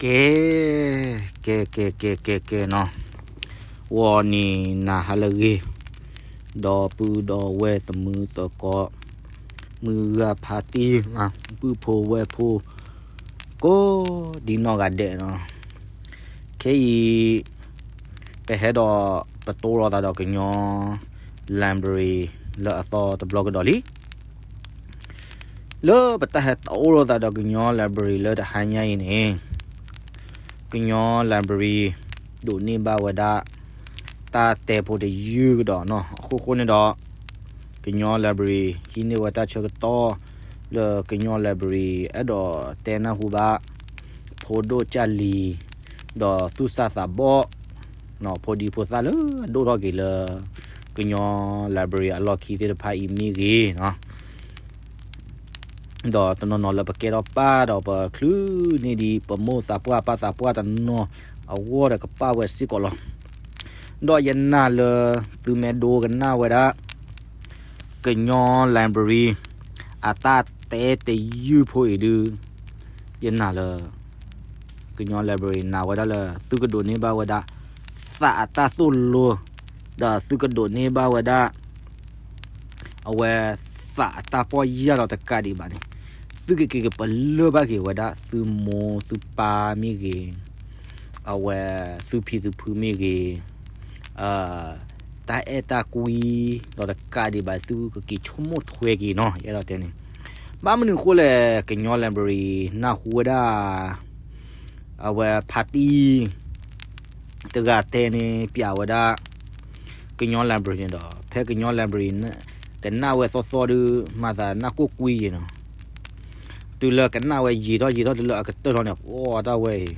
ကဲ, ကဲ ကဲ ကဲ ကဲ ကဲနီၤ, ဂီၤနံၤနၤဟါလၢအဂ့ၤ, ဒီပုၢ်ဒီဝဲၢ်တံၤသကိး, မုၢ်ဂၤဖါတံၢ်, ပုၢ်ဖိဝဲၢ်ဖိ, ကိးဒံနီၢ်ဂၤဒဲးနီၤ, ခဲအံၤ ပဟဲဒီး ပတိၢ်လိာ်သးဒီးကညီ library လၢအသီတဘျီကဒီးလံ. လၢပတၢ်ဟဲတိၢ်လိာ်သးဒီးကညီ library လၢတဟါညါအံၤန့ၣ်, ကညီ library ဒိးန့ၢ်ဘၣ်ဝဲဒၣ် တၢ်တဲဖိတယုၢ်ကဒီးနီၤ. အဃိဃိန့ၣ်ဒီး ကညီ library ဟံးန့ၢ်ဝဲတၢ်ဆၢကတီၢ် လၢကညီ library အဲၣ်ဒိးတဲနၢ်ဟူဘၣ် ဖိဒိၣ်ကၢ်လံၤ ဒီးသူၣ်စၢ်သးဘီၣ် ဖိဒံဖိသၣ်လၢအဒိၣ်ထီၣ်က့ၤလၢ ကညီ library အလီၢ်ခံသ့ၣ်တဖၣ်အံၤမ့ၢ်ဂ့ၤနီၤ, ဒီးတနီၤနီၤလၢပကဲထီၣ်ပၢ်ဒီးပချုးန့ၢ်ဒံး ပမိၢ်သးပှၢ်ပၢ်သးပှၢ်တနီၤအဂီၢ်ဒီးကပၣ်ဝဲစ့ၢ်ကီးလီၤ. ဒီးယနာ်လၢသုမ့ၢ်ဒိကနၣ်ဝဲဒၣ် ကညီ library အတၢ်တဲတယုၢ်ဖိအံၤဒုး, ယနာ်လၢ ကညီ library နာ်ဝဲဒၣ်လၢ သုကဒိးန့ၢ်ဘၣ်ဝဲဒၣ် သးအတၢ်သိၣ်လိ, ဒီးသုကဒိးန့ၢ်ဘၣ်ဝဲဒၣ် အဝဲ သးအတၢ်ပီၢ်ယၢ်ဒီးတကးဒံးဘၣ်န့ၣ်, သုကက့ၤကပလၢၢ်ဘၣ်က့ၤဝဲဒၣ် သုမိၢ်သုပၢ်မ့ၢ်ဂ့ၤ, အဝဲ သုဖံသုဖုမ့ၢ်ဂ့ၤ, တၢ်အဲၣ်တၢ်ကွံ ဒီးတကးဒံးဘၣ် သုကက့ၤဆိကမိၣ်ထွဲက့ၤနီၤ ယအဲၣ်ဒိးတဲန့ၣ်. ဘၣ်မနုၤအဃိလဲၣ် ကညီ library နၢ်ဟူဝဲဒၣ် အဝဲဖါတံၢ် တဂၤတဲန့ၣ် ပျးဝဲဒၣ် ကညီ library န့ၣ်ဒီး ဖဲကညီ library ကနၣ်ဝဲသီသီဒုး မၤသးနၢ်ကိၢ်ကွံယံၤနီၤ. တုၤလၢကနၣ်ဝဲယံာ်ထီၣ်ယံာ်ထီၣ်တုၤလၢအကတၢၢ်ထီၣ်န့ၣ် ပှၤတၢ်ဝဲအံၤ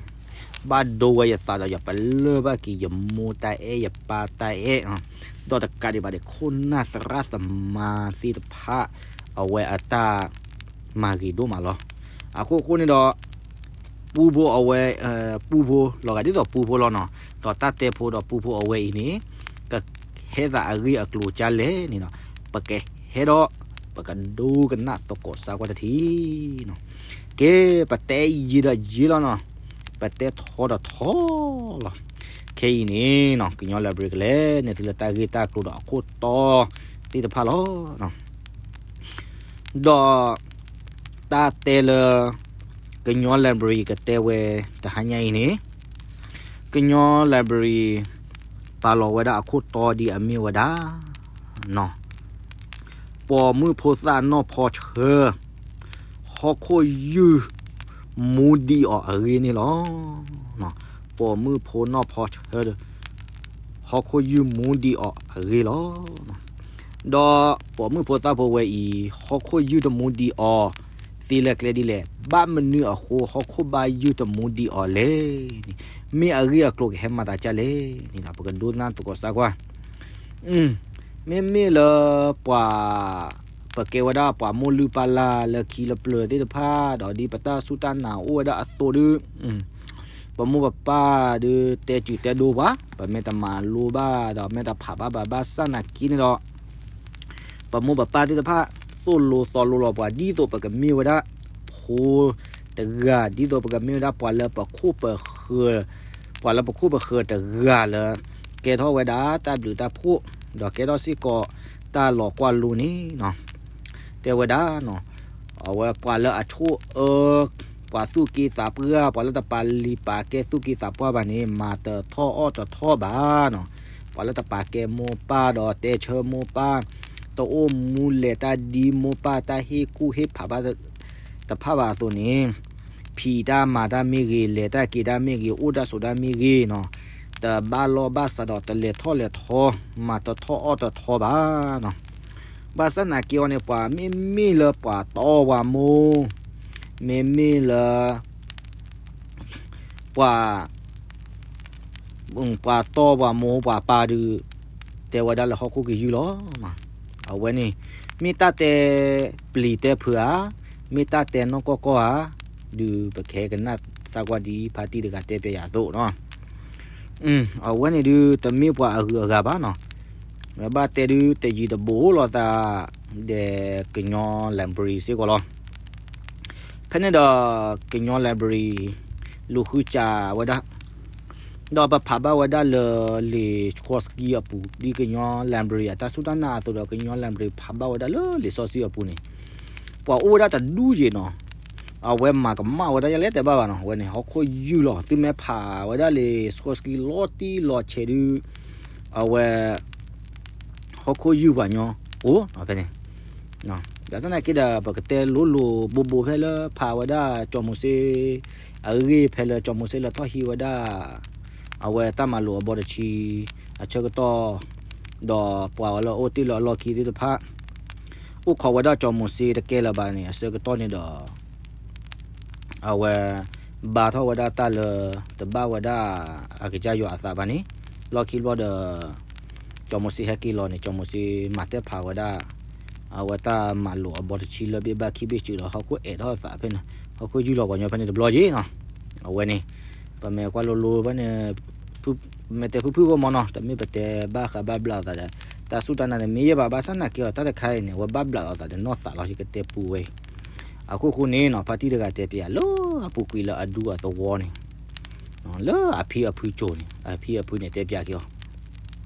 ဘၣ်ဒိဝဲယသးဒီး ယပလၢၢ်ဘၣ်က့ၤ ယမိၢ်တၢ်အဲၣ် ယပၢ်တၢ်အဲၣ်, ဒီးတကးဒံးဘၣ်န့ၣ် ခိၣ်နၢ်သရၣ်သမါသ့ၣ်တဖၣ် အဝဲအတၢ်မၤဂ့ၤဒိၣ်မးလီၤ. အဃိဃိန့ၣ်ဒီး ပူဖိအဝဲ, ပူဖိ လီၤဂာ်ဒ်သိးပူဖိလီၤနီၤ, ဒီးတၢ်တဲဖိဒီးပူဖိအဝဲအံၤန့ၣ် ကဟဲသးအဂ့ၢ်အကျိၤကၢ်လဲၣ်န့ၣ်ဒီး ပကဟဲဒီး ပကဒိကနၣ်သကိးစၢ်ကွၢ်တထံၣ်နီၤ. ကဲ, ပတဲယံာ်ဒီးယံာ်လီၤနီၤ, ပတဲထီဒီးထီလီၤ. ခဲအံၤန့ၣ်နီၤ ကညီ library ကလဲၤန့ၢ်သုလၢတၢ်ဂ့ၢ်တၢ်ကျိၤဒီးအခိၣ်တီသ့ၣ်တဖၣ်လီၤ. ဒီးတၢ်တဲလၢ ကညီ library ကတဲဝဲတဟါညါအံၤန့ၣ်, ကညီ library ပာ်လီၤဝဲဒၣ်အခိၣ်တီဒ်အမ့ၢ်ဝဲဒၣ် ပိာ်မုၣ်ဖိသၣ်နီၢ်ဖီဆၢ ဟီၣ်ခိၣ်ယုၢ်မူဒံးအီၤအဂ့ၢ်န့ၣ်လီၤ. ပိာ်မုၣ်ဖိနီၢ်ဖီဆၢ ဟီၣ်ခိၣ်ယုၢ်မူဒံးအီၤအဂ့ၢ်လီၤ. ဒီးပိာ်မုၣ်ဖိသၣ်ဖိဝဲအံၤ ဟီၣ်ခိၣ်ယုၢ်တမူဒံးအီၤသ့လၢကျဲဒ်လဲၣ်, ဘၣ်မနုၤအဃိ ဟီၣ်ခိၣ်ဘၣ်ယုၢ်တမူဒံးအီၤလဲၣ်န့ၣ်, မ့ၢ်အဂ့ၢ်အကျိၤကဟဲမၤသးဒ်လဲၣ်န့ၣ်ဒီး ပကဒိကနၣ်သကိးစၢ်ကွၢ်. မ့မ့ၢ်လၢပှၤ ပကဲဝဲဒၣ်ပှၤမိၢ်လုၢ်ပၢ်လၢ်လၢခံလၢပျၢၤသ့ၣ်တဖၣ် ဒီးဒ်ပတၢ်စူၢ်တၢ်နာ်အိၣ်ဝဲဒၣ်အသိးဒီး ပမိၢ်ပပၢ်ဒုးတဲစူၤတဲဒိပှၤ, ပမ့ၢ်တမၤလိဘၣ်ဒီးမ့ၢ်တဖးဘၣ်ဘၣ် ဘၣ်ဆၣ်နာ်က့န့ၣ်ဒီး ပမိၢ်ပပၢ်သ့ၣ်တဖၣ် သိၣ်လိသီလိလီၤပှၤ ဒ်သိးပကမ့ၢ်ဝဲဒၣ်ဖိတဂၤ, ဒ်သိးပကမ့ၢ်ဝဲဒၣ်ပှၤလၢပခိၣ်ပဃၢၤ, ပှၤလၢပခိၣ်ပဃၢၤတဂၤလၢ ကဲထီၣ်ဝဲဒၣ်တၢ်ဘျုးတၢ်ဖှိၣ်, ဒီးကဲထီၣ်စ့ၢ်ကီးတၢ်လီၤကွၢ်လိန့ၣ်နီၤ. တဲဝဲဒၣ်နီၤ, အဝဲပှၤလၢအဆိၣ်အၢ, ပှၤသူၣ်က့သးပှၢ်, ပှၤလၢတပာ်လုၢ်ပာ်ကဲသူၣ်က့သးပှၢ်ဘၣ်န့ၣ် မၤတထီၣ်အီၣ်တထီၣ်ဘၣ်နီၤ. ပှၤလၢတပာ်ကဲမိၢ်ပၢ်ဒီးတဲဆၢမိၢ်ပၢ်, တအိၣ်မူလဲၤတၢ်ဒ်မိၢ်ပၢ်တၢ်ဟ့ၣ်ကူၣ်ဟ့ၣ်ဖးဘၣ်တဖၣ်ဘၣ်အသိးန့ၣ်, ဖံးတၢ်မၤတၢ်မ့ၢ်ဂ့ၤ, လဲၤတၢ်က့ၤတၢ်မ့ၢ်ဂ့ၤ, အိၣ်တၢ်ဆိးတၢ်မ့ၢ်ဂ့ၤနီၤ, တဘၣ်လီၢ်ဘၣ်စးဒီးတလဲၤထီၣ်လဲၤထီ, မၤတထီၣ်အီၣ်တထီၣ်ဘၣ်နီၤ. ဘၣ်ဆၣ်နာ်က့အီၤန့ၣ် ပှၤမ့မ့ၢ်လၢပှၤတီပှၤမိၢ်, မ့မ့ၢ်လၢ ပှၤ ပှၤတီပှၤမိၢ်ပှၤပၢ်ဒုး တဲဝဲဒၣ်လၢဟီၣ်ခိၣ်ကယုၢ်လီၤ. အဝဲန့ၣ် မ့ၢ်တၢ်တဲပျံၤတဲဖုးဧါ, မ့ၢ်တၢ်တဲနီၢ်ကီၢ်ကီၢ်ဧါ, ဒုးပကဟဲကနၣ်စၢ်ကွၢ်ဒ်ဖါတံၢ်တဂၤတဲပျဲယၤအသိးနီၤ. အဝဲန့ၣ်ဒုး တမ့ၢ်ပှၤအဂုၤအဂၤဘၣ်နီၤ. ဘၣ်တဲဒုးတယံၤတဘူးလိာ်သး ဒီးကညီ library စ့ၢ်ကီးလီၤ. ဖဲန့ၣ်ဒီး ကညီ library လူၤဃုစးဝဲဒၣ်, ဒီးပဖးဘၣ်ဝဲဒၣ်လၢလံာ်စီဆှံအပူၤ ဒ်ကညီ library အတၢ်စူၢ်တၢ်နာ်အသိးဒီး ကညီ library ဖးဘၣ်ဝဲဒၣ်လၢလံာ်စီဆှံအပူၤန့ၣ်, ပှၤအိၣ်ဝဲဒၣ်တဒူၣ်ယံာ်နီၤ, အဝဲမၤကမၣ်ဝဲဒၣ် ယလဲၤတဲဘၣ်ဘၣ်နီၤ, အဝဲန့ၣ် ဟီၣ်ခိၣ်ယုၢ်လီၤ, သုမ့ၢ်ဖးဝဲဒၣ်လံာ်စီဆှံလီၤတံၢ်လီၤဆဲးဒုး အဝဲ ဟီၣ်ခိၣ်ယုၢ်ပှၤညီအိၣ်ဖဲန့ၣ်, ဘၣ်ဆၣ်သနာ်က့ဒီး ပကတဲလိၤလိၤဘိးဘိးဖဲလၢဖးဝဲဒၣ်စီၤမိၤၡ့ အဂ့ၢ်ဖဲလၢစီၤမိၤၡ့လဲၤထီၣ်ဟံးဝဲဒၣ် အဝဲတၢ်မၤလိာ်အဘီတဆံ အဆၢကတီၢ်, ဒီးပှၤဝဲလၢအိၣ်တ့ၢ်လၢအလီၢ်ခံသ့ၣ်တဖၣ် အိၣ်ခိးဝဲဒၣ်စီၤမိၤၡ့တကဲလၢၤဘၣ်န့ၣ် အဆၢကတီၢ်န့ၣ်ဒီး အဝဲ ဘါထီၣ်ဝဲဒၣ်တၢ်လၢ တဘၣ်ဝဲဒၣ်အကစၢ်ယွၤအသးဘၣ်န့ၣ်, လီၢ်ခံဘျီဒီး စီၤမိၤၡ့ဟဲက့ၤလီၤန့ၣ် စီၤမိၤၡ့မၤတဲဖးဝဲဒၣ် အဝဲတၢ်မၤလိာ်အဘီတဆံလၢဘ့ၣ်ဘၣ်ခံဘ့ၣ်စုဒီး ဟီၣ်ခိၣ်အဲၣ်ထီၣ်အသးဖဲန့ၣ်, ဟီၣ်ခိၣ်ယုၢ်လီၤပှၤညီဖဲန့ၣ်တဘျီယံၤနီၤ, အဝဲန့ၣ် ပမ့ၢ်ကွၢ်လိၤလိၤဖဲန့ၣ် ပမ့ၢ်တဲဖုၣ်ဖုၣ်ဖိမီၤနီၤ, တမ့ၢ်ပတဲဘၣ်ဃးဘၣ်ဘျးအသးဒီး တၢ်စူၢ်တၢ်နာ်န့ၣ်မ့ၢ်ယဲၢ်ဘၣ်, ဘၣ်ဆၣ်သနာ်က့ဒီး တၢ်တခါအံၤန့ၣ် အဝဲဘၣ်ဘျးအသးဒီးနီၢ်သးလီၤ ယကတဲပူဝဲအံၤ, အခိၣ်ဃိန့ၣ်နီၤ ဖါတံၢ်တဂၤတဲပျးလၢအပူၤကွံာ်လၢအဒူအသဝီန့ၣ် လၢအဖံအဖုစိၤန့ၣ် အဖံအဖုန့ၣ်တဲပျးက့ၤအီၤ,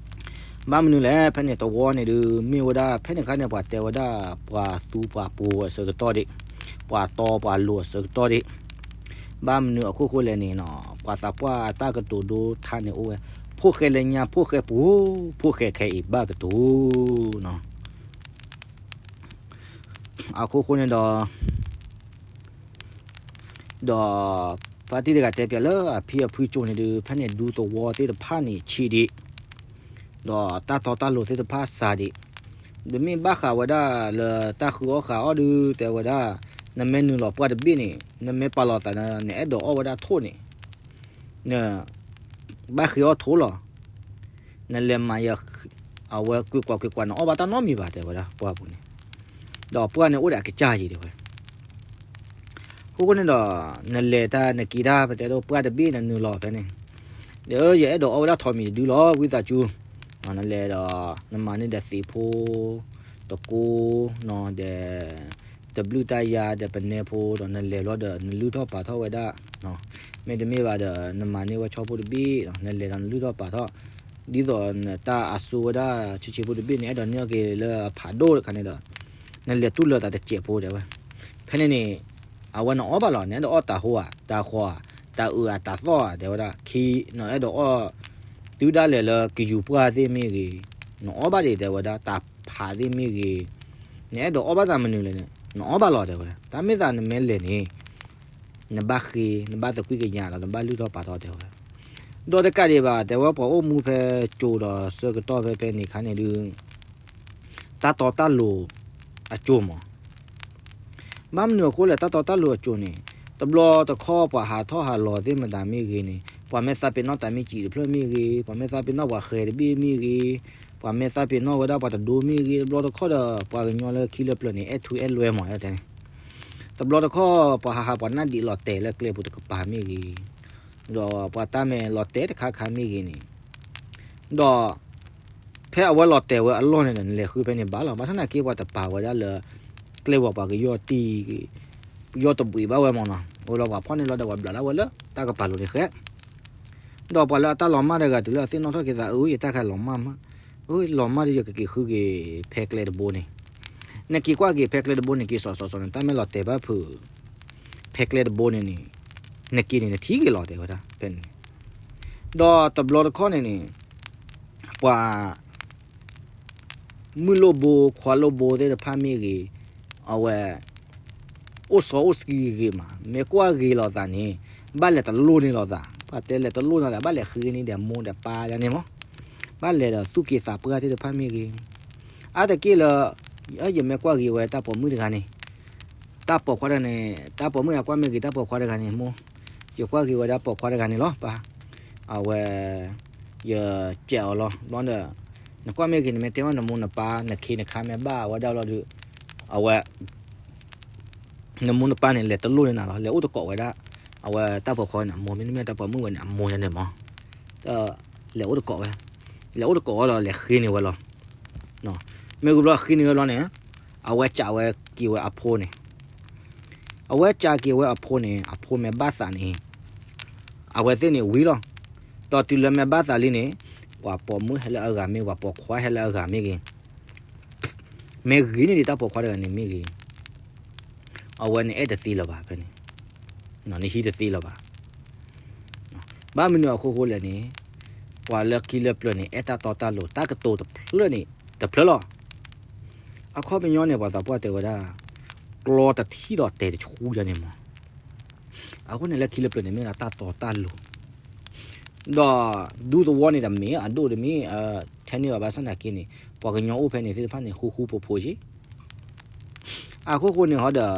ဘၣ်မနုၤလဲၣ် ဖဲန့ၣ်သဝီန့ၣ်ဒုး မ့ၢ်ဝဲဒၣ် ဖဲန့ၣ်အခါန့ၣ် ပှၤတဲဝဲဒၣ် ပှၤသူပှၤပိၤအဆၢကတီၢ်ဒံး, ပှၤတီပှၤလိၤအဆၢကတီၢ်ဒံး, ဘၣ်မနုၤအခိၣ်ဃိလဲၣ်န့ၣ်နီၤ ပှၤသးပှၢ်တၢ်ကတိၤဒိထါန့ၣ်အိၣ်ဝဲ, ဖိၣ်ဃဲလၢညါ ဖိၣ်ဃဲပူၤ, ဖိၣ်ဃဲခဲအံၤဘၣ်ကတိၤနီၤ အခိၣ်ဃိန့ၣ်ဒီး ဒီး ဖါတံၢ်တဂၤတဲပျးလၢအဖံအဖုစိၤန့ၣ်ဒုး ဖဲန့ၣ်ဒူသဝီသ့ၣ်တဖၣ်န့ၣ်ဆံးဒံး, ဒီးတၢ်တီတၢ်လိၤသ့ၣ်တဖၣ်စှၤဒံး, ဒီးမ့ၢ်ဘၣ်ဃးဝဲဒၣ်လၢတၢ်ဃုအီၣ်ဃုအီဒုး တဲဝဲဒၣ် နမ့ၢ်နုာ်လီၤပှၢ်တဘ့ၣ်န့ၣ် နမ့ၢ်ပာ်လီၤသး နအဲၣ်ဒိးအီၣ်ဝဲဒၣ်ထိၣ်န့ၣ် န ဘၣ်ဃ့အီၣ်ထိၣ်လီၤ. နလဲၤမၤယ အဝဲကွ့ၢ်ကွၢ်ကွ့ၢ်ကွၢ် နအီၣ်ဘၣ်တၢ်နီတမံၤဘၣ် တဲဝဲဒၣ်ပှၢ်ပူၤန့ၣ်, ဒီးပှၢ်န့ၣ်အိၣ်ဒီးအကစၢ်ယံၤတဲဝဲ, အဃိန့ၣ်ဒီး နလဲၤတၢ်နက့ၤတၢ် ပတဲဒိးပှၢ်တဘ့ၣ်နနုာ်လီၤဖဲန့ၣ်, ဒီးယအဲၣ်ဒိးအီၣ်ဝဲဒၣ်ထိၣ်မံၤတဒုလီၤ ဝံသးစူၤ, နလဲၤဒီး နမၤန့ၢ်ဒီးသံးဖိ တကိး ဒီး တဘျုးတၢ်ယါဒီးပနဲဖိဒီး နလဲၤဘျီဒီး နလုၢ်ထီၣ်ပာ်ထီၣ်ဝဲဒၣ်, မ့တမ့ၢ်ဘၣ်ဒီး နမၤန့ၢ်ဝဲဆီဖိတဘ့ၣ် နလဲၤဒီးနလုၢ်ထီၣ်ပာ်ထီၣ်, ဒ်သိးနတၢ်အစိဝဲဒၣ်ဆံးဆံးဖိတဘ့ၣ်န့ၣ် အဲၣ်ဒိးန့ၢ်အီၤက့ၤလၢအဖးဒိၣ်တခါန့ၣ်ဒီး နလဲၤတူၢ်လၢာ်သးတစဲးဖိတဲဝဲ, ဖဲန့ၣ်န့ၣ် အဝဲနအီၣ်ဘၣ်လီၤ နအဲၣ်ဒိးအီၣ်တၢ်ဟိဧါ တၢ်ဃီဧါ တၢ်အုးဧါ တၢ်သီၣ်ဧါ တဲဝဲဒၣ် ခံ နအဲၣ်ဒိးအီၣ် တုၤဒၣ်လဲာ်လၢကယူၤပှၢ်သ့ၣ်မ့ၢ်ဂ့ၤ, နအီၣ်ဘၣ်ဒံးတဲဝဲဒၣ် တၢ်ဖးသ့ၣ်မ့ၢ်ဂ့ၤ, နအဲၣ်ဒိးအီၣ်ဘၣ်သးမနုၤလဲၣ်န့ၣ် နအီၣ်ဘၣ်လီၤတဲဝဲ, တၢ်မ့ၢ်သးနမ့ၢ်လဲၤန့ၣ် နဘၣ်ဃ့ နဘၣ်သကွံၢ်ကညးဒီး နဘၣ်လုၢ်ထီၣ်ပာ်ထီၣ်တဲဝဲ, ဒီးတကးဒံးဘၣ် တဲဝဲပှၤအိၣ်မူဖဲကၠိဒီးဆၢကတီၢ်ဖဲဖဲန့ၣ်ခါန့ၣ်ဒုး တၢ်တီတၢ်လိၤအကၠိမး ဘၣ်မနုၤအဃိလဲၣ် တၢ်တီတၢ်လိၤအကၠိန့ၣ် တဘျီတခီၣ်ပှၤဟးထီၣ်ဟးလီၤသ့ၣ်မတၤမ့ၢ်ဂ့ၤန့ၣ် ပှၤမ့ၢ်သးပ့ၤနီၣ်တၢ်မ့ၢ်စံးတဖျၢၣ်မ့ၢ်ဂ့ၤ ပှၤမ့ၢ်သးပ့ၤနီၣ်ပှၤဃဲၤတဘ့ၣ်မ့ၢ်ဂ့ၤ ပှၤမ့ၢ်သးပ့ၤနီၣ်ဝဲဒၣ်ပှၤတဒိမ့ၢ်ဂ့ၤ တဘျီတခီၣ်ဒီး ပှၤကညီလၢခံလၢပျၢၤန့ၣ် အဲၣ်ထူအဲၣ်လွဲမး အဲၣ်တဲန့ၣ် တဘျီတခီၣ် ပှၤဟးဟးပှၤနၢ်ဒံးလီၤတဲာ်လၢကျဲပူၤတကပၤမ့ၢ်ဂ့ၤ ဒီးပှၤတၢ်မဲာ်လီၤတဲာ်တခါခါမ့ၢ်ဂ့ၤန့ၣ် ဒီး ဖဲအဝဲလီၤတဲာ်ဝဲအလီၢ်န့ၣ်ဒီး နလဲၤဃုဖဲန့ၣ်ဘၣ်လီၤ. ဘၣ်ဆၣ်သနာ်က့ ပှၤတပာ်ဝဲဒၣ်လၢ ကျဲဝဲပှၤကယီၢ်တံၢ် ယီၢ်တဘှံးဘၣ်ဝဲမးနီၤ. အိၣ်လီၤပှၤဖီၣ်န့ၢ်လီၤဒီးပှၤဘျးဒၣ်ဝဲလၢတၢ်ကပၤလိၤန့ၣ်ဃဲ ဒီးပှၤလၢအတၢ်လီၤမၢ်တဂၤတုၤလၢအသ့ၣ်နီၣ်ထီၣ်က့ၤသး အၢ ယတၢ်ခါလီၤမၢ်မး, အၢ လီၤမၢ်ဒီးယကက့ၤဃုက့ၤဖဲကျဲတဘိန့ၣ်, နက့ၤကွၢ်က့ၤဖဲကျဲတဘိန့ၣ် က့ၤစိာ်စိာ်စိာ်န့ၣ် တၢ်မ့ၢ်လီၤတဲာ်ဘၣ်ဖုး ဖဲကျဲတဘိန့ၣ်န့ၣ်, နက့ၤန့ၣ်နထံၣ်က့ၤလီၤတဲဝဲဒၣ်ဖဲန့ၣ်, ဒီးတဘျီတခီၣ်န့ၣ်န့ၣ်, ပှၤ မုၣ်လိၣ်ဘိ ခွါလိၣ်ဘိသ့ၣ်တဖၣ်မ့ၢ်ဂ့ၤ, အဝဲ အိၣ်စီအိၣ်ဆှံဂ့ၤမး မ့ၢ်ကွၢ်ဂ့ၤလိာ်သးန့ၣ်, ဘၣ်လဲၤတလိၣ်န့ၢ်လိာ်သး, ပှၤတဲလဲၤတလိၣ်န့ၢ်သး ဘၣ်လဲၤဃ့န့ၢ်ဒီးမိၢ်ဒီးပၢ်ဒ်န့ၣ်မး, ဘၣ်လဲၤဒီးသူၣ်က့သးပှၢ်သ့ၣ်တဖၣ်မ့ၢ်ဂ့ၤ, အါတက့ၢ်လၢ ယမ့ၢ်ကွၢ်ဂ့ၤဝဲတၢ်ပိာ်မုၣ်တဂၤန့ၣ်, တၢ်ပိာ်ခွါတဂၤန့ၣ်, တၢ်ပိာ်မုၣ်အကွၢ်မ့ၢ်ဂ့ၤ တၢ်ပိာ်ခွါတဂၤန့ၣ် မိၢ်, ယကွၢ်ဂ့ၤဝဲဒၣ်ပိာ်ခွါတဂၤန့ၣ်လီၤ ပၢ်, အဝဲ ယစဲးအီၤလီၤ. ဘျီဒီး နကွၢ်မ့ၢ်ဂ့ၤ နမ့ၢ်တဲဘၣ်နမိၢ်နပၢ် နခ့နခါမ့ၢ်ဘၣ်ဝဲဒၣ်လီၤဒီး အဝဲ နမိၢ်နပၢ်န့ၣ် လဲၤတလိၣ်န့ၢ်နၤလီၤ. လဲၤအိၣ်တကိးဝဲဒၣ် အဝဲတၢ်ပိာ်ခွါန့ၣ် အမိၢ် မ့တမ့ၢ်တၢ်ပိာ်မုၣ်ဝဲန့ၣ် အမိၢ်န့ၣ်မး, ဒီး လဲၤအိၣ်တကိးဝဲ, လဲၤအိၣ်တကိးဝဲလီၤ လဲၤဃ့န့ၢ်ဝဲလီၤ. မ့ၢ်ဂ့ၤဘျီဃ့န့ၢ်ဝဲလီၤန့ၣ်, အဝဲကးဝဲက့ၤဝဲအဖိန့ၣ် အဝဲကးက့ၤဝဲအဖိန့ၣ် အဖိမ့ၢ်ဘၣ်သးန့ၣ်, အဝဲသ့ၣ်န့ၣ်ဝံၤလီၤ. ဒီးတုၤလၢမ့ၢ်ဘၣ်သးလံန့ၣ်, ပှၤပိာ်မုၣ်ဟဲလၢအဂၤမ့ၢ်ဂ့ၤ, ပှၤပိာ်ခွါဟဲလၢအဂၤမ့ၢ်ဂ့ၤ, မ့ၢ်ဂ့ၤန့ၢ်ဒံးတၢ်ပိာ်ခွါတဂၤန့ၣ်မ့ၢ်ဂ့ၤ, အဝဲန့ၣ်အဲၣ်တသ့လၢၤဘၣ်ဖဲန့ၣ်, နဟံးတသ့လၢၤဘၣ်. ဘၣ်မနုၤအဃိဃိလဲၣ်န့ၣ်, ပှၤလၢခံလၢပျၢၤန့ၣ် အဲၣ်တၢ်တီတၢ်လိၤ တၢ်ကတိၤတဖျၢၣ်န့ၣ် တဖျၢၣ်လီၤ. အခီပညီန့ၣ် ပှၤသးပှၢ်တဲဝဲဒၣ်, ကျီတထံၣ်ဒီးတဲာ်တဆူယါန့ၣ်မး. အဃိန့ၣ်လၢခံလၢပျၢၤန့ၣ် မ့ၢ်ဒၣ်တၢ်တီတၢ်လိၤ, ဒီးဒူသဝီန့ၣ်တမ့ၢ် အဒိၣ်တမ့ၢ် ထဲန့ၣ်ဘၣ် ဘၣ်ဆၣ်သနာ်က့န့ၣ် ပှၤကညီအိၣ်ဖဲန့ၣ်သ့ၣ်တဖၣ်န့ၣ် ဃူဃူဖိးဖိးက့ အဃိဃိန့ၣ်ဟီဒီး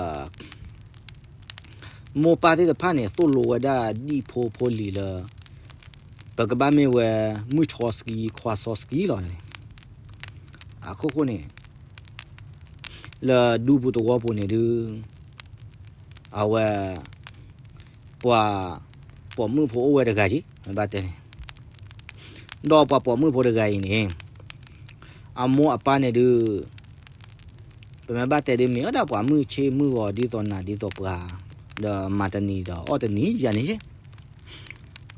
မိၢ်ပၢ်သ့ၣ်တဖၣ်န့ၣ် သိၣ်လိဝဲဒၣ်ဒံၣ်ဖိဖိလံၤလၢ ပကဘၣ်မ့ၢ်ဝဲ မုၢ်ဆီစကံ ခွါဆီစကံလီၤန့ၣ်. အဃိဃိန့ၣ် လၢဒူပူၤသဝီပူၤန့ၣ်ဒုး အဝဲ ပှၤ ပိာ်မုၣ်ဖိအိၣ်ဝဲတဂၤက့ မ့ၢ်ဘၣ်တဲန့ၣ်, ဒီးပှၤပိာ်မုၣ်ဖိတဂၤအံၤန့ၣ် အမိၢ်အပၢ်န့ၣ်ဒုး ပမ့ၢ်ဘၣ်တဲဒုးမ့ၢ်ဝဲဒၣ်ပှၤမုၢ်ဆ့ၣ်မုၢ်ဂီၤဒ်သိးနၤဒ်သိးပှၤ, ဒီးမၤတနံၤဒီးအီၣ်တနံၤယါန့ၣ်,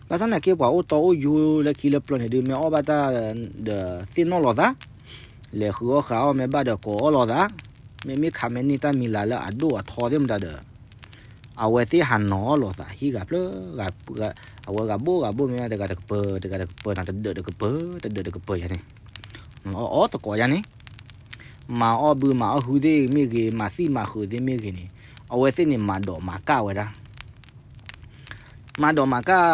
ဘၣ်ဆၣ်သနာ်က့ပှၤအိၣ်တီအိၣ်ယိလၢခံလၢပျၢၤန့ၣ်ဒုး မ့ၢ်အီၣ်ဘၣ်တၢ်ဒီးသ့ၣ်နီၣ်လိာ်သး, လဲၤဃုအီၣ်ဃုအီၣ် မ့ၢ်ဘၣ်ဒီးကိးအီၣ်လိာ်သး, မ့မ့ၢ်ခးမဲာ်န့ၢ်တၢ်မံၤလၤလၢအဒိၣ်အထီသ့ၣ်မတၤဒီး အဝဲသ့ၣ်ဟးနီၤအီၣ်လိာ်သး ဟံၣ်ဂၤဖျၢၣ် အဝဲဂၤဘိၣ်ဂၤဘိၣ် မ့ၢ်တဂၤတကပၤ တဂၤတကပၤ တဒၢးတကပၤ တဒၢးတကပၤယါန့ၣ်, အီၣ်သကိးယါန့ၣ်, မၤအီၣ်ဘုမၤအီၣ်ဟုသ့ၣ်မ့ၢ်ဂ့ၤ မၤသံၣ်မၤဃုးသ့ၣ်မ့ၢ်ဂ့ၤန့ၣ်, အဝဲသ့ၣ်န့ၣ်မၤဒိးမၤကၢ်ဝဲဒၣ် မၤဒိးမၤကၢ်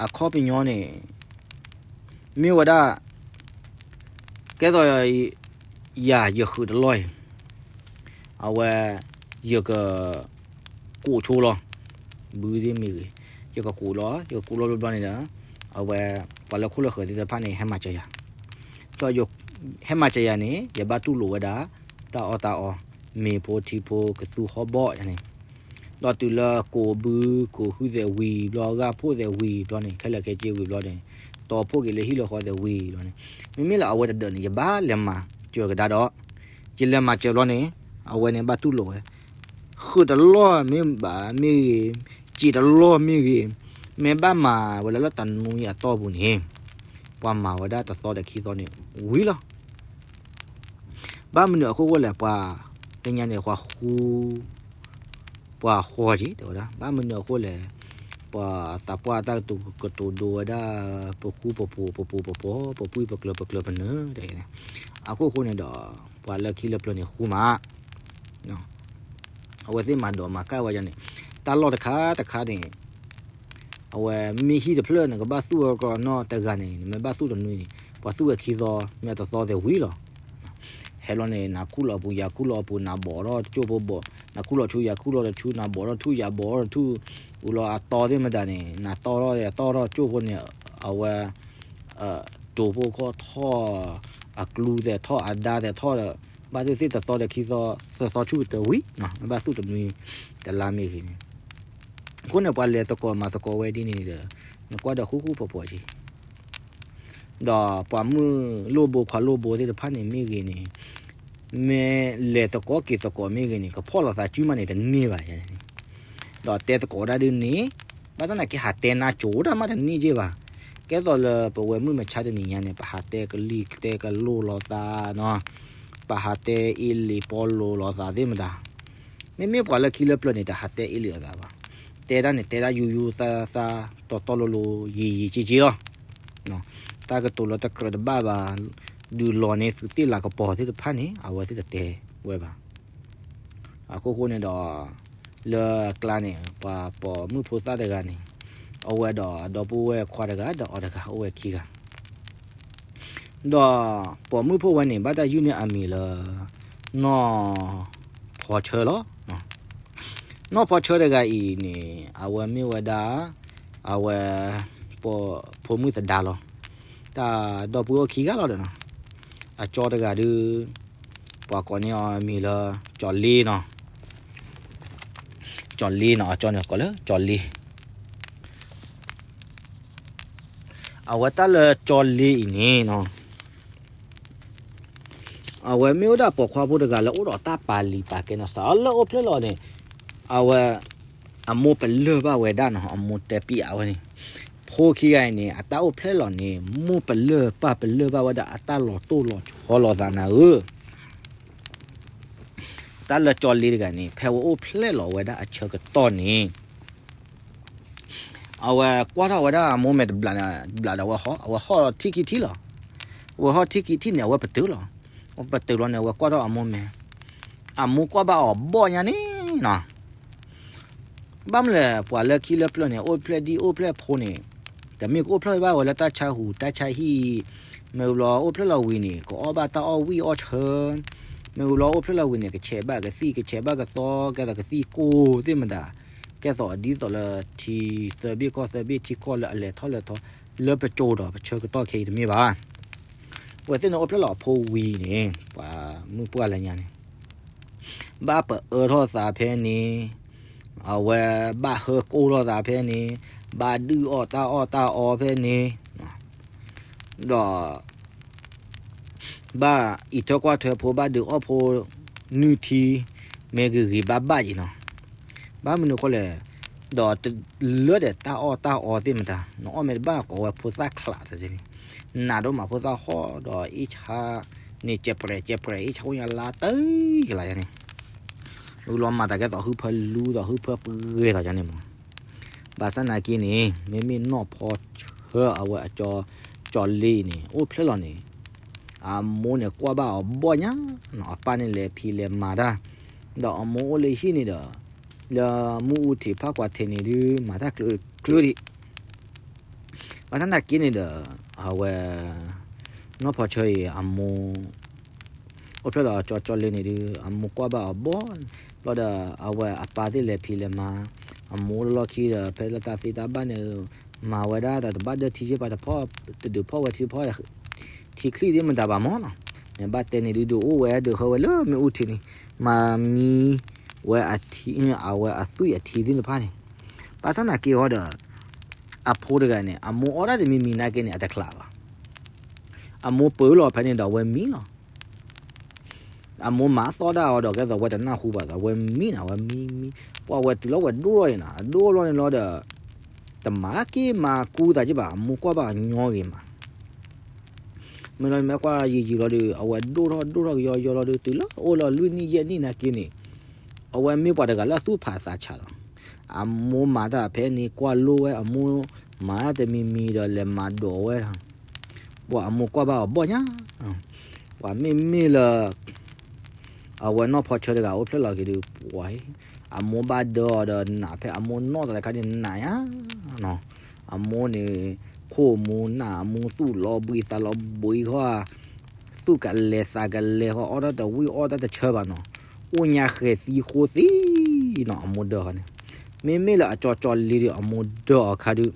အခီပညီန့ၣ် မ့ၢ်ဝဲဒၣ် ကဲသိး ယၤယဃုာ်တလီၢ်အံၤ အဝဲ ယက ကိးဆိလီၤ, ဘုသ့ၣ်မ့ၢ်ဂ့ၤ, ယကကိးလီၤ ယကကိးလီၤဘျီဘျီန့ၣ်ဒီး အဝဲ ပှၤလၢခိၣ်လၢဃၢၤသ့ၣ်တဖၣ်န့ၣ် ဟဲမၤစၢၤယၤ, ဒီး ဟဲမၤစၢၤယၤန့ၣ် ယဘၣ်တူၢ်လိာ်ဝဲဒၣ် တၢ်အီၣ်တၢ်အီ, မ့ၤဖိထံဖိ ကသူဟီၣ်ဘီၣ်ယါန့ၣ်, ဒီးတုၤလၢကိးဘု ကိးဟုသဲးဝံၤဘျီ ဂၢ်ဖှိၣ်သဲးဝံၤဘျီန့ၣ် ခဲလၢာ်ခဲဆ့ဝံၤဘျီန့ၣ် တီဖှိၣ်က့ၤလၢဟံၣ်လၢဃီသဲးဝံၤဘျီန့ၣ်, မ့မ့ၢ်လၢအဝဲတဒၢးန့ၣ် ယဘၣ်လဲၤမၤစၢၤကဒါဒီး ယလဲၤမၤစၢၤဘျီန့ၣ် အဝဲန့ၣ်ဘၣ်တူၢ်လိာ်ဝဲ, ဃုာ်တလီၢ်မ့ၢ်ဘၣ်မ့ၢ်ဂ့ၤ, စံးတလီၢ်မ့ၢ်ဂ့ၤ, မ့ၢ်ဘၣ်မၤဝဲလၢလၢတနွံအတီၢ်ပူၤန့ၣ် ပှၤမၤဝဲဒၣ်တသီဒီးခံသီန့ၣ် ဝံၤလီၤ. ဘၣ်မနုၤအဃိဝဲလဲၣ် ပှၤ လၢညါန့ၣ် ပှၤဃူ ပှၤဃီက့ၤ တဲဝဲဒၣ် ဘၣ်မနုၤအဃိလဲၣ်, ပှၤသးပှၢ်တၢ်ကတိၤဒိဝဲဒၣ် ပဃူပဖိး ပပူၤပပီၤ ပပုၢ်ပကျၢၤပကျၢၤပနၢၤ တဲန့ၣ်, အဃိဃိန့ၣ်ဒီး ပှၤလၢခံလၢပျၢၤန့ၣ်ဃူမး အဝဲသ့ၣ်မၤဒိးမၤကၢ်ဝဲဒၣ်န့ၣ်, တၢ်လီၢ်တခါတခါန့ၣ် အဝဲမ့ၢ်ဟံၣ်တဖျၢၣ်န့ၣ် ကဘၣ်သူၣ်ဝဲကီးနီၢ်တဂၤန့ၣ် နမ့ၢ်ဘၣ်သူၣ်တနွံန့ၣ် ပှၤသူၣ်ဝဲခံသီ မ့ၢ်တသီသဲးဝံၤလီၤ. ဟဲလီၤန့ၣ် နၤခူၣ်လီၤအပူၤ ယၤခူၣ်လီၤအပူၤ နၤဘိးထီၣ်ကၠိၣ်ဖိဘိး, နၤခူၣ်လီၤဆူ ယၤခူၣ်လီၤတဆူ နၤဘိးထီၣ်ထူၣ် ယၤဘိးထီၣ်ထူၣ်, အူလီၤအတီသ့ၣ်မတၤန့ၣ် နၤတီထီၣ်ယၤတီထီၣ်ကၠိၣ်ဖိန့ၣ် အဝဲ တိာ်ဖိခီၣ်ထီၣ် အကျူသဲးထီၣ် အဒါသဲးထီၣ်ဒီး ဘၣ်သ့ၣ်သ့ၣ်တသီဒီးခံသီ သသီဆူၣ်ကတၢၢ်ဝံၤ ဘၣ်သူၣ်တနွံ တလါမ့ၢ်ဂ့ၤန့ၣ်, အဃိန့ၣ် ပှၤလဲၤသကိးမၤသကိးဝဲဒ်န့ၣ်ဒီး နကွၢ်ဒီးဃူဃူဖိးဖိးက့ၤ ဒီးပှၤမုၣ်လိၣ်ဘိခွါလိၣ်ဘိသ့ၣ်တဖၣ်န့ၣ်မ့ၢ်ဂ့ၤန့ၣ်, မ့ၢ်လဲၤသကိးက့ၤသကိးမ့ၢ်ဂ့ၤန့ၣ် ကဖီၣ်လိာ်သးစုမးန့ၣ်တန့ၢ်ဘၣ်န့ၣ်, ဒီးတဲသကိးဒၣ်ဒုးန့ၣ်, ဘၣ်ဆၣ်သနာ်က့ဟးတဲနါကိၤတၢ်မးတန့ၢ်က့ဘၣ်. ကဲသိးလၢပဝဲမုၢ်မဆါတနံၤညါန့ၣ် ပဟးတဲကလံၤတဲကလိလိာ်သးနီၤ, ပဟးတဲအ့လံၤပီလိာ်လိာ်သးသ့ၣ်မတၤ မ့မ့ၢ်ပှၤလၢခံလၢပျၢၤန့ၣ် တဟးတဲအ့လံၤလိာ်သးဘၣ်. တဲတၢ်န့ၣ် တဲတၢ်ယူယူသးသး တီတီလိၤလိၤ ယံာ်ယံာ်က့က့လီၤ. တၢ်ကတိၤလၢတကြၢးတဘၣ်ဘၣ် ဒုးလီၤန့ၢ်သုးသ့ၣ်လၤကပီၤသ့ၣ်တဖၣ်န့ၣ် အဝဲသ့ၣ်တတဲဝဲဘၣ်. အဃိဃိန့ၣ်ဒီး လၢအကျါန့ၣ် ပှၤပိာ်မုၣ်ဖိသၣ်တဂၤန့ၣ် အိၣ်ဝဲဒီးအဒီပုၢ်ဝဲၢ်ခွါတဂၤ ဒီးအီၤတဂၤ အိၣ်ဝဲခံဂၤ ဒီးပိာ်မုၣ်ဖိဝဲန့ၣ် ဘၣ်တၢ်ယုၢ်န့ၢ်အမံၤလၢ နီၢ်ဖီဆၢလီၤ. နီၢ်ဖီဆၢတဂၤအံၤန့ၣ် အဝဲမ့ၢ်ဝဲဒၣ် အဝဲ ပ ဖိမုၣ်သဒါလီၤ. တၢ်ဒီပုၢ်ဝဲၢ်အိၣ်ခံဂၤလီၤဒီးနီၤ, အကၠီတဂၤဒုး ပှၤကိးန့ၢ်အီၤအမံၤလၢ ကၠီၤလ့နီၤ, ကၠီၤလ့နီၤ, အကၠီန့ၣ်ကိးလၢကၠီၤလ့. အဝဲတၢ်လၢကၠီၤလ့အံၤန့ၣ်နီၤ အဝဲမ့ၢ်ဝဲဒၣ်ပိာ်ခွါဖိတဂၤလၢအိၣ်ဒီးတၢ်ပာ်လံာ်ပာ်ကဲနီၤ, စးထီၣ်လၢအိၣ်ဖျဲၣ်လီၤန့ၣ် အဝဲ အမိၢ်ပလၢၢ်ဘၣ်ဝဲဒၣ်နီၤ, အမိၢ်တဲပံးအဝဲန့ၣ်, ဖိခံဂၤအံၤန့ၣ် အတၢ်အိၣ်ဖျဲၣ်လီၤန့ၣ် မိၢ်ပလၢၢ်ပၢ်ပလၢၢ်ဘၣ်ဝဲဒၣ် အတၢ်လီၤတိၢ်လီၤဆီလိာ်သးနၤဧၢ, တၢ်လၢကၠီလ့တဂၤန့ၣ် ဖဲဝဲအိၣ်ဖျဲၣ်လီၤဝဲဒၣ်အဆၢကတီၢ်န့ၣ် အဝဲကွၢ်ထီၣ်ဝဲဒၣ်အမိၢ်မဲာ်တဘျးဒီးဝဲဟီၣ်, အဝဲဟီၣ်ထံၣ်ခံထံၣ်လီၤ. အဝဲဟီၣ်ထံၣ်ခံထံၣ်န့ၣ် အဝဲပတုာ်လီၤ. အဝဲပတုာ်လီၤန့ၣ် အဝဲကွၢ်ထီၣ်အမိၢ်မဲာ်, အမိၢ်ကွၢ်ဘၣ်အီၤဘီၣ်ညါန့ၣ်နီၤ. ဘၣ်မနုၤလဲၣ် ပှၤလၢခံလၢပျၢၤန့ၣ် အိၣ်ဖျဲၣ်ဒံၣ်အိၣ်ဖျဲၣ်ဖိန့ၣ်, တမ့ၢ်ကအိၣ်ဖျဲၣ်ဘၣ်ဝဲလၢတၢ်ဆါဟူးတၢ်ဆါဟံၣ်, မ့ၢ်ဘျီအိၣ်ဖျဲၣ်လီၤဝံၤန့ၣ် ကအီၣ်ဘၣ်တၢ်အီၣ်ဝံၣ်အီၣ်ဆၢ, မ့ၢ်ဘျီအိၣ်ဖျဲၣ်လီၤဝံၤန့ၣ် ကဆဲးဘၣ်ကသံၣ် ကဆဲးဘၣ်ကသီ ကဲသိးကသံၣ်ကိၢ်သ့ၣ်မတၤ, ကဲသိးဒ်သိးလၢထံသၢဘ့ၣ်ကီၢ်သၢဘ့ၣ် ထံကီၢ်လၢအလဲၤထီၣ်လဲၤထီ လၢပကၠိဒီးပဆၢကတီၢ်ခဲအံၤတမ့ၢ်ဘၣ်. အဝဲသ့ၣ်န့ၣ်အိၣ်ဖျဲၣ်လီၤအဖိဝံၤန့ၣ် ပှၤမုၢ်ပှၢ်လၢညါန့ၣ် ဘၣ်ပအၢထီၣ်သးဖဲန့ၣ်, အဝဲဘၣ်ဟၢကိၢ်ထီၣ်သးဖဲန့ၣ်, ဘၣ်ဒုၣ်အီၣ်တၢ်အီၣ်တၢ်အီဖဲန့ၣ်, ဒီး ဘၣ်အံးထွဲကွၢ်ထွဲဖိ ဘၣ်ဒုးအီၣ်ဖိနုၢ်ထံ, မ့ၢ်ဂ့ၤဂ့ၤဘၣ်ဘၣ်က့ၤနီၤ. ဘၣ်မနုၤအဃိလဲၣ်, ဒီးတလၢဒီးတၢ်အီၣ်တၢ်အီသ့ၣ်မတၤ, နအီၣ်မ့ၢ်တဘၣ်ကိးဝဲဖိသၣ်ချးတစ့န့ၣ်, နးဒိၣ်မးဖိသၣ်ဟီၣ်ဒီးအ့ၣ်ဆါန့ၣ် ကဲးပြဲးကဲးပြဲး အ့ၣ်ဆါအိၣ်ညါလါတၢ်ကလါယါန့ၣ်, ဝံၤလီၤမၤတၢ်ကဲသိးဟုဖၢလူဒီးဟုဖၢပှဲၤထီၣ်ယါန့ၣ်မး. ဘၣ်ဆၣ်နာ်က့န့ၣ် မ့မ့ၢ်နီၢ်ဖီဆၢအဝဲအကၠီ ကၠီလ့န့ၣ် အိၣ်ဖျဲၣ်လီၤန့ၣ်, အမိၢ်န့ၣ်ကွၢ်ဘၣ်အီၤဘီၣ်ညါ, အပၢ်န့ၣ်လဲၤဖံးလဲၤမၤတၢ်, ဒီးအမိၢ်အိၣ်လၢဟံၣ်န့ၣ်ဒီး လၢမုၢ်အူထံးဖးကွၢ်ထံးန့ၣ်ဒုး မၤတၢ်ကျၢၤကျၢၤဒံး. ဘၣ်ဆၣ်နာ်က့န့ၣ်ဒီး အဝဲ နီၢ်ဖီဆၢအံၤ အမိၢ် အိၣ်ဖျဲၣ်လီၤကၠီကၠီလ့န့ၣ်ဒုး အမိၢ်ကွၢ်ဘၣ်အီၤဘီၣ်, ဘျီဒီး အဝဲအပၢ်သ့ၣ်လဲၤဖံးလဲၤမၤ, အမိၢ်အိၣ်လၢလီၢ်ခံဒီး ဖဲလၢတၢ်သ့တၢ်ဘၣ်န့ၣ် မၤဝဲဒၣ်ဒီး တဘၣ်ဒၢထံက့ၤပှၤတဖီၣ်, တဒုးဖီၣ်ဝဲထံဖီၣ် ထံချံၣ်သ့ၣ်မတၤဘၣ်မးနီၤ. မ့ၢ်ဘၣ်တဲန့ၣ်ဒုး ဒုးအိၣ်ဝဲဒုးဟၢဝဲလၢမ့ၣ်အူထံးန့ၣ်, မၤမံဝဲအထံ အဝဲအသွံၣ်အထံသ့ၣ်တဖၣ်န့ၣ်, ဘၣ်ဆၣ်နာ်က့ဟီဒီး အဖိတဂၤန့ၣ် အမိၢ်အီၣ်ဒၣ်တမံၤမံၤနာ်က့န့ၣ် အတချးဘၣ်. အမိၢ်ပၢလီၤဖဲန့ၣ်ဒီး အဝဲမံလီၤ. အမိၢ်မၤသီၣ်ဒၣ်အီၤဒီး ကဲသိးဝဲတနၢ်ဟူဘၣ်ဒီး အဝဲမံန့ၣ် အဝဲမံမံ, ပှၤဝဲတုၤလီၤဝဲဒိၣ်ထီၣ်အံၤနီၤ, အဒိၣ်ထီၣ်န့ၣ်လီၤဒီး တမၤက့ၤမၤကူသးက့ၤဘၣ်, အမိၢ်ကွၢ်ဘၣ်အညီဂ့ၤမး. မ့ၢ်လီၤမ့ၢ်ကွၢ်ယံာ်ယံာ်လီၤဒီး အဝဲဒိၣ်ထီၣ်ဒိၣ်ထီၣ်ကယီယီလီၤဒီး တုၤလၢအိၣ်လီၤလွံၢ်နံၣ်ယဲၢ်နံၣ်နာ်က့န့ၣ်, အဝဲမ့ၢ်ပှၤတဂၤလၢအသူၣ်ဖးသးဆးလီၤ. အမိၢ်မၤတၢ်ဖဲန့ၣ် ကွၢ်လိဝဲ, အမိၢ်မၤတၢ်တမံၤမံၤဒီး လဲၤမၤဒိးဝဲ, ပှၤအမိၢ်ကွၢ်ဘၣ်အီၤဘီၣ်ညါ, ပှၤမ့မ့ၢ်လၢ အဝဲနီၢ်ဖီဆၢတဂၤအိၣ်ဖျဲၣ်လီၤက့ၤဒီး ပှၤအံၤ အမိၢ်ဘၣ်ဒၢအီၤဒီးနးဖဲအမိၢ်နီၢ်တၢ်တခါန့ၣ်နးညါနီၤ. အမိၢ်န့ၣ် ခိၣ်မူနးမူသူၣ်လီၤဘှံးသးလီၤဘှံးဃီ, သူၣ်ကလဲၤသးကလဲၤဃီ အီၣ်တၢ်တဝံၣ်အီၣ်တၢ်တဆၢဘၣ်နီၤ, အိၣ်ညါဃဲၤသံဃိသံနီၤ အမိၢ်ဒၢအီၤန့ၣ်. မ့မ့ၢ်လၢအကၠီကၠီလ့ဒီး အမိၢ်ဒၢအီၤခါဒုး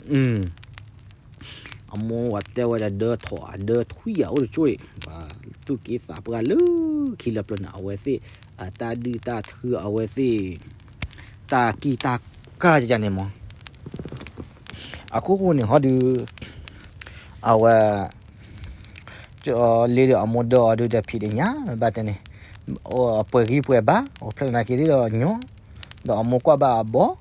အမိၢ်ဝဲတဲဝဲဒၣ်ဒၢထီၣ်အဒၢထွံၣ်အအိၣ်တကၠိၢ်အံၤ, ပှၤသူၣ်က့သးပှၢ်လၢခံလၢပျၢၤန့ၣ် အဝဲသ့ၣ် အတၢ်ဒုၣ်တၢ်ထုအဝဲသ့ၣ် တၢ်ကံၢ်တၢ်ကၢ်ယန့ၣ်မး. အခိၣ်ဃိန့ၣ်ဟီဒုး အဝဲ ကၠီလ့ဒီးအမိၢ်ဒၢအီၤဒုး တဖံးတညၣ်ဘၣ်တဲန့ၣ်, ပှဲၤဂံၢ်ပှဲၤဘါ အိၣ်ဖျဲၣ်လီၤနာ်က့ၤသ့ၣ်ဒီးညီ, ဒီးအမိၢ်ကွၢ်ဘၣ်အဘီၣ်.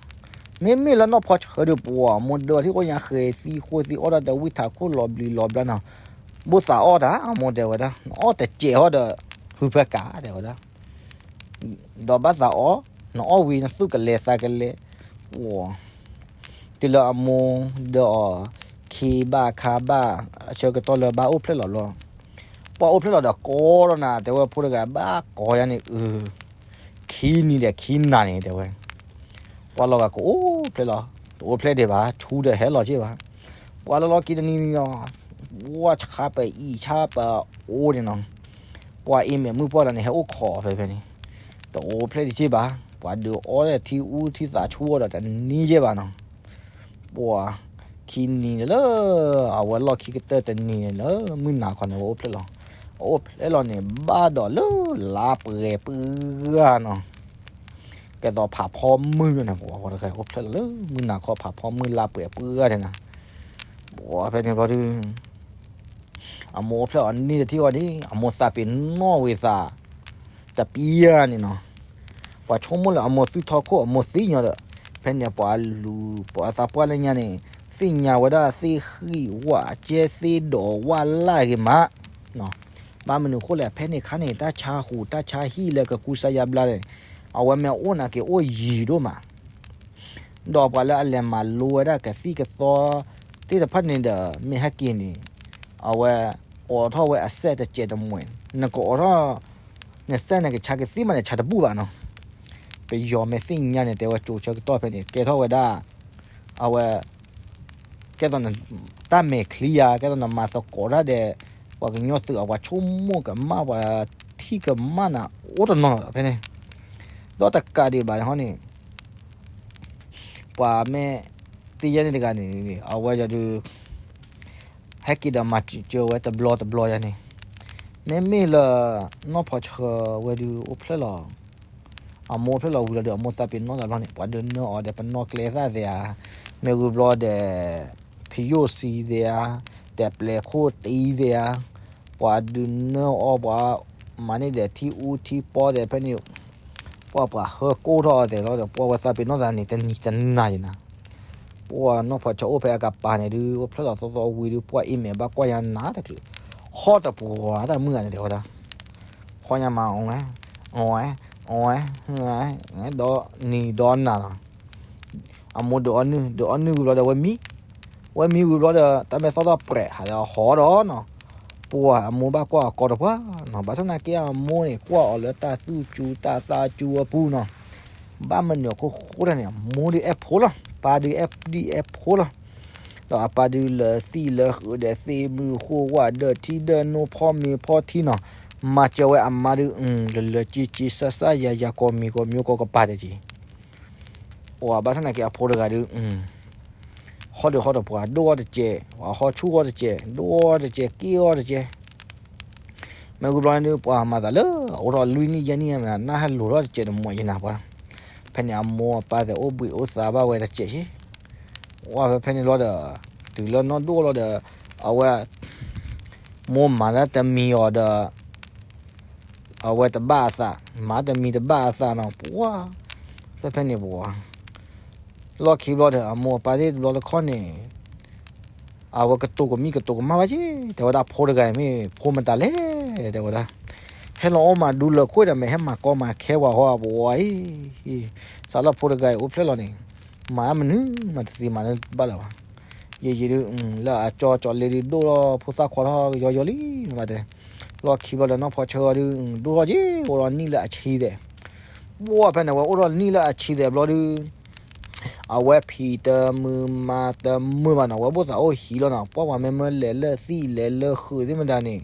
မ့မ့ၢ်လၢနီၢ်ဖီဆၢဒုး ပှၤအမိၢ်ဒၢအီၤထံၣ်အိၣ်ညါဃဲၤသံဃိသံ အီၣ်တၢ်တဝံၣ်ထးခိၣ်လီၤဘျံးလီၤဘျါနီၤ, ဘိၣ်သးအီၣ်တၢ် အမိၢ်တဲဝဲဒၣ် နအီၣ်တစဲးဟီဒီး ဟုဖၢကးတဲဝဲဒၣ် ဒီးဘၣ်သးအီၣ်, နအီၣ်ဝံၤနသူၣ်ကလဲၤသးကလဲၤ, ပှၤ တုၤလၢအမိၢ်ဒၢအီၤ ခံဘၣ်ခါဘၣ် အဆၢကတီၢ်လၢဘၣ်အိၣ်ဖျဲၣ်လီၤလီၤ. ပှၤအိၣ်ဖျဲၣ်လီၤဒီးကိးထီၣ်နၤ တဲဝဲဖိတဂၤဘၣ်ကိးယါန့ၣ်အု, ခံနံၤဒီးခံနၤန့ၣ်တဲဝဲ ပှၤလီၤဂာ်ကအိၣ်ဖျဲၣ်လီၤ, တအိၣ်ဖျဲၣ်ဒံးဘၣ် ဆူဒီးဟဲလီၤက့ၤဘၣ်. ပှၤလီၤလီၤက့ၤတနံၤနံၤလီၤ, ဝဲဆါပအံၤဆါပအိၣ်န့ၣ်နီၤ, ပှၤအ့မဲာ်မုၢ်ပှၢ်လီၤန့ၣ် ဟဲအိၣ်ခိးဖဲဖဲန့ၣ်, တအိၣ်ဖျဲၣ်တက့ၢ်ဘၣ်. ပှၤဒုးအီၣ်ဒီးထံအူထံသးဆူအီၤဒီးတနံၤက့ၢ်ဘၣ်နီၤ. ပှၤ ခံနံၤန့ၣ်လၢ အဝဲလီၢ်ခံကတၢၢ်တနံၤန့ၣ်လၢ မုၢ်နၤခီန့ၣ် ဝဲအိၣ်ဖျဲၣ်လီၤ, အအိၣ်ဖျဲၣ်လီၤန့ၣ် ဘၣ်ဒီးလၢလါပှဲၤပှၢ်နီၤ, ကဲသိးဖးဖီမုၢ်န့ၣ် ပှၤတဂၤအိၣ်ဖျဲၣ်လီၤလၢ မုၢ်နၤခီဖးဖီမုၢ်လါပှဲၤပှၢ်ဒဲနၤ, ပှၤဖဲန့ၣ်ဘျီဒုး အမိၢ်အိၣ်ဖျဲၣ်အီၤန့ၣ်တထံၣ်ဃီန့ၣ် အမိၢ်သးပ့ၤနီၣ်ဝံၤသး တပျၢ်န့ၣ်နီၤ, ပှၤဆိကမိၣ်လၢအမိၢ်သူၣ်ထီၣ်ခိၣ် အမိၢ်သံညီဒီး ဖဲန့ၣ်ပှၤလူၤ ပှၤသးပှၢ်လၢညါန့ၣ် သ့ၣ်ညါဝဲဒၣ်သ့ၣ်ဃံၣ်ဝၣ်ကဲသ့ၣ်ဒီးဝၣ်လၢ်ဂ့ၤမး, ဘၣ်မနုၤအဃိလဲၣ် ဖဲန့ၣ်ခါန့ၣ် တၢ်ဆါဟူးတၢ်ဆါဟံၣ်လၢကကူစါယါဘျါန့ၣ် အဝဲမ့ၢ်အိၣ်နာ်က့ၤအိၣ်ယံၤဒိၣ်မး ဒီးပှၤလၢအလဲၤမၤလိဝဲဒၣ်ကသံၣ်ကသီသ့ၣ်တဖၣ်န့ၣ်ဒီး မ့ၢ်ဟဲက့ၤန့ၣ် အဝဲအိးထီၣ်ဝဲအစဲးတစဲးတမှဲၤ, နကအိးထီၣ် နစဲးန့ၣ်ကဆါကသံၣ်မးန့ၣ် ဆါတဘူၣ်ဘၣ်နီၤ. ပယီၤမ့ၢ်သ့ၣ်ညါန့ၣ် တဲဝဲကၠိဆၢကတီၢ်ဖဲန့ၣ် ကဲထီၣ်ဝဲဒၣ် အဝဲ ကဲသိးန တၢ်မဲာ်ချံဧါ, ကဲသိးနမၤသကိးတၢ်ဒီး ပှၤကညီသုးအပှၤဆိကမိၣ်ကမၣ် ပှၤထံၣ်ကမၣ်နၤ အိၣ်တနီၤလီၤဖဲန့ၣ်, ဒီးတကးဒံးဘၣ်ဟီန့ၣ် ပှၤမ့ၢ်သ့ၣ်ညါန့ၣ်တဂၤန့ၣ် အဝဲဒုး ဟဲက့ၤဒီးမၤစၢၤဝဲတဘျီတဘျီယါန့ၣ်, မ့မ့ၢ်လၢ နီၢ်ဖီဆၢဝဲဒုးအိၣ်ဖျဲၣ်လီၤ အမိၢ်အိၣ်ဖျဲၣ်လီၤဝံၤလီၤဒီး အမိၢ်သးပ့ၤနီၣ်သးဘျီန့ၣ် ပှၤဒုးနၢအီၤဒီးပနီၣ်ကျဲသၣ်သ့ဧါ, မ့ၢ်ဝံၤဘျီဒီး ဖယိၣ်စံသ့ဧါ, ဒီးပျဲၤခိၣ်တံသ့ဧါ, ပှၤဒုးနၢအီၤ ပှၤမၤန့ၢ်ဒီးထံအူထံပီသ့ၣ်ဖဲန့ၣ်, ပှၤပှၤဟၢကိၢ်ထီၣ်အီၤသ့ၣ်လီၤဒီး ပှၤဝဲသးပ့ၤနီၣ်သးန့ၣ် တနံၤတနၤယါန့ၣ်, ပှၤနီၢ်ဖီဆၢအိၣ်ဖဲအကပၤန့ၣ်ဒုး အိၣ်ဖျဲၣ်လီၤသီသီဝံၤဒုး ပှၤအံၤမဲာ်ဘၣ်ကွၢ်ယါနၤတချုး, ဟီၣ်တပှၤတၢ်မုၢ်ဂၤန့ၣ်တဲဝဲဒၣ် ဖီညါမၤအီၤဝဲ အီၤဝဲ အီၤဝဲ ဒီးနံၤဒီးနၤလီၤ, အမိၢ်ဒုးအီၣ်နုၢ် ဒုးအီၣ်နုၢ်ဝံၤဘျီဒီး ဝဲမံ, ဝဲမံဝံၤဘျီဒီး တၢ်မဲာ်သီၣ်ထီၣ်ပြဲး ဟးဒီးဟီၣ်ဒီးနီၤ, ပှၤအမိၢ်ဘၣ်ကွၢ်အကီတပှၤနီၤ, ဘၣ်ဆၣ်သနာ်က့အမိၢ်န့ၣ် ကွၢ်အီၤလၢတၢ်သူၣ်စူၤတၢ်သးစူၤအပူၤနီၤ, ဘၣ်မနုၤအဃိဃိတၢ်န့ၣ် အမိၢ်ဒုးအဲၣ်ဖိလီၤ, ပၢ်ဒုးအဲၣ်ဒံၣ်အဲၣ်ဖိလီၤ ဒီးအပၢ်ဒုးလၢသံၣ်လၢဃုာ်ဒီးသ့ၣ်မုၢ်ဃိၣ်ဝၣ်ဒီးထံဒီးနိဖီမ့ၤဖီထံနီၤ, မၤစၢၤဝဲအမါဒုး လၢလၢက့က့ စၢ်စၢ်ယၤယၤ ကိးမံၤကိးမံၤကိးကပၤတက့ၢ်, အိၣ်ဘၣ်ဆၣ်သနာ်က့အဖိတဂၤဒုး ဟီၣ်ဒုးဟီၣ်တပှၤ ဒိၣ်အီၤတကဲး ပှၤဟီၣ်ဆူၣ်အီၤတကဲး ဒိၣ်အီၤတကဲး က့ၢ်အီၤတကဲး မ့ၢ်ဂုၢ်ဘျီန့ၣ်ဒုး ပှၤမၤသးလၢအအိၣ်ထီၣ်လွံၢ်နံၣ်ယဲၢ်နံၣ် နၢ်ဟဲလိၤထီၣ်တကဲးတမီၢ်ယနၤပှၤ, ဖဲန့ၣ်အမိၢ်အပၢ်သ့ၣ်အိၣ်ဘှံးအိၣ်သါဘၣ်ဝဲတကဲးဆ့, ဝဲဖဲဖဲန့ၣ်ဘျီဒီး တုၤလၢနီၢ်ဒိၣ်လီၤဒီး အဝဲ မိၢ်မၤတၢ်တမံၤအီၤဒီး အဝဲတဘၣ်အသး မၤတမံၤတဘၣ်အသးနီၤ ပှၤ ဖဲဖဲန့ၣ်ပှၤ လီၢ်ခံဘျီဒီး အမိၢ်အပၢ်သ့ၣ်တဘျီတခီန့ၣ် အဝဲကတိၤကမံၣ်ကတိၤကမၣ်ဘၣ်က့ၤ တဲဝဲဒၣ်ဖိတဂၤအံၤမ့ၢ်ဖိမတၤလဲၣ် တဲဝဲဒၣ် ဟဲလီၤအီၣ်မၤဒူလၢခိၣ်ဒီး မ့ၢ်ဟဲမၤကီမၤခဲပှၤဟီပှၤအံၤ စးလၢဖိတဂၤအံၤအိၣ်ဖျဲၣ်လီၤန့ၣ် မၤအမနုၤမၤတသ့မၤလၢဘၣ်လၢၤဘၣ် ယံာ်ယံာ်ဒုး လၢအကၠီကၠီလ့ဒုး ဒိၣ်ထီၣ်ဖိသၣ်ခွါထီၣ်ကယီယီလံ မ့ၢ်တဲ လီၢ်ခံဘျီဒီး နီၢ်ဖီဆၢအီၤဒုး ဒိၣ်ထီၣ်က့ၤ အိၣ်ဒီးနံၣ်လၢအဆံသဲး ပှၤဖဲန့ၣ် ဝဲအိၣ်ဒီးနံၣ်လၢအဆံသဲးဘျီဒုး အဝဲဖံးတမုာ်မၤတမုာ်ဘၣ်နီၤ ဝဲဘိၣ်သးအိၣ်ဟံးလီၤနီၤ ပှၤပှၤမ့ၢ်မၢလဲၤလၢသံၣ်လဲၤလၢဃုာ်သ့ၣ်မတၤန့ၣ်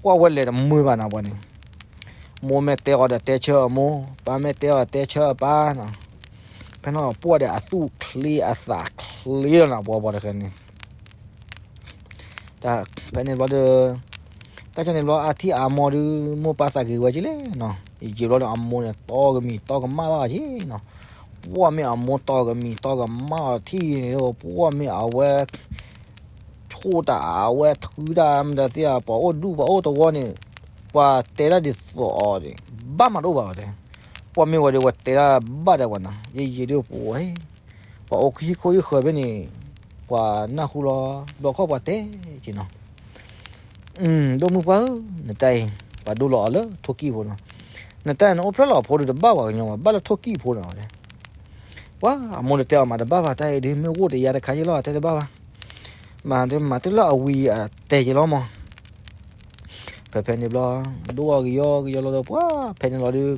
ပှၤဝဲလဲၤတမုာ်ဘၣ်နီၤ ပှၤန့ၣ် မိၢ်မ့ၢ်တဲအီၤဒီးတဲဆၢအမိၢ် ပၢ်မ့ၢ်တဲအီၤတဲဆၢအပၢ်နီၤ ဖဲန့ၣ်ပှၤဒီးအသူၣ်ချ့အသးချ့လီၤနီၤ ပှၤပှၤတဃဲန့ၣ် တၢ်ဖဲန့ၣ်ဘျီဒီး တၢ်ခါန့ၣ်ဘျီအထံၣ်အမိၢ်ဒုး မိၢ်ပၢ်သးဂ့ၤဝဲက့ၤလဲၣ်နီၤ ယံာ်ယံာ်ဘျီဒီးအမိၢ်န့ၣ် တီကမံၤတီကမၣ်ဘၣ်က့ၤနီၤ ပှၤမ့ၢ်အမိၢ်တီကမံၤတီကမၣ်အီၤထံၣ်န့ၣ် ပှၤမ့ၢ်အဝဲ ဆိၣ်တၢ်အဝဲထုတၢ်မတၤသ့ၣ် ပှၤအိၣ်ဒူၣ်ပှၤအိၣ်တဝီန့ၣ် ပှၤတဲတၢ်ဒ်သိးအီၤန့ၣ် ဘၣ်မးတအိၣ်ဘၣ်ဝဲတဲ ပှၤမ့ၢ်ဝဲဒီးဝဲတဲတၢ်ဘၣ်ဒီးပှၤနီၤ ယံာ်ယံာ်ဒုးပှၤ ပှၤအိၣ်ဟံၣ်ခိၣ်ဟံၣ်ဃၢၤဖဲန့ၣ် ပှၤနၢ်ဟူလီၤ ဘျီခီၣ်ပှၤတဲက့ၤနီၤ ဒိၣ်မုၢ်ပှၢ်ဧၢ နတၢ်အံၤ ပှၤဒိလီၤအီၤလၢထိၣ်ကံၣ်ဖိနီၤ နတၢ်အံၤနအိၣ်ဖျဲၣ်လီၤအဖိဒုးတဘၣ်ပှၤကညီဘၣ် ဘၣ်လၢထိၣ်ကံၣ်ဖိနီၤ ပှၤအမိၢ်ဒုးတဲအီၤမးတဘၣ်ဘၣ် တၢ်အံၤဒုးမ့ၢ်အိၣ်တယါတခါယ့လီၤ တဲတဘၣ်ဘၣ် မၤမၤတလၢအဝံၤအတဲယ့လီၤမး ဖဲဖဲန့ၣ်ဘျီ ဒိၣ်အီၤကယီကယီလီၤဒီးပှၤ ဖဲန့ၣ်လီၤဒုး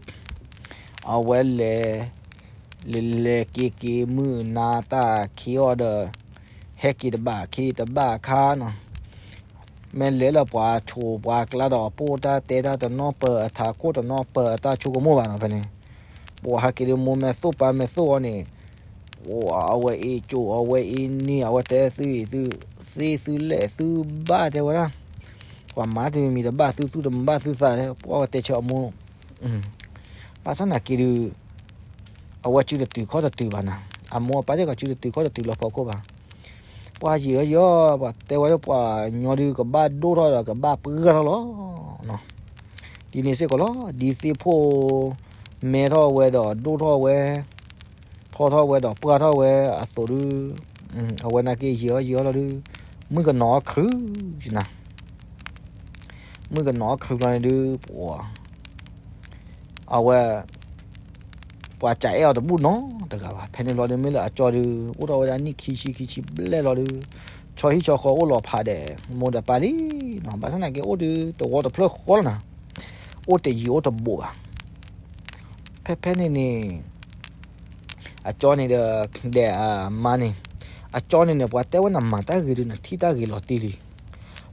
အဝဲလဲၤ လဲၤလဲၤက့ၤက့ၤမုၢ်နၤတၢ်ခံအီၤဒီး ဟဲက့ၤတဘၣ်ခံတဘၣ်ခါနီၤ မ့ၢ်လဲၤလၢပှၤဆိးပှၤကျါဒီး ပိၢ်တၢ်တဲတၢ်တနီၤပၢၤအထးခိၣ်တနီၤပၢၤအတၢ်ဆိကမိၣ်ဘၣ်နီၤ ဖဲန့ၣ် ပှၤဟဲက့ၤဒုးမိၢ်မ့ၢ်သိၣ်ပၢ်မ့ၢ်သိၣ်အီၤန့ၣ် အဝဲအ့ၣ်ကၠိ အဝဲအ့ၣ်န့ၢ် အဝဲတဲသုအံၤသု သ့သုလဲၣ်သုဘၣ်တဲဝဲဒၣ် ပှၤမၤတမံၤမံၤတဘၣ်သုသူၣ်တဘၣ်သုသး ပှၤဝဲတဲဆၢအမိၢ် ဘၣ်ဆၣ်နာ်က့ဒုး အဝဲစုတတုၤခီၣ်တတုၤဘၣ်နၤ အမိၢ်အပၢ်သ့ၣ်ကစုတတုၤခီၣ်တတုၤလၢဖီခိၣ်ဘၣ် ပှၤယံာ်ယီ ပှၤတဲဝဲလၢပှၤညီဒုးကဘၣ်ဒိၣ်ထီၣ်ဒီးကဘၣ်ပှၢ်ထီၣ်လီၤ ဒ်န့ၣ်စ့ၢ်ကီးလီၤ ဒ်သ့ၣ်ဖိ မဲထီၣ်ဝဲဒီးဒိၣ်ထီၣ်ဝဲ ဖ ဆီထီၣ်ဝဲဒီးပှၢ်ထီၣ်ဝဲအသိးဒုး, အဝဲနာ်က့ယံာ်အီၣ်ယံာ်အီၣ်လီၤဒုး, မုၣ်ကနီၤအီၣ်ချုးနၤ, မုၣ်ကနီၤအီၣ်ချုးဘျီန့ၣ်ဒုး, ပှၤ အဝဲ ပှၤစးအဲၣ်အီၤတဘူၣ်နီတဂၤဘၣ်. ဖဲန့ၣ်ဘျီဒုး မ့ၢ်လၢအကၠီဒုး အိၣ်ထီၣ်ဝဲဒၣ်နံၣ်ခံဆံခံဆံဘျဲၣ်လီၤဒုး, ဆီဟံၣ်ဆီဃီအိၣ်လီၤဖးဒဲး, မိၢ်ဒီးပၢ်လံနီၤ, ဘၣ်ဆၣ်သနာ်က့အိၣ်ဒုးတဝီတဖျၢၣ်ဃီလီၤနၤ, အိၣ်တယံၤအိၣ်တဘူးဘၣ်. ဖဲဖဲန့ၣ်န့ၣ် အကၠီန့ၣ်ဒီး ဒဲးအမါန့ၣ်, အကၠီန့ၣ်န့ၣ် ပှၤတဲဝဲနမၤတၢ်ဂ့ၤဒုး နထံၣ်တၢ်ဂ့ၤလီၤတံၢ်လံ.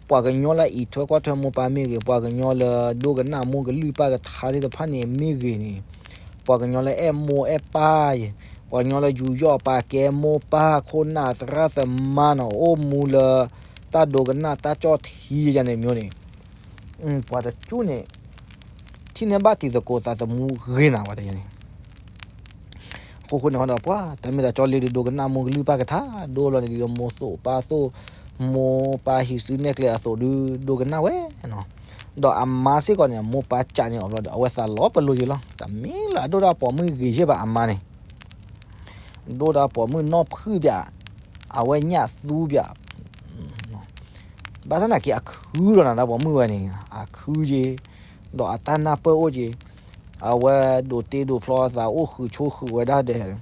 ပှၤကညီလၢအံးထွဲကွၢ်ထွဲမိၢ်ပၢ်မ့ၢ်ဂ့ၤ, ပှၤကညီလၢဒိကနၣ်မိၢ်ကလုၢ်ပၢ်ကထါသ့ၣ်တဖၣ်န့ၣ်မ့ၢ်ဂ့ၤန့ၣ်, ပှၤကညီလၢအဲၣ်မိၢ်အဲၣ်ပၢ်ယဲ, ပှၤကညီလၢယူးယီၣ်ပာ်ကဲမိၢ်ပၢ်ခိၣ်နၢ်သရၣ်သမါနီၤ, အိၣ်မူလၢတၢ်ဒိကနၣ်တၢ်ကၠီၣ်ထံယဲန့ၣ်မ့ၢ်န့ၣ်, ပှၤတကၠူၣ်န့ၣ် ထံၣ်န့ၢ်ဘၣ်တံၤသကိးသးသမူဂ့ၤနၤဝဲတယဲန့ၣ် အဃိဃိန့ၣ်ဒီး ပှၤတၢ်မ့ၢ်တၢ်ကၠီလ့ဒုးဒိကနၣ်မိၢ်ကလုၢ်ပၢ်ကထါ, ဒိလီၤန့ၣ်ဒုး မိၢ်သိၣ်ပၢ်သိၣ်, မိၢ်ပၢ်ဟံးစုနဲၣ်ကျဲအသိးဒုး ဒိကနၣ်ဝဲနီၤ. ဒီးအမါစ့ၢ်ကီးန့ၣ် မိၢ်ပၢ်စးန့ၢ်အီၤဘျီဒီး အဝဲသးလီၤပလိာ်ယဲလီၤ. တမ့ၢ်လၢအဒိၣ်ဒၣ်ပိာ်မုၣ်ဂ့ၤယဲၢ်ဘၣ်အမါန့ၣ် ဒိၣ်ဒၣ်ပိာ်မုၣ်နီၢ်ဖုၣ်ဘၣ်, အဝဲညၣ်သူဘၣ် ဘၣ်ဆၣ်သနာ်က့ အခုဒီးနၤဒၣ်ပိာ်မုၣ်ဝဲန့ၣ် အခုက့ၤ, ဒီးအတၢ်နၢ်ပၢၢ်အိၣ်က့ၤ, အဝဲဒိးတ့ဒိးဖျီသးအိၣ်ဃုာ်ဆိဃုာ်ဝဲဒၣ်ဒီး,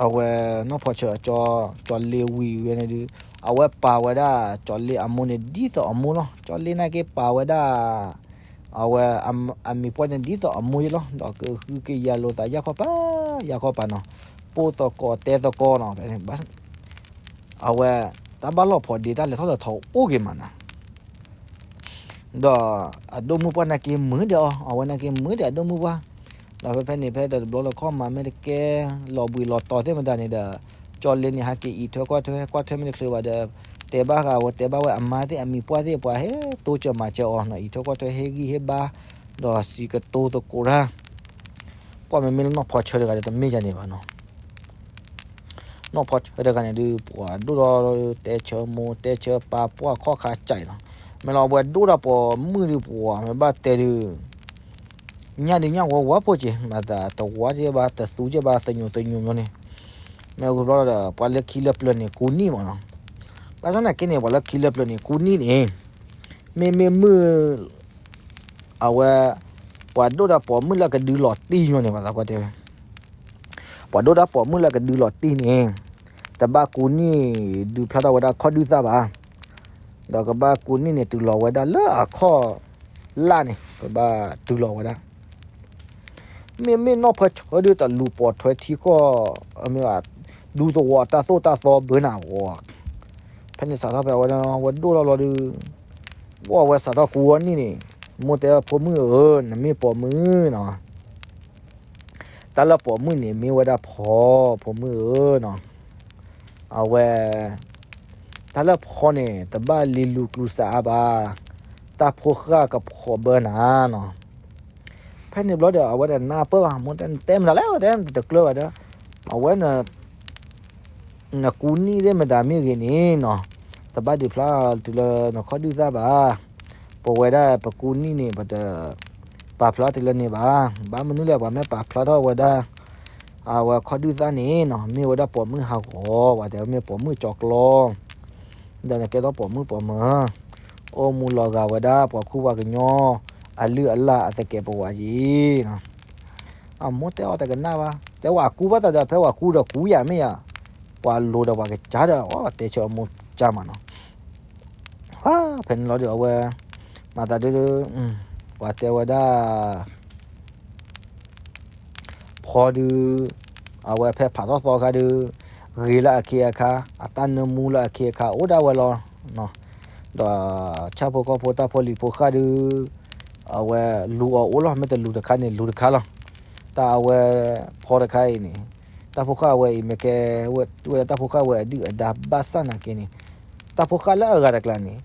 အဝဲနီၢ်ဖီဆၢအကၠီ, ကၠီလ့ဝံၤဝဲန့ၣ်ဒုး, အဝဲပာ်ဝဲဒၣ်ကၠီလ့အမိၢ်န့ၣ်ဒ်သိးအမိၢ်လီၤ. ကၠီလ့နာ်က့ပာ်ဝဲဒၣ် အဝဲအမံၤပှၢ်န့ၣ်ဒ်သိးအမိၢ်ယဲလီၤ. ဒီးကဟုကယာ်လိာ်သးယၢ်ခီၣ်ပၤ, ယၢ်ခီၣ်ပၤနီၤ, ပိၢ်သကိးတဲသကိးနီၤ, အဝဲ တၢ်ဘၣ်လီၢ်ဖိးဒ့တၢ်လဲၤထီၣ်လဲၤထီအိၣ်က့ၤမးနၤ, ဒီးအဒိၣ်မုၣ်ပှၢ်နာ်က့မုာ်ဒံးအီၤ, အဝဲနာ်က့မုာ်ဒံးအဒိၣ်မုၣ်ပှၢ်, ဒီးဖဲဖဲန့ၣ် ဖဲတဘျီလၢခီၣ်မၤမ့ၢ်တကဲ လီၤဘှံးလီၤတီၤသ့ၣ်မတၤန့ၣ်ဒီး, ကၠီလ့န့ၣ်ဟဲက့ၤအံးထွဲကွၢ်ထွဲ, ကွၢ်ထွဲမ့ၢ်တချုးဘၣ်ဒီး, တဲဘၣ်ဃးဝဲ တဲဘၣ်ဝဲအမါသ့ၣ်အမံၤပှၢ်သ့ၣ် ပှၤဟဲတိစၢၤမၤစၢၤအီၤနီၤ, အံးထွဲကွၢ်ထွဲဟ့ၣ်ဂံၢ်ဟ့ၣ်ဘါ, ဒီးစံးကတိၤသကိးတၢ်, ကွၢ်မ့မ့ၢ်လၢနီၢ်ဖီဆၢတဂၤဒီးတမ့ၢ်ယၤန့ၣ်ဘၣ်နီၤ နီၢ်ဖီဆၢတဂၤန့ၣ်ဒုး ပှၤဒိၣ်ထီၣ်တဲဆၢမိၢ် တဲဆၢပၢ် ပှၢ်ခီၣ်ခါစးအံၤလီၤ. မ့ၢ်လီၤဝဲဒိၣ်တၢ်ပိာ်မုၣ်ဒုး ပှၤမ့ၢ်ဘၣ်တဲဒုး ညၣ်ဒုးညၣ်ဝါဝါဖိက့ၤ မၤသးတဝါက့ၤဘၣ် တသူက့ၤဘၣ် သညိးသညိးညီန့ၣ်, မ့ၢ်ဂ့ၤဘျီဒီး ပှၤလၢခံလၢပျၢၤန့ၣ် ကူနံၣ်မးနီၤ. ဘၣ်ဆၣ်သနာ်က့န့ၣ် ပှၤလၢခံလၢပျၢၤန့ၣ် ကူနံၣ်န့ၣ် မ့မ့ၢ်မုၢ် အဝဲ ပှၤဒိၣ်တၢ်ပိာ်မုၣ်လၢကဒုးလီၤတံၢ်ညီန့ၣ် ပှၤသးပှၢ်တဲဝဲ ပှၤဒိၣ်တၢ်ပိာ်မုၣ်လၢကဒုးလီၤတံၢ်န့ၣ် တဘၣ်ကူနံၣ်ဒုးဖျါထီၣ်ဝဲဒၣ်ခီၣ်ဒုၣ်သၣ်ဘၣ်, ဒီးကဘၣ်ကူနံၣ်န့ၣ် တုၤလီၤဝဲဒၣ်လၢအခီၣ်လၢ်န့ၣ် ကဘၣ်တုၤလီၤဝဲဒၣ် မ့မ့ၢ်နီၢ်ဖီဆၢဒုးတလူၤပိာ်ထွဲထံကီၢ် မ့ၢ်ဘၣ် ဒူသဝီတၢ်သိၣ်တၢ်သီဘၢနၤဂီၤ, ဖဲန့ၣ်စးထီၣ်ဖဲအဝဲ ဝဲဒိၣ်ထီၣ်လီၤဒုး ဝဲစးထီၣ်ကူအီၤနံၣ်န့ၣ် မိၢ်တဲဖိမုၣ်ဧၢ နမ့ၢ်ပိာ်မုၣ်နီၤ တၢ်လၢပိာ်မုၣ်န့ၣ် မ့ၢ်ဝဲဒၣ်ဖီ ဖိမုၣ်ဧၢနီၤ, အဝဲ တၢ်လၢဖီန့ၣ် တဘၣ်လံၤလူၤကျူၤစးအါဘၣ်, တၢ်ဖိဃၢ်ကဖီးဘၢနၤနီၤ. ဖဲန့ၣ်ဘျီဒီး အဝဲတနၢ်ပၢၢ်ဘၣ် မိၢ်တဲ နတဲမတၤလဲၣ် တဲတကျၢၤဘၣ်ဒီး အဝဲ နကူနံၣ်သ့ၣ်မတၤမ့ၢ်ဂ့ၤန့ၣ်နီၤ, တဘၣ်ဒုးဖျါတုၤလၢနခီၣ်ဒုၣ်သၣ်ဘၣ်. ပဝဲဒၣ်ပကူနံၣ်န့ၣ် ပတပာ်ဖျါတုၤလၢန့ၣ်ဘၣ်. ဘၣ်မနုၤလဲၣ် ပှၤမ့ၢ်ပာ်ဖျါထီၣ်ဝဲဒၣ် အဝဲခီၣ်ဒုၣ်သၣ်န့ၣ်နီၤ မ့ၢ်ဝဲဒၣ်ပိာ်မုၣ်ဟးဂီၤ ပှၤတဲဝဲမ့ၢ်ပိာ်မုၣ်ကၠီကျီ ဒီးနကဲထီၣ်ပိာ်မုၣ်ပိာ်မၢၤ အိၣ်မူလီၤဂာ်ဝဲဒၣ်ပှၤခူပှၤကညီ အလုၢ်အလၢ်အသကဲးပဝးယံၤနီၤ. အမိၢ်တဲအီၤတကနၣ်ဘၣ် တဲဝဲအကူဘၣ်သးဒီး ဖဲဝဲကူဒီးကူယၤမ့ၢ်ယၤ ပှၤလိၤဒီးပှၤကစၢ်ဒီး အတဲဆၢအမိၢ်ကၢ်မးနီၤ. ဖဲန့ၣ်လီၤဒီးအဝဲ မၤသးဒုး ပှၤတဲဝဲဒၣ် ဖီဒုး အဝဲဖဲဖးထီၣ်သီခါဒုး ဂ့ၤလၢအခ့အခါ အတၢ်နၢမူလၢအခ့အခါ အိၣ်ဒၣ်ဝဲလီၤ. ဒီးဆၣ်ဖိကီၢ်ဖိတၢ်ဖိလံၤဖိဃၢ်ဒုး အဝဲလူၤအီၤအိၣ်လီၤ မ့ၢ်တလူၤတခါန့ၣ် လူၤတခါလီၤ. တၢ်အဝဲဖီတခါအံၤန့ၣ် တၢ်ဖိဃၢ်ဝဲအံၤမ့ၢ်ကဲဝဲ တၢ်ဖိဃၢ်ဝဲအဒုၣ်အဒါဘၣ်ဆၣ်နာ်က့န့ၣ် တၢ်ဖိဃၢ်လၢအဂၤတကျါန့ၣ်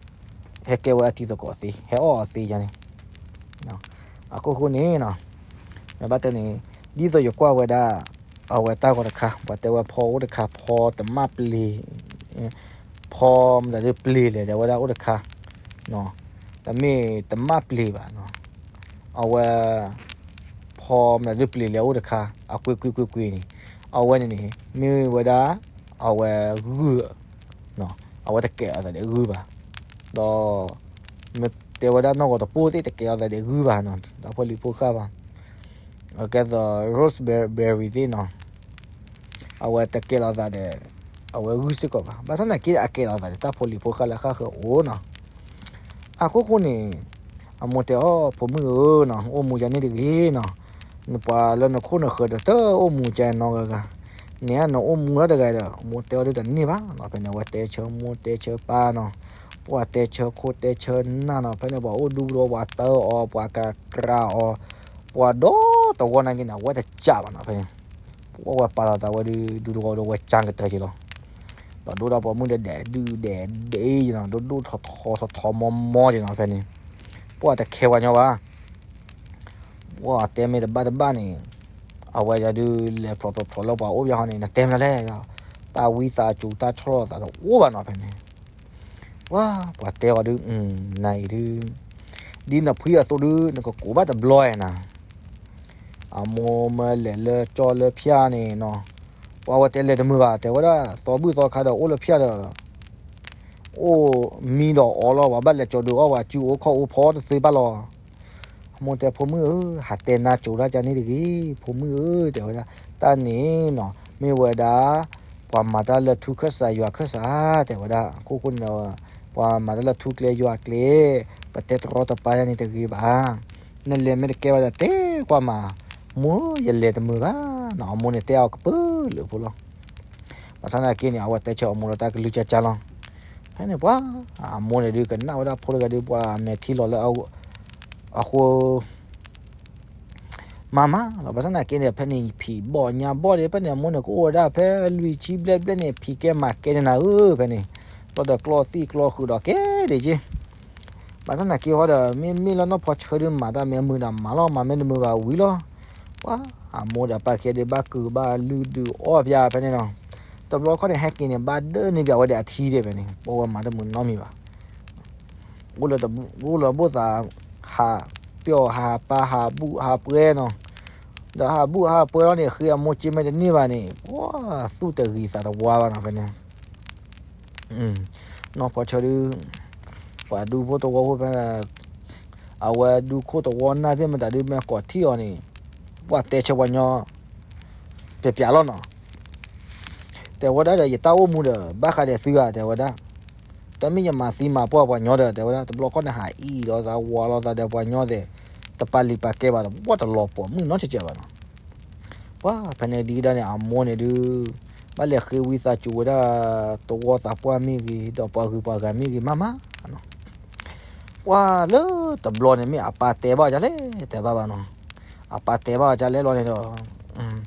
ဟဲကဲဝဲအတံၤသကိးသ့ ဟဲအီၣ်အီၤသ့ယါန့ၣ် အခိၣ်ဃိန့ၣ်နီၤ မ့ၢ်ဘၣ်တဲန့ၣ် ဒ်သိးယကွၢ်ဝဲဒၣ် အဝဲတၢ်ဂီၤတခါ ပှၤတဲဝဲဖီအိၣ်တခါ ဖီတမၣ်ပျ့ၤ ဖီမတၤဒုးပျ့ၤလဲၣ် တဲဝဲဒၣ်အိၣ်တခါ တမ့ၢ်တမၣ်ပျ့ၤဘၣ်နီၤ အဝဲ ဖီမတၤဒုးပျ့ၤလဲၣ်အိၣ်တခါ အကွ့ကွ့ကွ့ကွ့န့ၣ် အဝဲန့ၣ်န့ၣ် မ့ၢ်ဝဲဒၣ် အဝဲဂုၢ်, အဝဲတကဲးအသးဒ်ဂုၢ်ဘၣ်, ဒီး မ့ၢ်တဲဝဲဒၣ်နီၢ်ကီၢ်တပိၢ်သ့ၣ်တကဲးအသးဒ်ဂုၢ်ဘၣ်နီၤ, တၢ်ဖိလံၤဖိဃၢ်ဘၣ်, ကဲသိး raspberry သ့ၣ်နီၤ, အဝဲတကဲးလီၤသးဒီး အဝဲဂုၢ်စ့ၢ်ကီးဘၣ်, ဘၣ်ဆၣ်သနာ်က့ အကဲးလီၤသးဒီးတၢ်ဖိလံၤဖိဃၢ်လၢဃၣ်ဃၢၤအိၣ်နီၤ. အခိၣ်ဃိန့ၣ် အမိၢ်တဲအီၤ ဖိမုၣ်ဧၢနီၤ, အိၣ်မူယၤန့ၣ်တဂ့ၤနီၤ, နပှၤလၢနခိၣ်နဃၢၤဒီးတအိၣ်မူကဲနီတဂၤဂၤ, နနအိၣ်မူလီၤတဂၤဒီး မိၢ်တဲအီၤဒ်တန့ၢ်ဘၣ်နီၤ, ဖဲန့ၣ် အဝဲတဲဆၢမိၢ်တဲဆၢပၢ်နီၤ, ပှၤတဲဆၢခိၣ်တဲဆၢနၢ်နီၤ, ဖဲန့ၣ် ပှၤအိၣ်ဒူပဒီ ပှၤတၢအီၤ ပှၤကကြၤအီၤ, ပှၤဒီတဝီနာ်က့န့ၣ် အဝဲတကးဘၣ်နီၤ, ဖဲန့ၣ် ပှၤဝဲပာ်လီၤသးဝဲဒုး ဒူတဝီဒီးဝဲကၢကတၢၢ်က့ၤလီၤ, ဒီးဒိၣ်ဒၣ်ပှၤမုၣ်ဒီးဒဲးဒုၣ်ဒဲးဒ့နီၤ, ဒိၣ်ဒိၣ်ထီထီထီထီမီမီက့ၤနီၤ, ဖဲန့ၣ် ပှၤတခဲပှၤညီဘၣ် ပှၤတဲမ့ၢ်တဘၣ်တဘၣ်န့ၣ် အဝဲဒုးလဲၤဖျိးဖျိးဖျိးလၢပှၤအိၣ်ဘၣ်ဟီန့ၣ် နတဲမ့ၢ်လဲၣ်, တၢ်ဝံသးစူၤတၢ်ဆီၣ်လီၤသးတအိၣ်ဘၣ်နီၤဖဲန့ၣ်, ပှၤ ပှၤတဲအီၤဒုး နအံၤဒုး ဒ်နဖှံအသိးဒုး နကကိးဘၣ်တဘျီဧါနၤ, အမိၢ်မၢလဲၤလၢကၠီလၢဖၠၣ်န့ၣ်နီၤ, ပှၤဝဲတဲလဲၤတမုာ်ဘၣ် တဲဝဲဒၣ် သီဘူၣ်သီခါဒီးအိၣ်လၢဖၠၣ်ဒီး အိၣ်မံဒီးအီလီၤ, ပှၤဘၣ်လဲၤကၠီဒုးအီၣ် ပှၤစုအိၣ်ခီၣ်အိၣ်ဖီတသ့ဘၣ်လီၤ. အမိၢ်တဲ ဖိမုၣ်ဧၢ, ဟးတဲနါကၠိတၢ်ကန့ၣ်တဂ့ၤ, ဖိမုၣ်ဧၢ, တဲဝဲဒၣ်, တၢ်န့ၣ်နီၤ မ့ၢ်ဝဲဒၣ် ပှၤမၤတၢ်လၢထူခၢၣ်စးယွၤခၢၣ်စး, တဲဝဲဒၣ်, အခိၣ်ဃိန့ၣ်ဒီး ပှၤမၤတၢ်လၢထူကျဲယွၤကျဲ, ပတဲတရီတပါယၤန့ၣ်တဂ့ၤဘၣ်. နလဲၤမ့ၢ်တကဲဘၣ်ဒီး တဲကွၢ်မး, မိၢ်ယလဲၤတမုာ်ဘၣ်နီၤ, အမိၢ်န့ၣ်တဲအီၤကပုာ်လုးဖိလီၤ. ဘၣ်ဆၣ်သနာ်က့န့ၣ် အဝဲတဲဆၢအမိၢ်ဒီးတၢ်ကလုၢ်ကၢ်ကၢ်လီၤ. ဖဲန့ၣ်ပှၤ အမိၢ်န့ၣ်ဒုးကနၣ်ဝဲဒၣ်ဖိတဂၤဒုး ပှၤမဲာ်ထံလီၤလၢအဃိ မၤမးလီၤ. ဘၣ်ဆၣ်သနာ်က့န့ၣ် ဖဲန့ၣ်ဖံးဘီၣ်ညါဘီၣ်ဒီး ဖဲန့ၣ်အမိၢ်န့ၣ်ကအိၣ်ဝဲဒၣ်ဖဲလွံၢ်ဆံဘျဲၣ်ဘျဲၣ်န့ၣ် ဖံးကဲမၤကဲန့ၣ်နၤဧၢ, ဖဲန့ၣ် ဘျီဒီးကျီသံၣ်ကျီဃုာ်ဒီးကဲဒံးက့ ဘၣ်ဆၣ်သနာ်က့ဟီဒီး မ့မ့ၢ်လၢနီၢ်ဖီဆၢဒုး မၤတၢ်မ့ၢ်မုာ်ဒီးမၤလီၤ, မၤမ့ၢ်တမုာ်ဘၣ်ဝံၤလီၤ. ပှၤ အမိၢ်ဒီးအပၢ်ခံဂၤဒုး ဘၣ်ကုာ်ဘၣ်လုၢ်ဒုးအီၣ်ပၠးဖဲန့ၣ်နီၤ. တဘျီခီန့ၣ် ဟဲက့ၤန့ၣ် ဘၣ်ဒၢးန့ၢ်ပၠးဝဲဒီးအထံဒဲးဖဲန့ၣ်, ပှၤဝဲမၤတမုာ်နီတမံၤဘၣ်. အိၣ်လၢဘိၣ်သး ဟးပျီၢ်ဟးပၢ်ဟးဘူၣ်ဟးပှဲၤနီၤ. ဒီးဟးဘူၣ်ဟးပှဲၤလီၤန့ၣ် ဃ့အမိၢ်က့မ့ၢ်တန့ၢ်ဘၣ်န့ၣ် ပှၤသူၣ်တဂံၤသးတဝါဘၣ်နီၤဖဲန့ၣ် နီၢ်ဖီဆၢဒုး ပှၤဒူဖိတဝီဖိဖဲ အဝဲဒူခိၣ်တဝီနၢ်သ့ၣ်မတၤဒုး မ့ၢ်ကိးထံၣ်အီၤန့ၣ် ပှၤတဲဆၢပှၤညီ ပျးပျးလီၤနီၤ. တဲဝဲဒၣ်ဒီး ယတၢ်အိၣ်မူဒီး ဘၣ်ဃးဒီးသုဧါ တဲဝဲဒၣ်. တမ့ၢ်ယမၤသံမၤပှၢ်ပှၤညီဒီး တဲဝဲဒၣ် တဘျီခီန့ၣ် ဟးအံၣ်လိာ်သးဝးလိာ်သးဒီးပှၤညီသ့ၣ် တပာ်လုၢ်ပာ်ကဲဘၣ်ဒီး ပှၤတလီၤပိာ်မုၣ်နီတစဲးဘၣ်နီၤ. ပှၤဖဲန့ၣ်ဒ်ကဒါန့ၣ် အမိၢ်န့ၣ်ဒုး ဘၣ်လဲၤဃ့ဝံသးစူၤဝဲဒၣ် တဝီသးပှၢ်မ့ၢ်ဂ့ၤ ဒီးပှၤဂုၤပှၤဂၤမ့ၢ်ဂ့ၤ မၤမးနီၤ. ပှၤလၢတဘျီန့ၣ်မ့ၢ်အပၢ်တဲဘၣ်ဒ်လဲၣ် တဲဘၣ်ဘၣ်နီၤ. အပၢ်တဲဘၣ်ဒ်လဲၣ်လီၤန့ၣ်ဒီး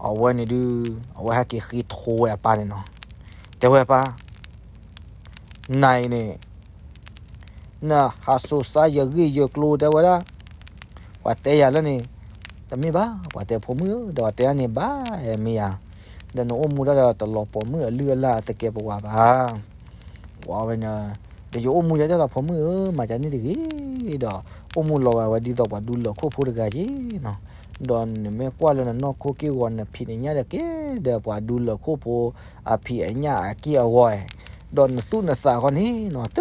အဝဲန့ၣ်ဒုး အဝဲဟဲက့ၤဃ့ထိဝဲအပၢ်န့ၣ်နီၤ. တဲဝဲပၢ် နၤအံၤန့ၣ် နဟးစိာ်စါယဂ့ၢ်ယကျိၤ တဲဝဲဒၣ်. ပှၤတဲယၤလၢန့ၣ် တမ့ၢ်ဘၣ် ပှၤတဲဖိမုၣ်ဧၢ ဒီးပှၤတဲန့ၣ်ဘၣ် မ့ၢ်ယၤ ဒီးနအိၣ်မူတၢ်ဒီးတလီၤပိာ်မုၣ်အလုၢ်အလၢ်အသကဲးပဝးဘၣ်. ပှၤဝဲန့ၣ် ဒီးယအိၣ်မူယၤတဲလီၤဖိမုၣ်ဧၢ မၤကန့ၣ်တဂ့ၤ ဒီး အိၣ်မူလီၤဂာ်ဝဲဒ်သိးပှၤဒူလၢၢ်ခိၣ်ဖိတဂၤက့နီၤ. ဒီးနမ့ၢ်ကွၢ်လၢနနီၢ်ခိက့ၢ်ဂီၤ နဖံးနညၣ်ဒီးကဲဒီးပှၤဒူလၢၢ်ခိၣ်ဖိအဖံးအညၣ်အက့ၢ်အဂီၤ ဒီးနသူၣ်နသးဃီန့ၣ်နီၤ တ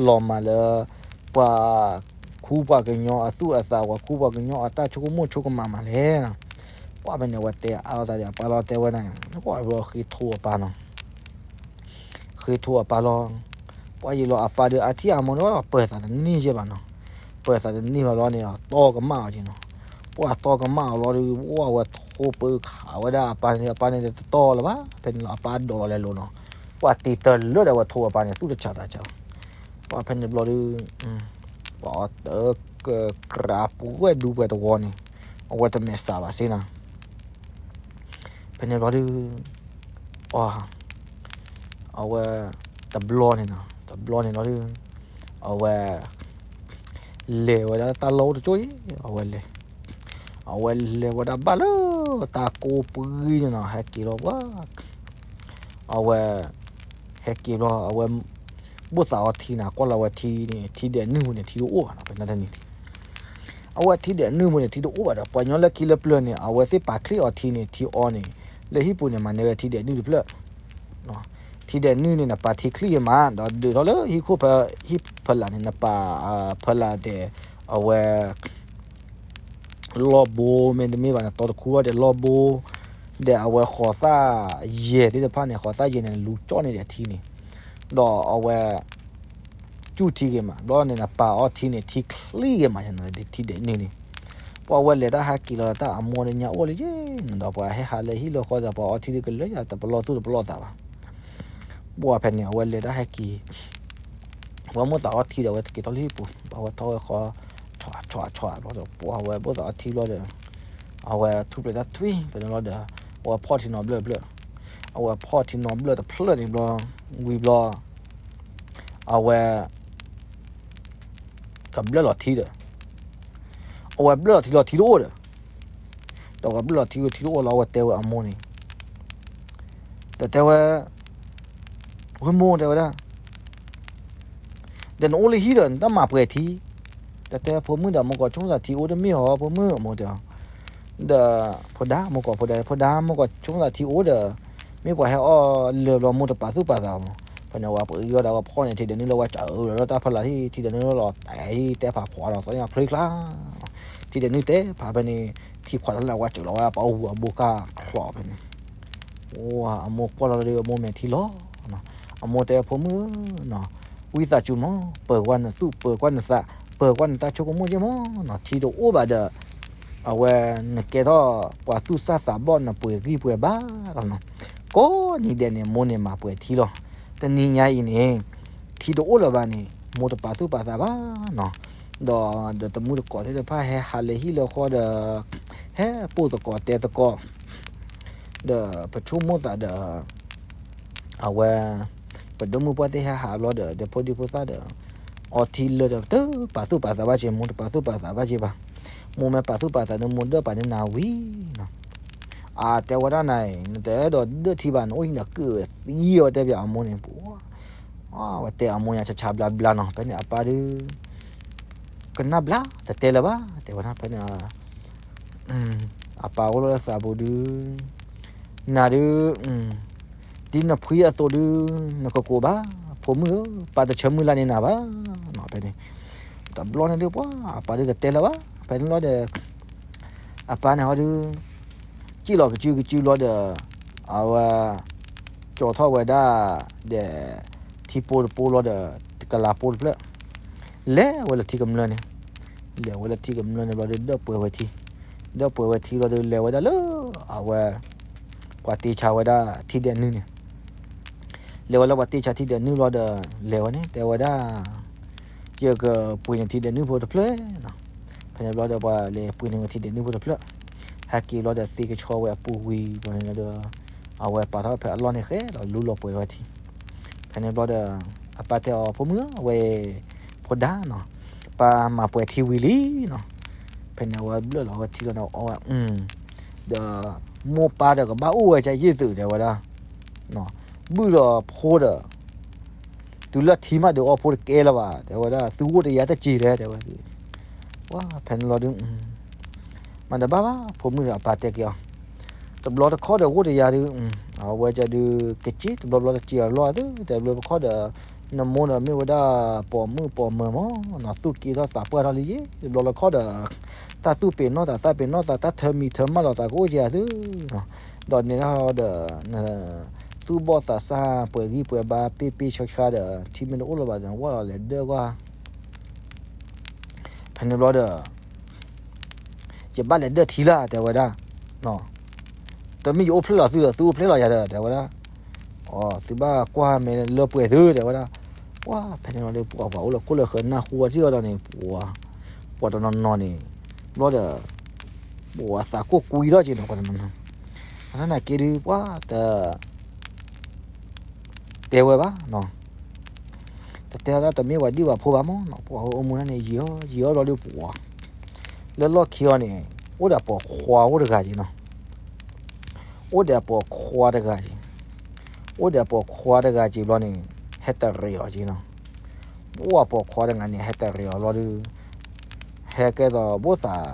လီၤမၢ်လၢ ပှၤခူပှၤကညီအသူၣ်အသး ပှၤခူပှၤကညီအတၢ်ဆိကမိၣ်ဆိကမးမးလဲၣ်. ပှၤဖဲန့ၣ် အဝဲတဲအါလိာ်သးဒီးအပၢ်လီၤ တဲဝဲဒၣ် ပှၤဃ့ထိအပၢ်နီၤ. ဃ့ထိအပၢ်လီၤ. ပှၤယံာ်လီၤအပၢ်ဒီးအထံၣ်အမိၢ်န့ၣ် ပၢၤသးတန့ၢ်ယဲၢ်ဘၣ်နီၤ. ပၢၤသးတန့ၢ်ဘၣ်လီၤန့ၣ် တီကမၣ်အီၤက့နီၤ. ပှၤတီကမၣ်အီၤလီၤဒီး ပှၤဝဲထိပၢၤခးဝဲဒၣ်အပၢ်န့ၣ် အပၢ်န့ၣ်တတီလၢၤဘၣ် ဖဲန့ၣ်လီၤ အပၢ်ဒိးလီၤလဲၤလိၤနီၤ. ပှၤတံၤတၢ်လၢဒီးဝဲထိအပၢ်န့ၣ် သူၣ်တဆးသးဆးလီၤ. ပှၤဖဲန့ၣ်ဘျီဒီး ပှၤအီၤတကကြးပှဲၤဒူပှဲၤတဝီန့ၣ် အဝဲတမဲာ်စးဘၣ်စ့ၢ်နီၤ. ဖဲန့ၣ်ဘျီဒီး အီၤ အဝဲ တဘျီန့ၣ်နီၤ တဘျီန့ၣ်လီၤဒီး အဝဲ လဲၤဝဲဒၣ်တၢ်လီၢ်အိၣ်တကၠိၢ်အံၤ အဝဲလဲၤ အဝဲလဲၤဝဲဒၣ်ဘၣ်လၢ တၢ်ကိးပှံန့ၣ်နီၤ ဟဲက့ၤလီၤပှၤ အဝဲ ဟဲက့ၤဘျီ အဝဲ ဘိၣ်သးအီထံနီၤ ကွၢ်လီၤဝဲထံန့ၣ် ထံဒဲးနုၢ်ပူၤန့ၣ် ထံတအိၣ်ဘၣ်နီၤ ပနၢ်တနံၤ အဝဲထံဒဲးနုၢ်ပူၤန့ၣ် ထံတအိၣ်ဘၣ်ဒီး ပှၤညီလၢခံလၢပျၢၤန့ၣ် အဝဲသ့ၣ်ပာ်ချ့အီၤထံန့ၣ် ထံအီန့ၣ် လၢဟံၣ်ပူၤန့ၣ် မၤန့ၢ်ဝဲထံဒဲးနုၢ်တဖျၢၣ်, ထံဒဲးနုၢ်န့ၣ် နပာ်ထံချံၣ်က့ၤမး ဒီးဒုးထီၣ်လၢဟံၣ်ခိၣ်ဖဲ ဟံၣ်ဖီလာ်န့ၣ် နပာ် ဖီလာ်ဒဲး အဝဲ လီၢ်ဘိ မ့တမ့ၢ်ဘၣ်န့ၣ် တီတခူထီၣ်ဒီးလီၢ်ဘိ ဒီးအဝဲဃိးသၣ်ယဲၢ်သ့ၣ်တဖၣ်န့ၣ် ဃိးသၣ်ယဲၢ်န့ၣ် လူၤကၠီၣ်န့ၢ်ဒီးထံန့ၣ်, ဒီးအဝဲ ကၠူၣ်ထံက့ၤမး ဘျီန့ၣ် နပာ်အီထံန့ၣ် ထံချံက့ၤမး ထံဒဲးနုၢ်န့ၣ်, ပှၤဝဲလဲၤတၢ်ဟဲက့ၤလီၤဒီးတၢ်အမိၢ်တညၣ်အိၣ်လၢယဲၢ်န့ၣ်ဒီး ပှၤဟဲဟးလၢဟံၣ်လၢဃီဒီး ပှၤအီထံဒုးကလၢယၤ တပလီၢ်သူၣ်တပလီၢ်သးဘၣ် ပှၤဖဲန့ၣ် အဝဲလဲၤတၢ်ဟဲက့ၤ ပှၤမိၢ်သးအီထံဒီး အဝဲတက့ၤထီၣ်လၢဟံၣ်ပူၤ အဝဲထီၣ်ဝဲဃီ ဆီၣ်ဆီၣ်ဆီၣ်ဘျီဒီး ပှၤဝဲမိၢ်သးအီထံဘျီဒီး အဝဲထူၣ်ဖျဲးတၢ်ထွံၣ် ဖဲန့ၣ်ဘျီဒီး အဝဲဖီၣ်ထံနီၤဘျၢၣ်တဖျၢၣ်, အဝဲဖီၣ်ထံနီၤဘျၢၣ်တဖျၢၣ်န့ၣ်ဘျီ ဝံၤဘျီ အဝဲ ကဘျၢၣ်လီၤထံဒီး အဝဲဘျၢၣ်လီၤထံလီၤထံတအိၣ်ဒီး ဒီးအဝဲဘျၢၣ်လီၤထံလီၤထံတအိၣ်လီၤ အဝဲတဲဝဲအမိၢ်န့ၣ် ဒီးတဲဝဲ ဝဲမိၢ်တဲဝဲဒၣ် ဒီးနအိၣ်လၢဟံၣ်ဒီး နတၢ်မၤပှဲၤထံ, ဒီးတဲဖိမုၣ်ဒီး မိၢ်ကီးဆိကမိၣ်သးထံအိၣ်တမ့ၢ်ဧါ ဖိမုၣ် အမိၢ်တဲအီၤ, ဒီးဖိဒါ မိၢ်ကီးဖိဒါ ဖိဒါ မိၢ်ကီးဆိကမိၣ်သးထံအိၣ်ဒီး မ့ၢ်ပှၤဟဲအီၣ်လၢာ်ဘျီ မိၢ်တပာ်သူၣ်ပာ်သးမး, ဖဲန့ၣ် ဝဲပှၤအံၤအီၤဒီး ဝဲဖီၣ်န့ၣ် ထံဒဲးနုၢ်လၢဝဲစးအၢလီၤလၢတၢ်ဖီလာ် ထံဒဲးနုၢ်လီၤတဲာ် ဟံၣ်တဲဖးခွးဒီး သီၣ်ညါချ့ချါ ထံဒဲးနုၢ်တဲဖးဖဲန့ၣ် ထံခွးလီၤလၢဝဲစးလီၤဝဲ ပှၤအူအဘိကၢ်ချီးဖဲန့ၣ် အမိၢ်ကွၢ်လီၤလၢအမိၢ်မဲာ်ထံလီၤ, အမိၢ်တဲဖိမုၣ်ဧၢ, ဝံသးစူၤမး ပၢၤကွၢ်နသူၣ် ပၢၤကွၢ်နသး ပၢၤကွၢ်နတၢ်ဆိကမိၣ်က့မး, ထံတအိၣ်ဘၣ်ဒီး အဝဲနကဲထီၣ်ပှၤသူၣ်စၢ်သးဘီၣ် နပှဲၤဂံၢ်ပှဲၤဘါလီၤနီၤ, ကိးနံၤဒဲးန့ၣ် မိၢ်န့ၣ်မၤပှဲၤထံလီၤ, တနံၤညါအံၤန့ၣ် ထံတအိၣ်လၢၤဘၣ်န့ၣ် မိၢ်တပာ်သူၣ်ပာ်သးဘၣ်နီၤ, ဒီးဒီးတမုၢ်တကိးသ့ၣ်တဖၣ်ဟဲဟးလၢဟံၣ်လၢဃီဒီး ဟဲပိာ်သကိးတဲသကိး ဒီးပဆိကမိၣ်သးဒီး အဝဲ ပဒိၣ်မုၣ်ပှၢ်သ့ၣ်ဟဲဟးဘျီဒီး ဒီးဖိဒံဖိသၣ်ဒီး အီထံလၢာ်ဒီး တပာ်သူၣ်ပာ်သးဘၣ်က့ၤ မိၢ်တပာ်သူၣ်ပာ်သးဘၣ်က့ၤဘၣ်, မိၢ်မ့ၢ်ပာ်သူၣ်ပာ်သးန့ၣ် မိၢ်ဒၢၣ်ပာ်န့ၢ်နၤဝံၤနီၤ, အတဲဝဲဒၣ်နၤအံၤ နတအဲၣ်ဒိးဒၢၣ်ထံဘၣ် နအိၣ်ဟံၣ်ဒီးကုၢ်သံအီၤ တဲပၠးအမိၢ်န့ၣ် ပှၤ အဝဲတဲအမိၢ်ညါဆါဆါဘျါဘျါနီၤ, ဖဲန့ၣ်အပၢ်ဒုး ကနၣ်ဘျါ တတဲလၢၤဘၣ် တဲဝဲဒၣ် ဖဲန့ၣ် အပၢ်အိၣ်လီၤလၢသးပူၤဒုး နၤဒုး ဒ်နဖှံအသိးဒုး နကကိးဘၣ် ဖိမုၣ်ဧၢ ပၢ်တဆၢမုၢ်လၢ်န့ၢ်နၤဘၣ်နီၤ ဖဲန့ၣ် တဘျီန့ၣ်ဒုး ပှၤအပၢ်ဒုး တတဲလၢၤဘၣ် ဖဲန့ၣ်လီၤဒီး အပၢ်န့ၣ်ဟီဒုး စံၣ်လီၤကစုကစုဘျီဒီး အဝဲ ကၠီၤထီၣ်ဝဲဒၣ် ဒီး ထံပိတပိလီၤဒီး ကလၤပိတဖျၢၣ် လဲၤဝဲလၢထံကမျၢၢ်န့ၣ် လဲၤဝဲလၢထံကမျၢၢ်န့ၣ်ဘျီဒီး ဒၢၣ်ပှဲၤဝဲထံ ဒၢၣ်ပှဲၤဝဲထံဘျီဒီး လဲၤဝဲဒၣ်လၢ အဝဲ ပှၤတ့ဆါဝဲဒၣ်ထံဒဲးနုၢ်န့ၣ် လဲၤဝဲလၢပှၤတ့ဆါထံဒဲးနုၢ်ဘျီဒီး လဲၤဝဲန့ၣ် တဲဝဲဒၣ် ယကပှ့ၤန့ၢ်ထံဒဲးနုၢ်ဖိတဖျၢၣ်နီၤ ဖဲန့ၣ်ဘျီဒီး ပှၤလဲၤပှ့ၤန့ၢ်ဝဲထံဒဲးနုၢ်ဖိတဖျၢၣ် ဟဲက့ၤဘျီဒီး သ့ကဆှီဝဲအပူၤဝံၤဘျီန့ၣ်ဒီး အဝဲပာ်ထီၣ်ဖဲအလီၢ်န့ၣ်ဃဲလီၤ လူလီၤပှဲၤဝဲထံ ဖဲန့ၣ်ဘျီဒီး အပၢ်တဲအီၤ ဖိမုၣ်ဧၢ အဝဲ ဖိဒါနီၤ ပၢ်မၤပှဲၤထံဝံၤလံနီၤ ဖဲန့ၣ်အဝဲဘျၢၣ်လီၤဝဲထံလီၤန့ၣ် အီဝဲ ဒီး မိၢ်ပၢ်ဒီးကဘၣ်အိၣ်ဝဲကယုၢ်သုး တဲဝဲဒၣ် ဘုၣ်ဒီးဖိဒီး တုၤလၢထံမးဒီးအီဖိတကဲလၢၤဘၣ် တဲဝဲဒၣ် သုအိၣ်တယၤတစဲးလဲၣ် တဲဝဲ ပှၤဖဲန့ၣ်လီၤဒုး မၤတဘၣ်ဘၣ် ဖိမုၣ်ဒီးအပၢ်တဲက့ၤအီၤ တဘျီတခီၣ်ဒီးအိၣ်တယၤဒုး အဝဲကဒုး ကစ့တဘျီဘျီတစဲးအလီၢ်သု တဲဘျီတခီၣ်ဒီး နမိၢ်ဒီးမ့ၢ်ဝဲဒၣ်ပိာ်မုၣ်ပိာ်မၢၤမး နီၤ သူၣ်က့ထီၣ်သးပှၢ်ထီၣ်လံယ့ တဘျီတခီၣ်ဒီး တၢ်သူၣ်ပ့ၤနီၣ်သးသးပ့ၤနီၣ်သး တၢ်ထၢမံၤထၢမၢ်လိာ်သးကအိၣ်ကယၤသု ဒီးန့ၣ်ဒီး သူၣ်ဘီၣ်သးစၢ်ပှဲၤဂံၢ်ပှဲၤဘါ ပ့ၢ်ပ့ၢ်ဆှါဆှါဒီး ထံမ့ၢ်တအိၣ်လၢၤဘၣ်ဒီး ဝဲလီၤလဲၤဒၢၣ်ကွၢ် ဖဲန့ၣ်ဘျီဒီး ယဘၣ်လဲၤဒၢၣ်ထံလၢ တဲဝဲဒၣ် တမ့ၢ်ယအိၣ်ဖျဲၣ်လီၤသုဒီး သုအိၣ်ဖျဲၣ်လီၤယၤဒီး တဲဝဲဒၣ် အီ သုဘၣ်ကွၢ်မဲာ်လၢပှဲၤသု တဲဝဲဒၣ် ပှၤဖဲန့ၣ်လီၤဒီး ပှၤပှၤအိၣ်လၢခိၣ်လၢဃၢၤနၢ်ဟူအီၤထံၣ်အီၤဒီးန့ၣ် ပှၤ ပှၤတနီၤနီၤန့ၣ် ဘျီဒီး ပှၤသးကိၢ်ကွံထီၣ်က့ၤနီၤ ပှၤတနီၤနီၤ အသနာ်က့ဒုး ပှၤတ တဲဝဲဘၣ်နီၤ တတဲဝဲဒၣ်တမ့ၢ်ဝဲဒံးဝဲဖိဘၣ်မးနီၤ ပှၤအိၣ်မူဒၣ်န့ၣ် ယံာ်အီၤ ယံာ်အီၤဘျီဒုးပှၤ လၢလီၢ်ခံအီၤန့ၣ် အိၣ်ဒီးပိာ်ခွါအိၣ်တဂၤက့ၤနီၤ အိၣ်ဒီးပိာ်ခွါတဂၤက့ၤ အိၣ်ဒီးပိာ်ခွါတဂၤက့ၤဘျီန့ၣ် ဟဲတရံးအီၤက့ၤနီၤ ပှၤပိာ်ခွါတဂၤန့ၣ် ဟဲတရံးအီၤဘျီဒုး ဟဲကဲသိးဘၣ်သး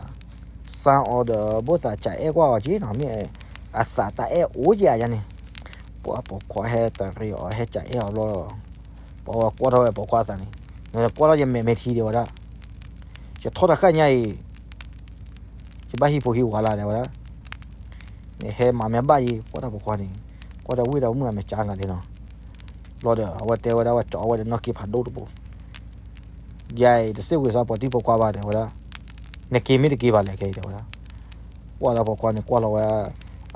စၢ်အီၤဒီး ဘၣ်သးစးအဲၣ်ကွၢ်အီၤက့ၤနီၤ မ့ၢ် အသးတၢ်အဲၣ်အိၣ်ယၤယၤန့ၣ်, ပှၤပိာ်ခွါဟဲတရံးအီၤ ဟဲကအဲၣ်အီၤဘျီ, ပှၤဝဲကွၢ်ထီၣ်ဝဲပိာ်ခွါသးန့ၣ်, နကွၢ်ထီၣ်ယမဲာ်မ့ၢ်ထံတဲဝဲဒၣ်, ယထီၣ်တဃၣ်ညါအံၤ, ယဘၣ်ဟံးဖိဟံးဝၤလၢ်တဲဝဲဒၣ်, နဟဲမၤမ့ၢ်ဘၣ်ယံၤ ပှၤတၢ်ပိာ်ခွါန့ၣ်, ကွၢ်တၢ်ဝ့ၢ်တၢ်မုၣ်အမဲာ်ကါဂၤလဲၣ်နီၤ, ဘျီဒီး အဝဲတဲဝဲဒၣ်ဝဲကၠီအဝဲဒီးနီၢ်က့ၤဖးဒိၣ်တဘိ ယၤအံၤ တစ့ၢ်ဝံၤစးပှၤတံၤပိာ်ခွါဘၣ်တဲဝဲဒၣ်, နက့ၤမ့ၢ်တက့ၤဘၣ်လဲၣ်ခဲအံၤတဲဝဲဒၣ်, ပှၤလၢပိာ်ခွါန့ၣ်ကွၢ်လီၤဝဲ,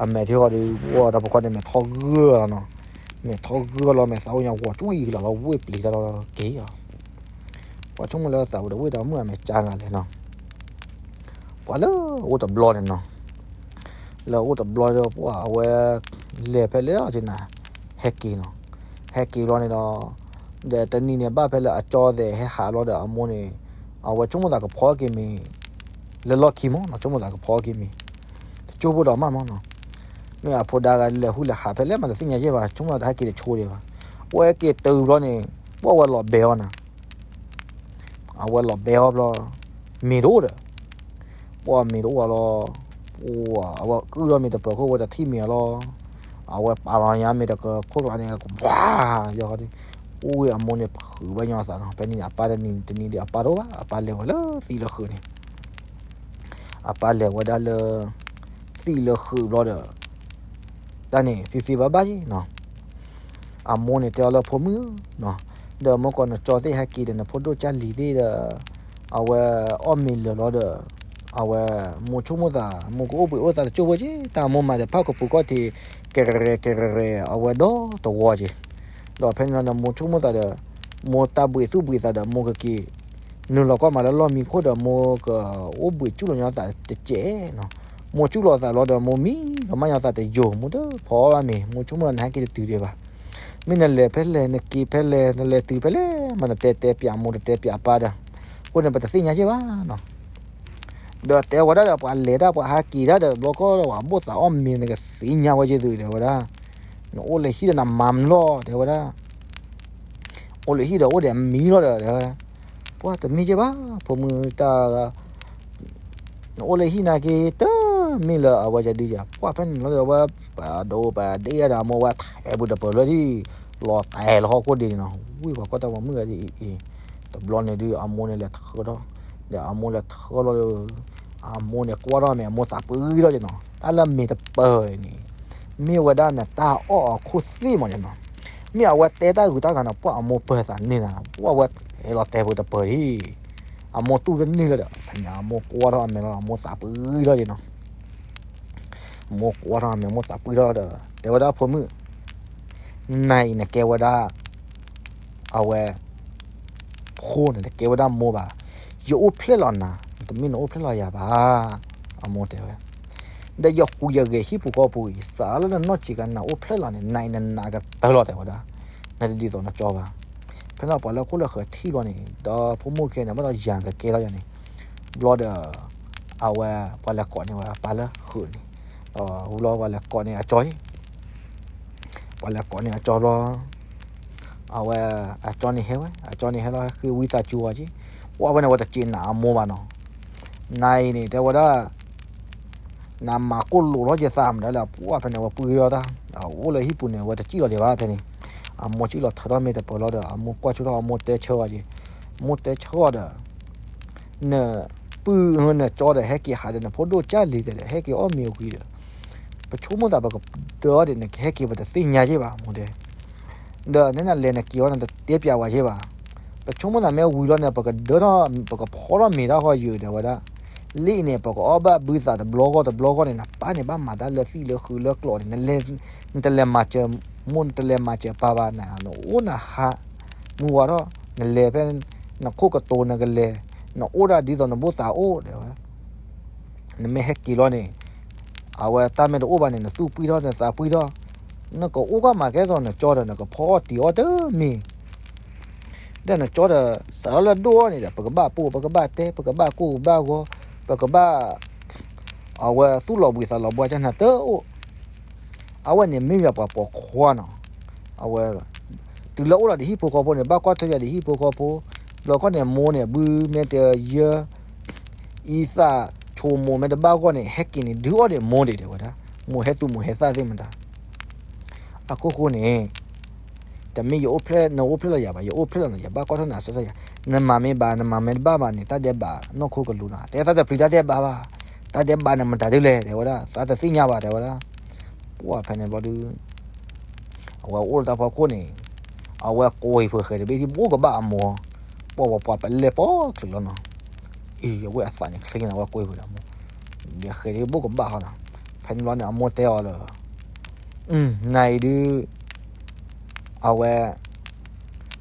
အမဲာ်ထံဃီဒီး ပှၤတၢ်ပိာ်ခွါန့ၣ်မဲာ်ထီၣ်ဂၢၢ်လီၤနီၤ, မဲာ်ထီၣ်ဂၢၢ်လီၤ မဲာ်သးအိၣ်ညါဝီၤကွံာ်ကလီၤလီၤ ဝ့ၢ်ပျံၤတၢ်လီၤက့ၤလီၤ, ပှၤဆိကမိၣ်လၢသးဝဲဒီးဝ့ၢ်ဒီးမုၣ်အမဲာ်ကါဂၤလဲၣ်နီၤ, ပှၤလၢအိၣ်တဘျီန့ၣ်နီၤ လၢအိၣ်တဘျီဒီး ပှၤအဝဲလဲၤဖဲလဲၣ်လီၤက့ၤနၤ, ဟဲက့ၤနီၤ, ဟဲက့ၤဘျီန့ၣ်ဒီး, ဒီးတနံၤန့ၣ်ဘၣ်ဖဲလၢအကၠီသဲးဟဲဟးဘျီဒီးအမိၢ်န့ၣ်, အဝဲဆိကမိၣ်သးကဖီက့ၤမ့ၤ, လၢလီၢ်ခံမ့ၢ်နီၤ ဆိကမိၣ်သးကဖီက့ၤမ့ၤ, တကၠိဖိဒီးမးမ့ၢ်နီၤ, မ့ၢ်အဖိဒါဂၤလဲၤဟူလဲၤဟးဖဲလဲၣ်မးတသ့ၣ်ညါယဲၢ်ဘၣ် ဆိကမိၣ်သးတဟဲက့ၤတဆိဒံးဘၣ်, အဝဲက့ၤတုၤဘျီန့ၣ်, ပှၤဝဲလီၤဘဲအီၤနၤ အဝဲလီၤဘဲအီၤဘျီ, မ့ၤတအိၣ်ဒီး, ပှၤမ့ၤတအိၣ်ဘၣ်လီၤ, ပှၤအဝဲကုၢ်ထီၣ်မ့ၤတပၢၤခိၣ်ဝဲတထံၣ်မ့ၤအီၤလီၤ, အဝဲပာ်လီၤညါမ့ၤတကခိၣ်ကျါန့ၣ် ကဘှါယီၤဒီး, အိၣ်ဝဲအမိၢ်န့ၣ်ဖုးဘၣ်ညီအသးနီၤ ဖဲန့ၣ်န့ၣ် အပၢ်တနံၤတနံၤဒီးအပၢ်တအိၣ်ဘၣ် အပၢ်လဲၤဝဲလၢသံၣ်လၢဃုာ်န့ၣ် အပၢ်လဲၤဝဲဒၣ်လၢ သံၣ်လၢဃုာ်ဘျီဒီး တၢ်န့ၣ်သ့သ့ဘၣ်ဘၣ်ယဲနီၤ, အမိၢ်န့ၣ်တဲအီၤလၢဖိမုၣ်ဧၢ, ဒီးမ့ၢ်ကီးနကၠီသ့ၣ်ဟဲက့ၤဒီးနဖိဒိၣ်ကၢ်လံၤသ့ၣ်ဒီး, အဝဲအီၣ်မ့ၤလၢာ်လီၤဒီး, အဝဲမိၢ်ဆိကမိၣ်သး မိၢ်ကအိၣ်ဘှံးအိၣ်သါတကၠိၢ်ဖိက့ၤ တၢ်မိၢ်မၤဒီးဖးကပူၤကီၢ်ထံး ကရဲၤကရဲၤ အဝဲဒီတဝီက့ၤ, ဒီးဖဲန့ၣ်လီၤဒီးမိၢ်ဆိကမိၣ်သးဒီး, မိၢ်တၢ်ဘှံးသူၣ်ဘှံးသးဒီးမိၢ်ကက့ၤ နုာ်လီၤကီၢ်မးလၢလီၢ်မံခိၣ်ဒီးမိၢ်ကအိၣ်ဘှံးကၠူၣ်လီၤညီသးတကဲးနီၤ, မိၢ်ကၠူၣ်လီၤသးဘျီဒီးမိၢ်မံလီၤမးညီသးတယိာ် မိၢ်တဖီဘၣ်မ့ၤ မိၢ်ဆိကမိၣ်နဟဲက့ၤတတုၤဒံးဘၣ်, မ့ၢ်နလဲၤဖဲလဲၣ် နက့ၤဖဲလဲၣ် နလဲၤတုၤဖဲလဲၣ် မ့ၢ်နတဲတဲပၠးမိၢ်တတဲပၠးအပၢ်ဒီး, အဃိန့ၣ်ပတသ့ၣ်ညါယဲၢ်ဘၣ်နီၤ ဒီးတဲဝဲဒၣ်ဒီးပှၤလဲၤတၢ်ပှၤဟးက့ၤတၢ်ဒီးဘျီကီၢ်ဒီးပှၤဘိၣ်သးအီၣ်မ့ၤနကသ့ၣ်ညါဝဲက့ၤသုတဲဝဲဒၣ်, နအိၣ်လၢဟံၣ်ဒီးနမၤမနုၤလီၤတဲဝဲဒၣ်, အိၣ်လၢဟံၣ်ဒီးအိၣ်ဒီးမံလီၤဒီးတဲဝဲ, ပှၤတမ့ၢ်က့ၤဘၣ် ဖိမုၣ်တၢ် နအိၣ်လၢဟံၣ်နာ်က့ၤ တမ့ၢ်လၢအဝဲယဒုယၤ ပှၤဖဲန့ၣ်လီၤဒီးဝဲ ပဒိပဒ့ယၤဒီးအမိၢ်ဝဲထဲးပူၤတပၢၤလၢဒ် လီၤတဲာ်လၢဟီၣ်ခိၣ်ဒံးန့ၣ်နီၤ ဝံၢ်ပှၤကွၢ်တၢ်ပှၤမုၣ်ဂၤဒ်အံၤအံၤ, တဘျီန့ၣ်ဒုးအမိၢ်န့ၣ်လဲၤထၢထီၣ်, ဒီးအမိၢ်လဲၤထၢလီၤဒီး အမိၢ်န့ၣ်ကွၢ်ထီၣ်မ့ၤ အမိၢ်သးပှံၤထီၣ်က့ၤနီၤ တၢ်လၢမ့ၤတပၢၤန့ၣ် မ့ၢ်ဝဲဒၣ်နတၢ်အီၣ်အခိၣ်သ့ၣ်မးန့ၣ်နီၤ, မ့ၢ်အဝဲတဲတၢ်ဂုၤတၢ်ဂၤန့ၣ် ပှၤအမိၢ်ပၢၤသးန့ၢ်နၤ ပှၤဝဲထဲးလီၤတဲာ်ပူၤတပၢၤဒံး, အမိၢ်တူၢ်တန့ၢ်လၢၤဒီး ဖဲန့ၣ်အမိၢ်ကွၢ်ထီၣ်အမဲာ်လီၤ အမိၢ်သးပှံၤထီၣ်က့ၤနီၤ မိၢ်ကွၢ်ထီၣ်အမဲာ် မိၢ်သးပှံၤထီၣ်ဒီး တဲဝဲဒၣ်ဖိမုၣ်, နၤအံၤနကဲဝဲဒၣ် အဝဲ ဖိန့ၣ် နကဲဝဲဒၣ်မိၢ်ဘၣ်, ယအိၣ်ဖျဲၣ်လီၤနၤ, တမ့ၢ်နအိၣ်ဖျဲၣ်လီၤယၤဘၣ်, အမိၢ်တဲဝဲ, ဒီးယဃုယဂဲၤဟံၣ်ပူၤဃီပူၤအံၤ စးလၢနနီၢ်ကံကနၤအိၣ်ဖျဲၣ်လီၤန့ၣ် နၤအံၤနနးကတၢၢ်လီၤတဲဝဲဒၣ်, နတဒ်သိးနကၠီဘၣ်, ဖဲန့ၣ်ပှၤလၢခိၣ်လၢဃၢၤထံၣ်ဘျီန့ၣ် ဒီးဖိမုၣ်ခဲန့ၣ် ဘၣ်ဒီးယၤကကဲထီၣ်ယၤန့ၣ်, ဘျီဒီး အဝဲ ပှၤလဲၤကိးန့ၢ်ဝဲအပၢ်လၢဃုာ်န့ၣ်, ဒီးဝံၤလီၤပှၤလဲၤကိးန့ၢ်အကၠီအံၤ, ပှၤလဲၤကိးန့ၢ်အကၠီဘျီ, အဝဲ အကၠီန့ၣ်ဟဲဝဲ အကၠီန့ၣ်ဟဲလီၤဟဲဃ့ဝံသးစူၤအီၤက့, ပှၤဖဲန့ၣ်ဝဲတစံးနၤအမိၢ်ဘၣ်နီၤ, နၤအံၤန့ၣ် တဲဝဲဒၣ် နမၤကိၢ်လိာ်ထီၣ်ယသးမတၤလဲၣ် ပှၤဖဲန့ၣ်ဝဲပှံၤထီၣ်တၢ်, အိၣ်လၢဟံၣ်ပူၤန့ၣ် ဝဲတစံၣ်လီၤဒံးဘၣ်ဖဲန့ၣ်, အမိၢ်စံၣ်လီၤထၢထီၣ်မ့ၤတပၢၤလီၤဒီး အမိၢ်ကွၢ်ဆိထီၣ် အမိၢ်တဲဆၢအီၤက့, မိၢ်တဲဆၢအီၤဒီး နပုၢ်နကၠီဒီး ဟဲက့ၤဟးဒီးနဖိဒိၣ်ကၢ်လံၤသဲးဒီး ဟဲက့ၤအီၣ်မ့ၤဝံၤဒီး ပဆိကမိၣ်သးပကဒၢအီၤဒီး နကဟဲက့ၤပတသ့ၣ်ညါက့ဘၣ် မိၢ်တဲ, ဒီးနနလဲၤနက့ၤအီၤန့ၣ် တတဲပၠးဝဲက့ဘၣ်, ပဆိကမိၣ်သးမ့ၢ်ဝံၤလီၤန့ၣ် ပကဒၢထီၣ် ပကဖီထီၣ်မ့ၤတၢ်ဃီယုာ်ဒီးဝဲဒၣ်, လံာ်န့ၣ် ပကအီၣ်ဘၣ်ဘုသးတဘျီဂီၢ်တဘျီဂီၢ်န့ၣ် နပၢ်န့ၣ် ဘၣ်မၤတၢ်လၢသံၣ်လၢဃုာ်လၢကျိးန့ၣ် နတလဲၤမၤစၢၤမိၢ် နတလဲၤမၤစၢၤပၢ်ဘၣ်နၤ နအိၣ်နဟး မုၢ်ဝါထီၣ် နလဲၤဖဲ နခိၣ်ကတိၤနကလဲၤ နအိၣ်ဒၣ်ဒ်သိးနဘိၣ်သးအိၣ်တဲဝဲ, နမ့ၢ်ဟဲက့ၤလီၤန့ၣ် အဝဲတၢ်မ့ၢ်တအိၣ်ဘၣ်န့ၣ် နသူၣ်ပှံၢ်ထီၣ်နသးပှံၢ်ထီၣ်, နကအိၣ်ကီၢ်မးကဲသိးနကၠီဒီး နကဖီအီၣ်တံၤအီၣ်တမ့ၢ် ဒီးနကၠီဒီး စးထီၣ်လၢဒိၣ်အီၤန့ၣ်ဒီး ပကဘၣ်ပိာ် ပကဘၣ်တဲ ပကဘၣ်ကိၢ်ပကဘၣ်ဂီၤ ပကဘၣ် အဝဲသူၣ်လီၤဘှံးသးလီၤဘှါကနၤတအိၣ်, အဝဲန့ၣ်မ့ၢ်ယၤပှၤပိာ်ခွါနီၤ, အဝဲ တုၤလၢအိၣ်လီၤဒီးဟံၣ်ဖိဃီဖိန့ၣ် ဘၣ်ကွၢ်ထွဲယၤဒီးဟံၣ်ဖိဃီဖိ, ဘျီခီန့ၣ်မိၢ်န့ၣ် ဘုမ့ၢ်တယၢ အံသၣ်ဆိမိၣ်မ့ၢ်တဘၣ်ဂီၢ်န့ၣ် ဟဲက့ၤန့ၣ် ဒုးအီၣ်ဒံးမိၢ်ဒံးတဲဝဲဒၣ်, မိၢ်ဟဲသူၣ်မိၢ်ဟဲသၣ်သ့ၣ်မတၤ အခိၣ်ဃိန့ၣ် တမ့ၢ်ယအိၣ်ဖျဲၣ် နအိၣ်ဖျဲၣ်လီၤယၤဘၣ်, ယအိၣ်ဖျဲၣ်လီၤနၤ ယဘၣ်ကွၢ်ထီၣ်နၤအဆၢဆၢယၤ, နမၤမ့ၢ်ဘၣ် နမၤမ့ၢ်တဘၣ်ဘၣ်န့ၣ် တၢ်ဒဲးဘးနီၢ်ခိကလူးနီၤ, တဲသးတပျံၤတၢ်ဒဲးဘးဘၣ်, တၢ်ဒဲးဘးန့ၣ်မတၤဒ်လဲၣ် တဲဝဲဒၣ်, သးတသ့ၣ်ညါဘၣ် တဲဝဲဒၣ်. ပှၢ်ဖဲန့ၣ်ဘျီဒုး အဝဲအိၣ်လၢတၢ်ဖီခိၣ်န့ၣ် အဝဲကွံာ်ဖုးဃဲၤတဘ့ၣ် ဘိၣ်ကဘၣ်အမိၢ်, ပှၢ်ပှၤပှၤပလဲၢ်ပိာ်ချုးလီၤနီၤ, အံၤ အဝဲအသးန့ၣ်ချ့နီၤ အဝဲကွံာ်ဖုးဒီးအမိၢ်, ဃဲၤတဘ့ၣ်ဘိၣ်ကဘၣ်ဟီနီၤ, ဖဲန့ၣ်ဘျီန့ၣ် အမိၢ်တဲအီၤလၢ နၤအံၤဒုး အဝဲ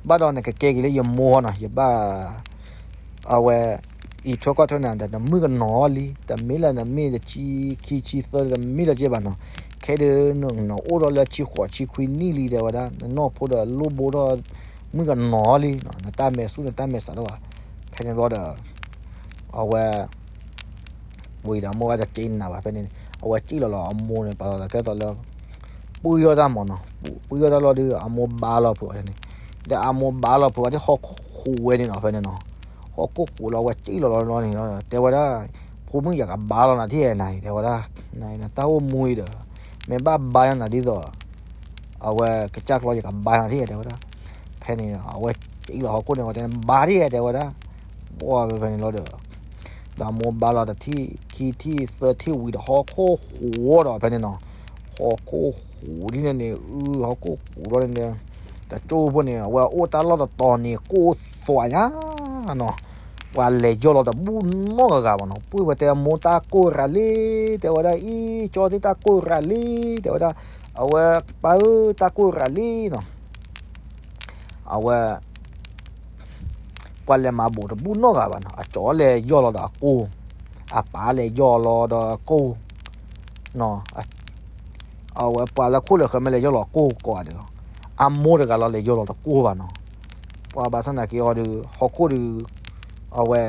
ဘၣ်ဒီးနကကဲက့ၤလၢယမိၢ်ဟီနီၤ, ယဘၣ် အဝဲ အံးထွဲကွၢ်ထွဲနၤဒီး နမုၣ်ကနီၤလံ, တမ့ၢ်လၢနမ့ၢ်တဆံခံဆံသၢ တမ့ၢ်လၢက့ဘၣ်နီၤ, ခဲဒုးနအိၣ်ဒီးလၢဆံဃိးဆံခွံနံၣ်လံ တဲဝဲဒၣ်, နနီၢ်ဖိဒီးလိၣ်ဘိဒီး မုၣ်ကနီၤလံ, နတၢ်မဲာ်ဆူၣ်နတၢ်မဲာ်ဆါတအိၣ်ဘၣ်, ဖဲန့ၣ်ဘျီဒီး အဝဲ ဝံၤဒီးအမိၢ်ဘၣ်တက့နၤဘၣ် ဖဲန့ၣ် အဝဲစံၣ်လီၤလီၤအမိၢ်န့ၣ် ပာ်လီၤသးကဲသိးလၢ ပှံၢ်ယီၢ်တၢ်မးနီၤ, ပှံၢ်ယီၢ်တၢ်လီၤဒုး အမိၢ်ဘါလီၤဖုးအီၤန့ၣ်, ဒီးအမိၢ်ဘါလီၤဖုးအီၤဒ်ဟီၣ်ခိၣ်ဃိးဝဲန့ၣ်နီၤ ဖဲန့ၣ်နီၤ, ဟီၣ်ခိၣ်ဃိးလီၤအဝဲစံၣ်လီၤလီၤန့ၣ် တဲဝဲဒၣ်, ဖိမုၣ်ယကဘါလီၤနၤထံၣ်နၤအံၤ တဲဝဲဒၣ်, နတၢ်အိၣ်မူအံၤဒီး မ့ၢ်ဘၣ်ဘါယီၤနၤဒ်သိး အဝဲကစၢ်ကျီယကဘါနၤထံၣ် တဲဝဲဒၣ်, ဖဲန့ၣ် အဝဲစံၣ်လီၤဟီၣ်ခိၣ်န့ၣ် အဝဲတဲဘါထံၣ် တဲဝဲဒၣ်, ပှၢ်ဖဲန့ၣ်လီၤဒီး ဒီးအမိၢ်ဘါလီၤတထံၣ်ခံထံၣ်သၢထံၣ်ဝံၤဒီး ဟီၣ်ခိၣ်ဃိးဒီးဖဲန့ၣ်နီၤ, ဟီၣ်ခိၣ်ဃိးဒ်န့ၣ်န့ၣ် အု ဟီၣ်ခိၣ်ဃိးလီၤန့ၣ်, တကၠိဖိန့ၣ် အဝဲအိၣ်တၢ်လီၢ်တတီၤန့ၣ် ကိၢ်သွးညါနီၤ, ပှၤလဲၤယီၢ်လီၤတဘူၣ်နီတဂၤဘၣ်နီၤ, ပှၢ်ဝဲတဲအမိၢ်တၢ်ကိၢ်ရၤလံ, တဲဝဲဒၣ်အံၤ ကၠီသ့ၣ်တၢ်ကိၢ်ရၤလံ, တဲဝဲဒၣ်, အဝဲပၢ်ဧၢတၢ်ကိၢ်ရၤလံနီၤ အဝဲ ပှၤလဲၤမၤဘူးတဘူၣ်နီတဂၤဘၣ်နီၤ, အကၠီလဲၤယီၢ်လီၤဒီးအကိၢ်, အပၢ်လဲၤယီၢ်လီၤဒီးအကိၢ်, အဝဲပှၤလၢခိၣ်လၢဃၢၤမ့ၢ်လဲၤယီၢ်လီၤကိၢ်ကိးဂၤဒဲးလီၤ, အမိၢ်တဂၤလီၤလဲၤယီၢ်လီၤတကိၢ်ဘၣ်နီၤ, ပှၤဘၣ်ဆၣ်သနာ်က့အီၤဒုး ဟီၣ်ခိၣ်ဒုး အဝဲ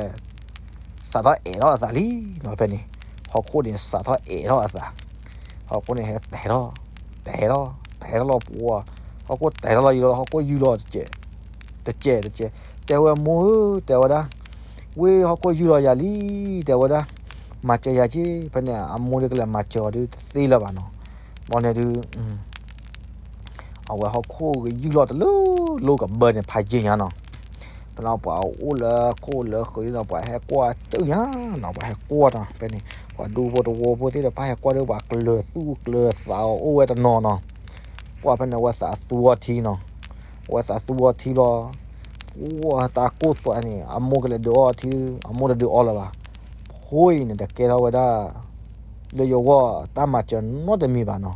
စးထီၣ်အဲးထီၣ်အသးလံနီၤ, ဖဲန့ၣ် ဟီၣ်ခိၣ်န့ၣ်စးထီၣ်အဲးထီၣ်အသး, ဟီၣ်ခိၣ်န့ၣ်ဟဲတဲာ်ထီၣ် တဲာ်ထီၣ် တဲာ်ထီၣ်လီၤပှၤ, ဟီၣ်ခိၣ်တဲာ်ထီၣ်လီၤယံၤလီၤ ဟီၣ်ခိၣ်ယုၢ်လီၤ တကဲးတကဲး, တဲဝဲမိၢ်ဧၢ တဲဝဲဒၣ်, ဝ့ၢ်ဟီၣ်ခိၣ်ယုၢ်လီၤယၤလံ, တဲဝဲဒၣ်, မၤစၢၤယၤက့, ဖဲန့ၣ် အမိၢ်ဒုးကလဲၤမၤစၢၤအီၤဒုးတသ့လၢၤဘၣ်နီၤ, ဘီန့ၣ်ဒုး အဝဲဟီၣ်ခိၣ်ကယုၢ်လီၤတလၢလိကဘၢန့ၣ် ဖးယံာ်ညါနီၤ, ဖဲန့ၣ်ပှၤအိၣ်လၢခိၣ်လၢဃၢၤနီၤ ပှၤဟဲကွၢ်တၢၢ်ညါနီၤ, ပှၤဟဲကွၢ်နီၤ, ဖဲန့ၣ် ပှၤဒူဖိတဝီဖိသ့ၣ်တဖၣ်ဟဲကွၢ်ဒီး ပှၤကျၢၤသူၣ်ကျၢၤသးအီၤအိၣ်ဝဲတနီၤနီၤ, ပှၢ်ဖဲန့ၣ် အဝဲသးသူအီၤထံနီၤ, အဝဲသးသူအီၤထံဘျီ, ပှၢ်တၢ်ကိၢ်သွးန့ၣ် အမိၢ်ကလဲၤဒုးအီထံ, အမိၢ်တဒုးအီလၢၤဘၣ်, ဖိအံၤန့ၣ် တကဲထီၣ်ဝဲဒၣ် လၢယဂီၢ်တၢ်မၤစၢၤနီတမံၤဘၣ်နီၤ,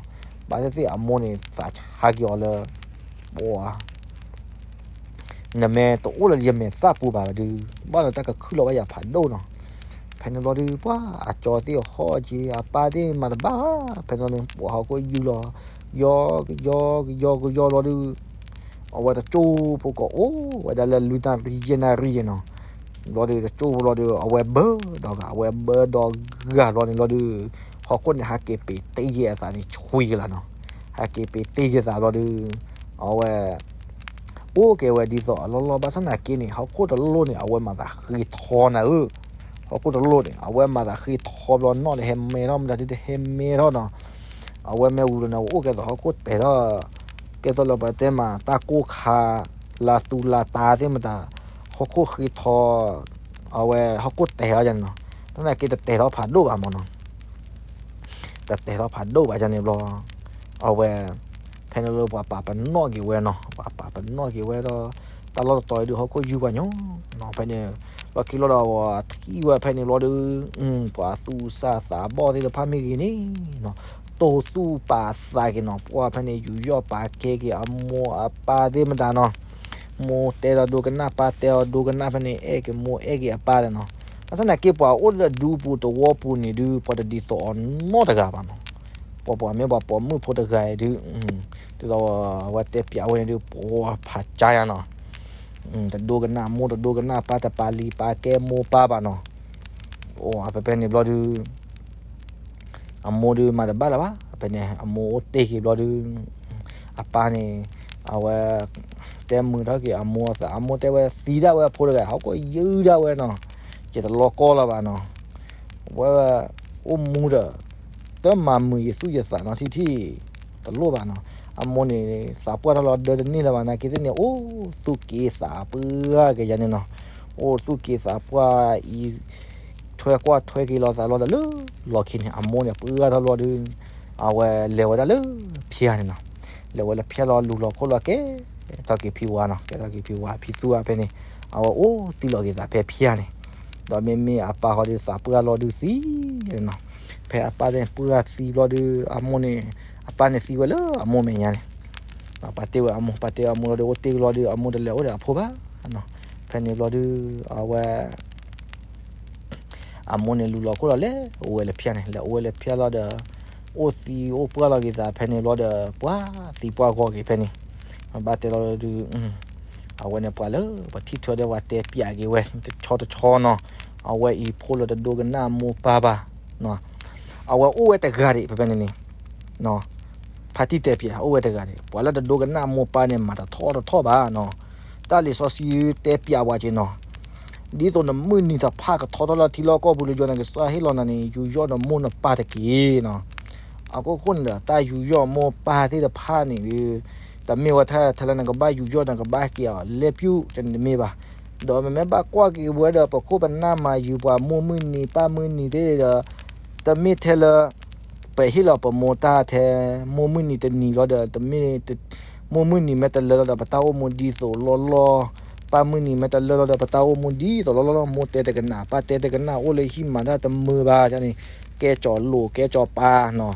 ဘၣ်သ့ၣ်သ့ၣ်အမိၢ်န့ၣ် သးဆါက့ၤအီၤလၢ ပှၢ် နမ့ၢ်တအိၣ်လၢယမဲာ်သၣ်ပူၤဘၣ်ဒုး ဘၣ်လၢတၢ်ကခုၣ်လီၤဘၣ်ယၤဖးဒိၣ်နီၤ, ဖဲန့ၣ်ဘျီဒုး ပှၢ်အကၠီသ့ၣ်ဟီၣ်က့ၤ အပၢ်သ့ၣ်မၤတဘၣ်, ဖဲန့ၣ်န့ၣ် ပှၢ်ဟီၣ်ခိၣ်ယုၢ်လီၤ, ယီကယီကယီကယီဘျီဒုး အဝဲတကၠိဖိကအိၣ်ဝဲဒၣ်လၢလွံၢ်နၣ်ရံၣ်ယဲၢ်နၣ်ရံၣ်ယဲၢ်နီၤ, ဘျီဒုးတကၠိဖိဘျီဒုး အဝဲဘၢဒီးဂၤ အဝဲဘၢဒီးဂၤဘျီန့ၣ်ဘျီဒုး ဟီၣ်ခိၣ်န့ၣ်ဟးက့ၤပ့ၤတ့ၢ်က့ၤအသးန့ၣ် ဆှံကလာ်နီၤ, ဟးက့ၤပ့ၤတ့ၢ်က့ၤသးဘျီဒုး အဝဲ အိၣ်က့ၤဝဲဒ်သိးအလီၢ်လီၢ် ဘၣ်ဆၣ်သနာ်က့န့ၣ် ဟီၣ်ခိၣ်တလိၣ်န့ၣ် အဝဲမၤသးဃ့ထီနၤဧၢ, ဟီၣ်ခိၣ်တလိၣ်န့ၣ် အဝဲမၤသးဃ့ထီဘျီ နီၣ်တဟဲမဲထီၣ် မတၤဒုတဟဲမဲထီၣ်နီၤ, အဝဲမ့ၢ်ဝံၤလီၤန့ၣ် အဝဲအိၣ်ကဲသိးဟီၣ်ခိၣ်တဲာ်ထီၣ်, ကဲသိးလၢပတဲမး တၢ်ကိၢ်ခါ လါသူလါတၤသ့ၣ်မတၤ ဟီၣ်ခိၣ်ဃ့ထီ အဝဲဟီၣ်ခိၣ်တဲာ်ထီၣ်ယါန့ၣ်နီၤ, သနာ်က့တတဲာ်ထီၣ်ဖးဒိၣ်ဘၣ်မးနီၤ တတဲာ်ထီၣ်ဖးဒိၣ်ဘၣ်ယါန့ၣ်ဘျီ, အဝဲ ဖဲန့ၣ်လၢပှၤပာ်ပနီၣ်က့ၤဝဲနီၤ, ပှၤပာ်ပနီၣ်က့ၤဝဲဒီး တၢ်လီၢ်တတီၤအံၤဒုး ဟီၣ်ခိၣ်ယုၢ်ပှၤညီနီၤ, ဖဲန့ၣ် လီၢ်ခံလီၤဒီး အထံၣ်ဝဲဖဲန့ၣ်ဘျီဒုး ပှၤသူၣ်စၢ်သးဘီၣ်သ့ၣ်တဖၣ်မ့ၢ်ဂ့ၤန့ၣ်နီၤ, တိၢ်သူၣ်ပာ်သးက့ၤနီၤ, ပှၢ်ဖဲန့ၣ် ယူးယီၣ်ပာ်ကဲက့ၤအမိၢ်အပၢ်သ့ၣ်မတၤနီၤ, မိၢ်တဲဒီးဒိကနၣ် ပၢ်တဲအီၤဒိကနၣ် ဖဲန့ၣ် အဲၣ်က့ၤမိၢ်အဲၣ်က့ၤအပၢ်ဒီးနီၤ, ဘၣ်ဆၣ်သနာ်က့ပှၤအိၣ်လၢဒူပူၤသဝီပူၤန့ၣ်ဒုး ပှၤတဒ်သိးအီၤနီတဂၤဘၣ်နီၤ, ပှၤပှၤမ့ၢ်ပှၤပိာ်မုၣ်ဖိတဂၤအံၤဒုး ဒ်သိးအဝဲတဲပျးဝဲန့ၣ်ဒုး ပှၤဖးကါယါနီၤ, တဒိကနၣ်မိၢ်တဒိကနၣ်ပၢ် တပာ်လံၤပာ်ကဲမိၢ်ပၢ်ဘၣ်နီၤ, ဖဲဖဲန့ၣ်ဘျီဒုး အမိၢ်ဒုးမၤတဘၣ်လၢၤဘၣ်, ဖဲန့ၣ် အမိၢ်အိၣ်တ့ၢ်က့ၤဘျီဒုး အပၢ်န့ၣ် အဝဲ တဲမုာ်ထီၣ်က့ၤအမိၢ်အသး, အမိၢ်တဲဝဲသံဒၣ်ဝဲအဖိတဂၤ ဟီၣ်ခိၣ်ယုၢ်ဒၣ်ဝဲနီၤ, ယတလီၤကီလၢၤဘၣ်နီၤ, ဝဲအိၣ်မူဒီး တမၤမုာ်ယသူၣ်ယသးနီထံထံၣ်, တလိၣ်ဘၣ်နီၤ. အမိၢ်န့ၣ် သးပှၢ်ထီၣ်လီၤဒၢတန့ၢ်လၢၤဘၣ် နာ်က့သ့ၣ်န့ၣ် အိၣ်သူၣ်က့သးပှၢ်က့ၤယါန့ၣ်နီၤ. အိၣ်သူၣ်က့သးပှၢ်အံၤ ထွဲကွၢ်ထွဲက့ၤလီၤသးလီၤဒီးလၢလီၢ်ခံန့ၣ် အမိၢ်န့ၣ်ပှၢ်ထီၣ်လီၤဒုး အဝဲလဲၤဝဲဒၣ်လၢဖၠါန့ၣ်နီၤ. လဲၤဝဲလၢဖၠါလီၤ လူၤလီၤခိၣ်လီၤ ကဲထီၣ်က့ၤဖံဝါနီၤ, ကဲထီၣ်က့ၤဖံဝါ ဖံသူအါဖဲန့ၣ် အဝဲအိၣ်သံလီၤက့ၤသးဖဲဖၠါန့ၣ်, ဒီးမ့မ့ၢ်အပၢ်ဃီဒီးသးပှၢ်လီၤဒုးသံနီၤ. ဖဲအပၢ်န့ၣ်ပှၢ်သံဘျီဒုး အမိၢ်န့ၣ် အပၢ်န့ၣ်သံဝဲလၢအမိၢ်မဲာ်ညါန့ၣ် ပာ်တ့ၢ်ဝဲအမိၢ် ပာ်တ့ၢ်အမိၢ်လီၤဒီး အိၣ်တ့ၢ်ကလီၤဒီး အမိၢ်တလဲၤအိၣ်ဒီးအဖိဘၣ်နီၤ. ဖဲန့ၣ်ဘျီဒုး အဝဲ အမိၢ်န့ၣ်လူၤလီၤခိၣ်လီၤ လဲၤအိၣ်ဝဲလၢဖၠါန့ၣ် လဲၤအိၣ်ဝဲလၢဖၠါလီၤဒီး အိၣ်သံအိၣ်ပှၢ်လီၤက့ၤသးဖဲန့ၣ်ဘျီဒီး ပှၤသံပှၢ်ဂီၤက့ၤဖဲန့ၣ် ဘၣ်တဲလီၤဒုး အဝဲန့ၣ်ပှၤလၢပှၤထံၣ်ထၢဒီးပှၤတဲပၠးက့ၤဝဲ တဆီတဆီနီၤ. အဝဲအံၤဖိလၢတဒိကနၣ်မိၢ်ပၢ်ဘၣ် အဝဲအိၣ်ဝဲတဂၤဒံး ဖဲဖဲန့ၣ်န့ၣ် ဖါတံၢ်တဲပၠး အိၣ်ဝဲတဂၤန့ၣ် ပှၤလၢတဒိကနၣ်မိၢ်ပၢ်န့ၣ် မၤတထီၣ်တထီၣ်ဘၣ်နီၤ. တၢ်လံာ်စီဆှံတဲပၠးဝဲက့ၤနီၤ, ဒ်သိးနမုၢ်နံၤတဖၣ်ကထီထီၣ်လၢထံလီၢ်ကီၢ်ပူၤလၢယွၤနကစၢ်ဟ့ၣ်လီၤနၤန့ၣ် ယူးယီၣ်နမိၢ်နပၢ်တက့ၢ်နီၤ. အခိၣ်ဃိန့ၣ်ဒီး တၢ်ယူးယီၣ်မိၢ်ပၢ်သ့ၣ်တဖၣ်န့ၣ်ဒုး တမ့ၢ်ဝဲထဲထဲလၢနကဘၣ်ယူးယီၣ်နကဘၣ်က့ၤအီၤလဲၤပျုၢ်တန့ၣ်တမ့ၢ်ဘၣ်. ဒီးမ့မ့ၢ်ဘၣ်ကွၢ်က့ၤဝဲဒီး ပခိၣ်ပနၢ်မၤယုၤပှၤမိၢ်မုၢ်နံၤပၢ်မုၢ်နံၤသ့ၣ်ဒီး တမ့ၢ်ထဲလၢ ပဟ့ၣ်လီၤပမိၢ်တၢ်ထဲ မိၢ်မုၢ်နံၤတနံၤလီၤဒီး တမ့ၢ် မိၢ်မုၢ်နံၤမ့ၢ်တလၢလီၤဒီး ပတၢ်အိၣ်မူဒ်သိးလီၢ်လီၢ်, ပၢ်မုၢ်နံၤမ့ၢ်တလၢလီၤဒီး ပတၢ်အိၣ်မူဒ်သိးလီၢ်လီၢ်, မိၢ်တဲတကနၣ် ပၢ်တဲတကနၣ် အိၣ်လၢဟံၣ်မၤတၢ်တမုာ်ဘၣ်န့ၣ် ကဲကၠီၤလိာ်ကဲကၠီၤပၤနီၤ,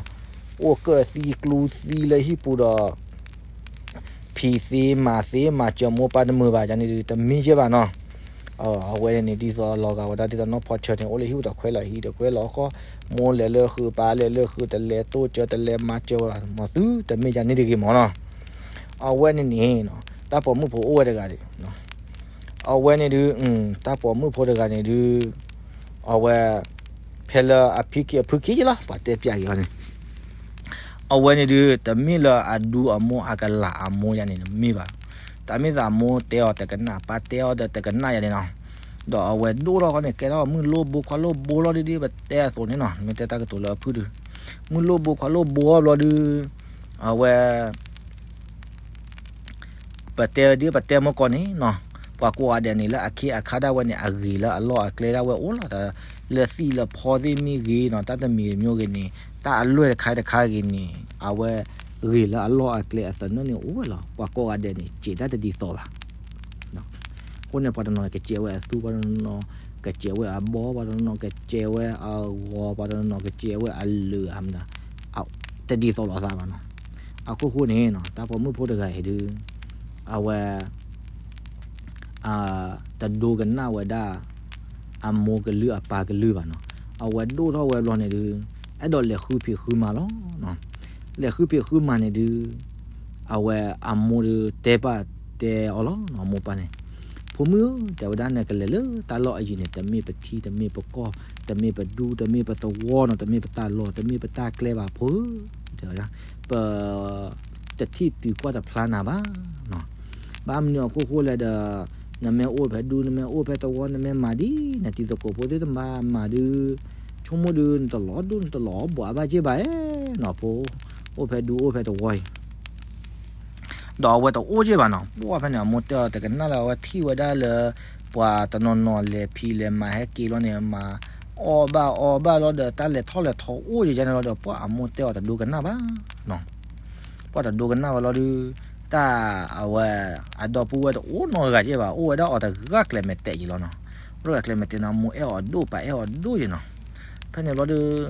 အိၣ်ကၢၣ်သံကျူသံလၢဟံၣ်ပူၤဒီး ဖံးသ့မၤသ့မၤစၢၤမိၢ်ပၢ်တမုာ်ဘၣ်န့ၣ်ဒုး တမ့ၢ်ကဲဘၣ်နီၤ. အဝဲန့ၣ်ဒ်သိးလီၤဂာ်ဝဲဒၣ်ဒ်သိးနီၢ်ဖီဆၢန့ၣ် အိၣ်လၢဟံၣ်ပူၤတခွဲးလီၤဟံၣ်တခွဲးလီၤဃီ, မိၢ်လဲၤလၢဃုာ် ပၢ်လဲၤလၢဃုာ် တလဲၤတိၢ်စၢၤ တလဲၤမၤစၢၤဝဲဘၣ် မၤသုတမ့ၢ်ယၤန့ၣ်တဂ့ၤမၢ်နီၤ. အဝဲန့ၣ်န့ၣ် တၢ်ပိာ်မုၣ်ဖိအိၣ်ဝဲတဂၤဒံး အဝဲန့ၣ်ဒုး တၢ်ပိာ်မုၣ်ဖိတဂၤန့ၣ်ဒုး အဝဲ ဖဲလၢအဖံခံအဖုခံက့လီၤ ပှၤတဲပၠးက့ၤအီၤန့ၣ် အဝဲန့ၣ်ဒုး တမ့ၢ်လၢအဒူအမိၢ်အကလးအမိၢ်ယၤန့ၣ် တမ့ၢ်ဘၣ်. တၢ်မ့ၢ်သးမိၢ်တဲအီၤတကနၣ် ပၢ်တဲအီၤဒီးတကနၣ်ယၤန့ၣ်နီၤ. ဒီးအဝဲဒိၣ်ထီၣ်ဃီန့ၣ် ကဲထီၣ်မုၢ်လိၣ်ဘိခွါလိၣ်ဘိလီၤဒ်ဒ်ပတဲအသိးန့ၣ်နီၤ, မ့ၢ်တဲတၢ်ကတိၤလၢအဖုၣ်ဒုး မုၢ်လိၣ်ဘိခွါလိၣ်ဘိအီၤဘျီဒုး အဝဲ ပတဲဒ်ပတဲမုၢ်ကီၢ်န့ၣ်နီၤ, ပှၤကိးဂၤဒဲးန့ၣ် လၢအခ့အခါဒၣ်ဝဲန့ၣ် အဂ့ၤလၢအလီၢ်အကျဲဒၣ်ဝဲအိၣ်လီၤ. လၢသံၣ်လၢဖီသ့ၣ်မ့ၢ်ဂ့ၤနီၤ, တၢ်တမံၤမ့ၢ်ဂ့ၤန့ၣ်, တၢ်အလွဲၢ်တခါတခါဂ့ၤန့ၣ်, အဝဲဂ့ၤလၢအလီၢ်အကျဲအသနၢၣ်န့ၣ်အိၣ်ဝဲလီၤ. ပှၤကိးဂၤဒဲးန့ၣ် စဲးတၢ်တဒ်သိးဘၣ်. အဃိန့ၣ် ပှၤတနီၤကစဲးဝဲအသူ, ပှၤတနီၤကစဲးဝဲအဘီ, ပှၤတနီၤကစဲးဝဲအဂီၤ, ပှၤတနီၤကစဲးဝဲအလၢာ်အမနုၤ, တဒ်သိးလိာ်သးဘၣ်နီၤ. အခိၣ်ဃိန့ၣ် တၢ်ပိာ်မုၣ်ဖိတဂၤအံၤဒုး အဝဲ တဒိကနၣ်ဝဲဒၣ် အမိၢ်ကလုၢ်အပၢ်ကလုၢ်ဘၣ်နီၤ. အဝဲဒိၣ်ထီၣ်ဝဲဘျီန့ၣ်ဒုး အဲၣ်ဒိးလဲၤဃုဖံးဃုမၤလီၤ. လဲၤဃုဖံးဃုမၤန့ၣ်ဒုး အဝဲအမိၢ်ဒုးတဲပာ်တဲအီၤလီၤ. အမိၢ်ပၢ်န့ၣ် ဖိမုၣ်ဧၢ, တဲဝဲဒၣ် နကလဲၤလၢတၢ်လီၢ်အယံၤန့ၣ် တမ့ၢ်ပထံ တမ့ၢ်ပကီၢ် တမ့ၢ်ပဒူ တမ့ၢ်ပသဝီနီၤ, တမ့ၢ်ပတၢ်လီၢ် တမ့ၢ်ပတၢ်ကျဲဘၣ်ဖိဧၢ, တဲဝဲဒၣ် ပ တထံၣ်တုၤကွၢ်တဖျါနၤဘၣ်နီၤ. ဘၣ်မနုၤအခိၣ်ဃိလဲၣ်ဒီး နမ့ၢ်အိၣ်ဖဲဒူ နမ့ၢ်အိၣ်ဖဲသဝီ နမ့ၢ်မၤဒ်နတံၤသကိးဖိသ့ၣ်တဖၣ်မၤဒုး ဆိကမိၣ်ဒုး နတလီၤဒိၣ် နတလီၤဘှးဘၣ်က့ၢ်ဘၣ်ဧါနီၤ, ဖိ အိၣ်ဖဲဒူအိၣ်ဖဲသဝီအံၤ ဒီးအဝဲတအိၣ်က့ၢ်ဘၣ်နီၤ. ပှၢ်ဖဲန့ၣ် အမိၢ်တဲအီၤတကနၣ်လၢ အဝဲထံၣ်ဝဲဒၣ်လၢ ပှၤတနီၤနီၤလဲၤဖံးလဲၤမၤဟဲက့ၤလီၤန့ၣ် မၤအီၣ်ဘၣ်အီဘၣ်လီၤဒီး တၢ်လဲၤထီၣ်လဲၤထီအိၣ်ယဲန့ၣ်လီၤဒီး ပှၢ်အမိၢ်တဲအီၤတဒိကနၣ်ဘၣ်နီၤ. ပှၢ်တဒိကနၣ်ဘၣ်လီၤဒုး တၢ်အဝဲ အဒီပုၢ်ဝဲၢ်တအိၣ်နီတဂၤက့ၢ်ဘၣ်, အိၣ်ဝဲဒၣ်အီၤတဂၤကျဲၤမဲာ်တဲာ်က့ၤလီၤနီၤ. အိၣ်တဂၤကျဲၤမဲာ်တဲာ်နီၤ, မိၢ်အဲၣ်အီၤဒိၣ်ပၢ်အဲၣ်အီၤဒိၣ်က့ၤနီၤ. ဖဲန့ၣ်ဘျီဒုး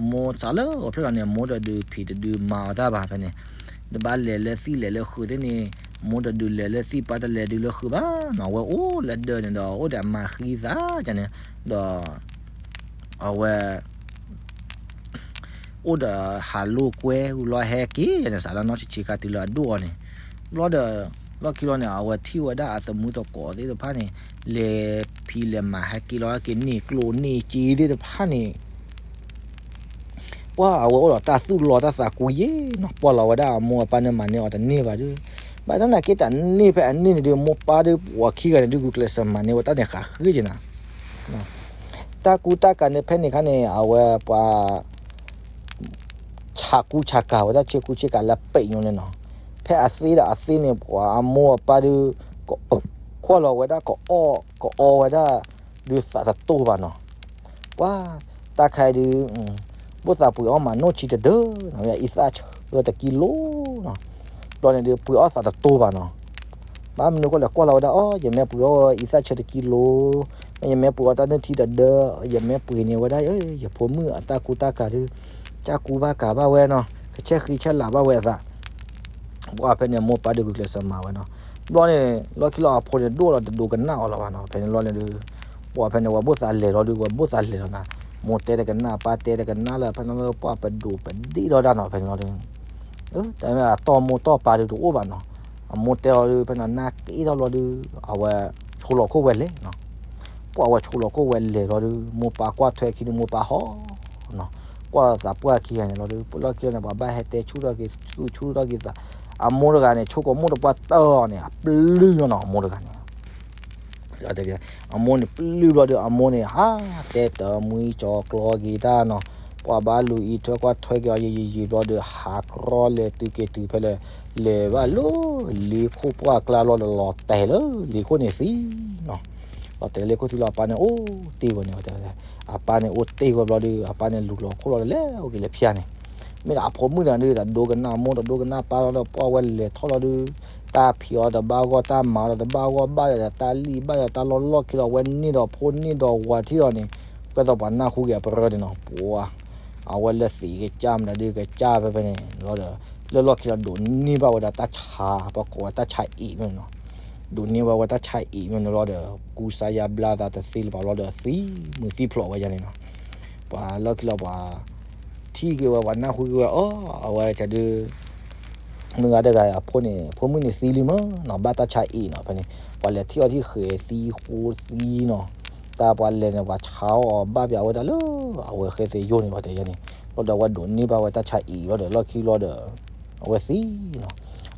မိၢ်စးလၢအိၣ်ဖျဲၣ်လီၤန့ၣ် မိၢ်တဒုးဖံးတဒုးမၤအီၤတၢ်ဘၣ်ဖဲန့ၣ်, တဘၣ်လဲၤလၢသံၣ်လဲၤလၢဃုာ်သ့ၣ်န့ၣ် မိၢ်တဒုးလဲၤလၢသံၣ် ပၢ်တလဲၤဒုးလၢဃုာ်ဘၣ်နီၤ. အဝဲအိၣ်လၢဒၢးန့ၣ်ဒီး အိၣ်ဒီးအမၤဃံသးန့ၣ် ဒီး အဝဲ အိၣ်ဒီးဟးလိာ်ကွဲဝံၤလီၤဟဲက့ၤန့ၣ် စးလၢနီၢ်ဆံးဆံးခါတုၤလၢအဒိၣ်အီၤန့ၣ်, ဘျီဒီး လီၢ်ခံလီၤန့ၣ် အဝဲထံၣ်ဝဲဒၣ်အသမူသကိးသ့ၣ်တဖၣ်န့ၣ် လဲၤဖံးလဲၤမၤဟဲက့ၤလီၤဟဲက့ၤန့ၢ်ကျိၣ်န့ၢ်စ့သ့ၣ်တဖၣ်န့ၣ် ပှၢ်အဝဲအိၣ်ဒီးတၢ်သူၣ်လီၤတၢ်သးကွံယဲနီၤ, ပှၢ်လီၤဝဲဒၣ်အမိၢ်အပၢ်န့ၣ်မၤန့ၢ်အီၤတန့ၢ်ဘၣ်ဒုး, ဘၣ်ဆၣ်သနာ်က့တၢ်န့ၢ်ဖဲအန့ၢ်န့ၣ်ဒုး မိၢ်ပၢ်ဒုးပှၤခံဂၤန့ၣ်ဒုး ဂုာ်ကျဲးစၢးမၤန့ၢ်ဝဲတၢ်န့ၣ်ဃးဃ့က့ၤနၤ, တၢ်ကူတၢ်ကၤန့ၣ်ဖဲန့ၣ်ခါန့ၣ် အဝဲပှၤ ဆးကူဆးကၤဝဲဒၣ်ဆ့ကူဆ့ကၤလၢပံာ်ညိန့ၣ်နီၤ. ဖဲအသ့ဒီးအသ့န့ၣ် ပှၤအမိၢ်အပၢ်ဒုး ကွၢ်လီၤဝဲဒၣ်ကအီၣ်ကအီဝဲဒၣ် ဒုးသးတတိၢ်ဘၣ်နီၤ. ပှၤတၢ်ခါအံၤဒုး ဘိၣ်သးပှ့ၤအီၣ်မးနီၢ်ဆံတဒၢနီၤ, အံသၣ်ဆၢတကံလိနီၤ. ဘျီန့ၣ်ဒုးပှ့ၤအီၣ်သးတတိၢ်ဘၣ်နီၤ. ဘၣ်မနုၤအဃိလဲၣ် ကွၢ်လီၤဝဲဒၣ်အီၤ ယမ့ၢ်ပှ့ၤအီၣ်အံသၣ်ဆၢတကံလိ, မ့ၢ်ယမ့ၢ်ပှ့ၤအီၣ်တၢ်နုၢ်ထံတဒၢ, ယမ့ၢ်ပှ့ၤန့ၢ်ဝဲဒၣ် ယဖိမုၣ်အတၢ်ကူတၢ်ကၤဒုး ကၢ်ကူဘၣ်ကၤဘၣ်ဝဲနီၤ, ကဆဲးဃံဆဲးလၤဘၣ်ဝဲအသး ပှၤဖဲန့ၣ် အမိၢ်ပၢ်ဒုးဂုာ်ကျဲးစၢးမၤဝဲနီၤ. ဘျီန့ၣ် လီၢ်ခံလီၤအဖိန့ၣ်ဒိၣ်လီၤ တဒိကနၣ်အီၤလီၤဘၣ်နီၤ. ဖဲန့ၣ်လီၤန့ၣ်ဒုး ပှၤဖဲန့ၣ် ဝဲဘိၣ်သးလဲၤလီၤဒုး ဝဲဘိၣ်သးလဲၤလီၤနီၤ. မိၢ်တဲတကနၣ် ပၢ်တဲတကနၣ်လၢ ဖဲန့ၣ်လီၤ ပှၤပဒိၣ်ပဒ့ၣ်ထီၣ်တၢ်နီၤ ဖဲန့ၣ်လီၤဒုး တၢ်မ့ၢ်အတီၢ်မိၢ်တီၢ်ပၢ်ဒုးတအိၣ်ဘၣ်နီၤ. အမိၢ်တဲအီၤဒုး ဖဲန့ၣ်နၢ်က့ထီၣ်လီၤဒုး အဝဲ ဆိလီၤခိၣ်ဝဲလဲၤနီၤ. ပှၤဝဲဆိလီၤခိၣ်ဝဲလဲၤလီၤဒုး မိၢ်ပၢ်ကွၢ်ထွဲခံဒုး မိၢ်ပၢ်ဟီနီၤ. ကွၢ်သးပှၢ်ခံဂၤန့ၣ်လီၤဒုး လီၢ်ခံလီၤန့ၣ် ပှၤဘၣ်ဟဲတဲဆူၣ်ထီၣ်က့ၤ ဆူၣ်ထီၣ်က့ၤသး. အမိၢ်တဂၤန့ၣ် ဆိကမိၣ်တပှၢ်တၢၢ်အီၤန့ၣ် အပျုၢ်လီၤနီၤ အမိၢ်တဂၤန့ၣ် အမိၢ်န့ၣ်ပျုၢ်ဘျီဒီး အမိၢ်န့ၣ် ဟးတဲတမှံကၠီၤကျီက့ၤတၢ်နီၤ. ပှၤဘၣ်လူၤအံးထွဲကွၢ်ထွဲက့ၤအီၤ ယံာ်ယံာ်ယံာ်ဘျီဒီး ဟးကြီလဲၤတုၤက့ၤတုၤဖဲလဲၣ် လဲၤဘၣ်လၢ လ့ခိၣ်ပှၢ်ကျါလီၤဒီး လီၤတဲာ်လၢလ့ခိၣ်န့ၣ်သံနီၤ. လီၤတဲာ်လၢလ့ခိၣ်သံလီၤ အပၢ်န့ၣ်အိၣ်တ့ၢ်ဝဲန့ၣ် တဲဝဲ အပၢ်န့ၣ်အိၣ်တ့ၢ်ဝဲဘျီဒီး အပၢ်န့ၣ်လူၤလီၤခိၣ်လီၤဒီး လဲၤအိၣ်က့ၤလၢဖၠါန့ၣ် မ့ၢ်ဒီးအဖိမုၣ်တဂၤဒုး တဒိကနၣ်မိၢ် တဒိကနၣ်ပၢ်လီၤဒီး ပှၢ်ဝဲလဲၤထီၣ်လီၤဒုး တၢ်ဖံးအီၤတဘၣ်ဂီၢ် တၢ်မၤအီၤတဘၣ်ဂီၢ် ဘၣ်ယၤဒီးတၢ်လံၣ် ဘၣ်ယၤတၢ်လီၢ်လီၢ်ခံလီၤ ဝဲန့ၢ်ဒီးဖိန့ၢ်ဒီးဝၤထံၣ်ဒီးန့ၣ် ကဲသိးပှၤနၢ်ဟူက့ၤအပရၢန့ၣ်နီၤ ပှၤ အဝဲလၢသံးကစၢ်မတၤဒုးကစၢ်ဖဲဖဲန့ၣ်လီၤဒီး လၢလီၢ်ခံလီၤဒိးန့ၢ်ဘၣ်ဝဲဒၣ်တၢ်ဆါ ပှၤကိးဝဲတၢ်ဆါအံၤမ့ၢ်နီၤ ဒိးန့ၢ်ဘၣ်ဝဲတၢ်ဆါအံၤမ့ၢ်န့ၣ်လီၤဒီး ကူစါယါဘျါသးတသ့လၢၤဘၣ်လီၤဒီး သံမုာ်သံဖျိးဝဲယါန့ၣ်နီၤ ပှၤလီၢ်ခံလီၤပှၤ ထံၣ်က့ၤဝဲပှၤနၢ်ဟူက့ၤဝဲအီၤ အဝဲတဒုး မုၢ်ဂၤတဂၤအဖိန့ၣ် ဖိမုၣ်န့ၣ်သံလံမ့ၢ်နီၤ ဘၣ်တၢ်ဆါအံၤနီၤ ဖဲန့ၣ် ပှၤလဲၤထံၣ်အီၤထံၣ်ဃဲၤသံဃိသံနီၤ တၢ်ပှၤလဲၤန့ၣ် ပှၤဆါအီၤဘၣ်ပၠးဝဲဒၣ်လၢ အဝဲဃဲသ့ယိၣ်န့ၣ် ပှၤတဲယါန့ၣ် လီၤဒီးအဝဲဒိးန့ၢ်ဘၣ်ဝဲတၢ်ဆါအံၤလီၤဒီး လီၢ်ခံလီၤဒီး အဝဲသံနီၤ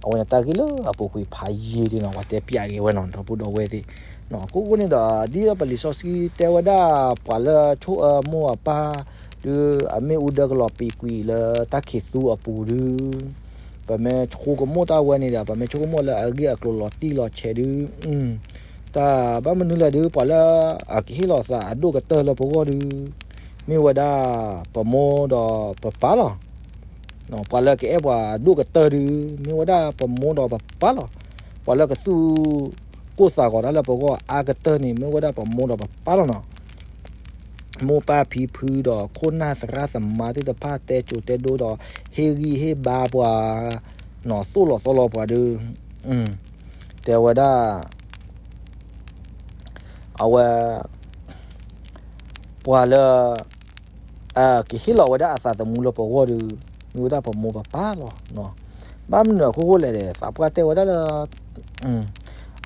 အဝဲန့ၣ်တၢ်ဂ့ၢ်လၢအပူၤကွံာ်ဖးယံာ်ဒုးနီၤ ပှၤတဲပၠးက့ၤဝဲနီၤ ဒီပုၢ်ဒီဝဲၢ်သ့ၣ် အဃိန့ၣ်ဒီး ဒ်ပလံာ်စီဆှံတဲဝဲဒၣ် ပှၤလၢဆိၣ်အၢမိၢ်အပၢ် ဒုးအမ့ၢ်အူဒၢကလီၤပံာ်ကွံာ်လၢတၢ်ခံးသူအပူၤဒုး ပမ့ၢ်ဆိကမိၣ်တၢ်ဝဲန့ၣ်ဒီး ပမ့ၢ်ဆိကမိၣ်လၢအဂ့ၢ်အကျိၤလီၤတံၢ်လီၤဆဲးဒုး တၢ်ဘၣ်မနုၤလဲၣ်ဒုး ပှၤလၢအကဟ့ၣ်လီၤသးအဒိၣ်ကတၢၢ်လၢပဂီၢ်ဒုး မ့ၢ်ဝဲဒၣ်ပမိၢ်ဒီးပပၢ်လီၤ. ပှၤလၢကအဲၣ်ပှၤဒိၣ်ကတၢၢ်ဒုး မ့ၢ်ဝဲဒၣ်ပမိၢ်ဒီးပပၢ်လီၤ. ပှၤလၢကသူၣ်ကိၢ်သးဂီၤတၢ်လၢပဂီၢ်အါကတၢၢ်န့ၣ် မ့ၢ်ဝဲဒၣ်ပမိၢ်ဒီးပပၢ်လီၤနီၤ. မိၢ်ပၢ်ဖံဖုဒီးခိၣ်နၢ်သရၣ်သမါသ့ၣ်တဖၣ် တဲစိၤတဲဒိဒီး ဟ့ၣ်ဂံၢ်ဟ့ၣ်ဘါပှၤ နီၤ သိၣ်လီၤသီလီၤပှၤဒုး တဲဝဲဒၣ် အဝဲ ပှၤလၢ ကဟ့ၣ်လီၤဝဲဒၣ်အသးသမူလၢပဂီၢ်ဒုး မ့ၢ်ဝဲဒၣ်ပမိၢ်ပပၢ်လီၤ. ဘၣ်မနုၤအဃိလဲၣ် သးပှၢ်တဲဝဲဒၣ်လၢ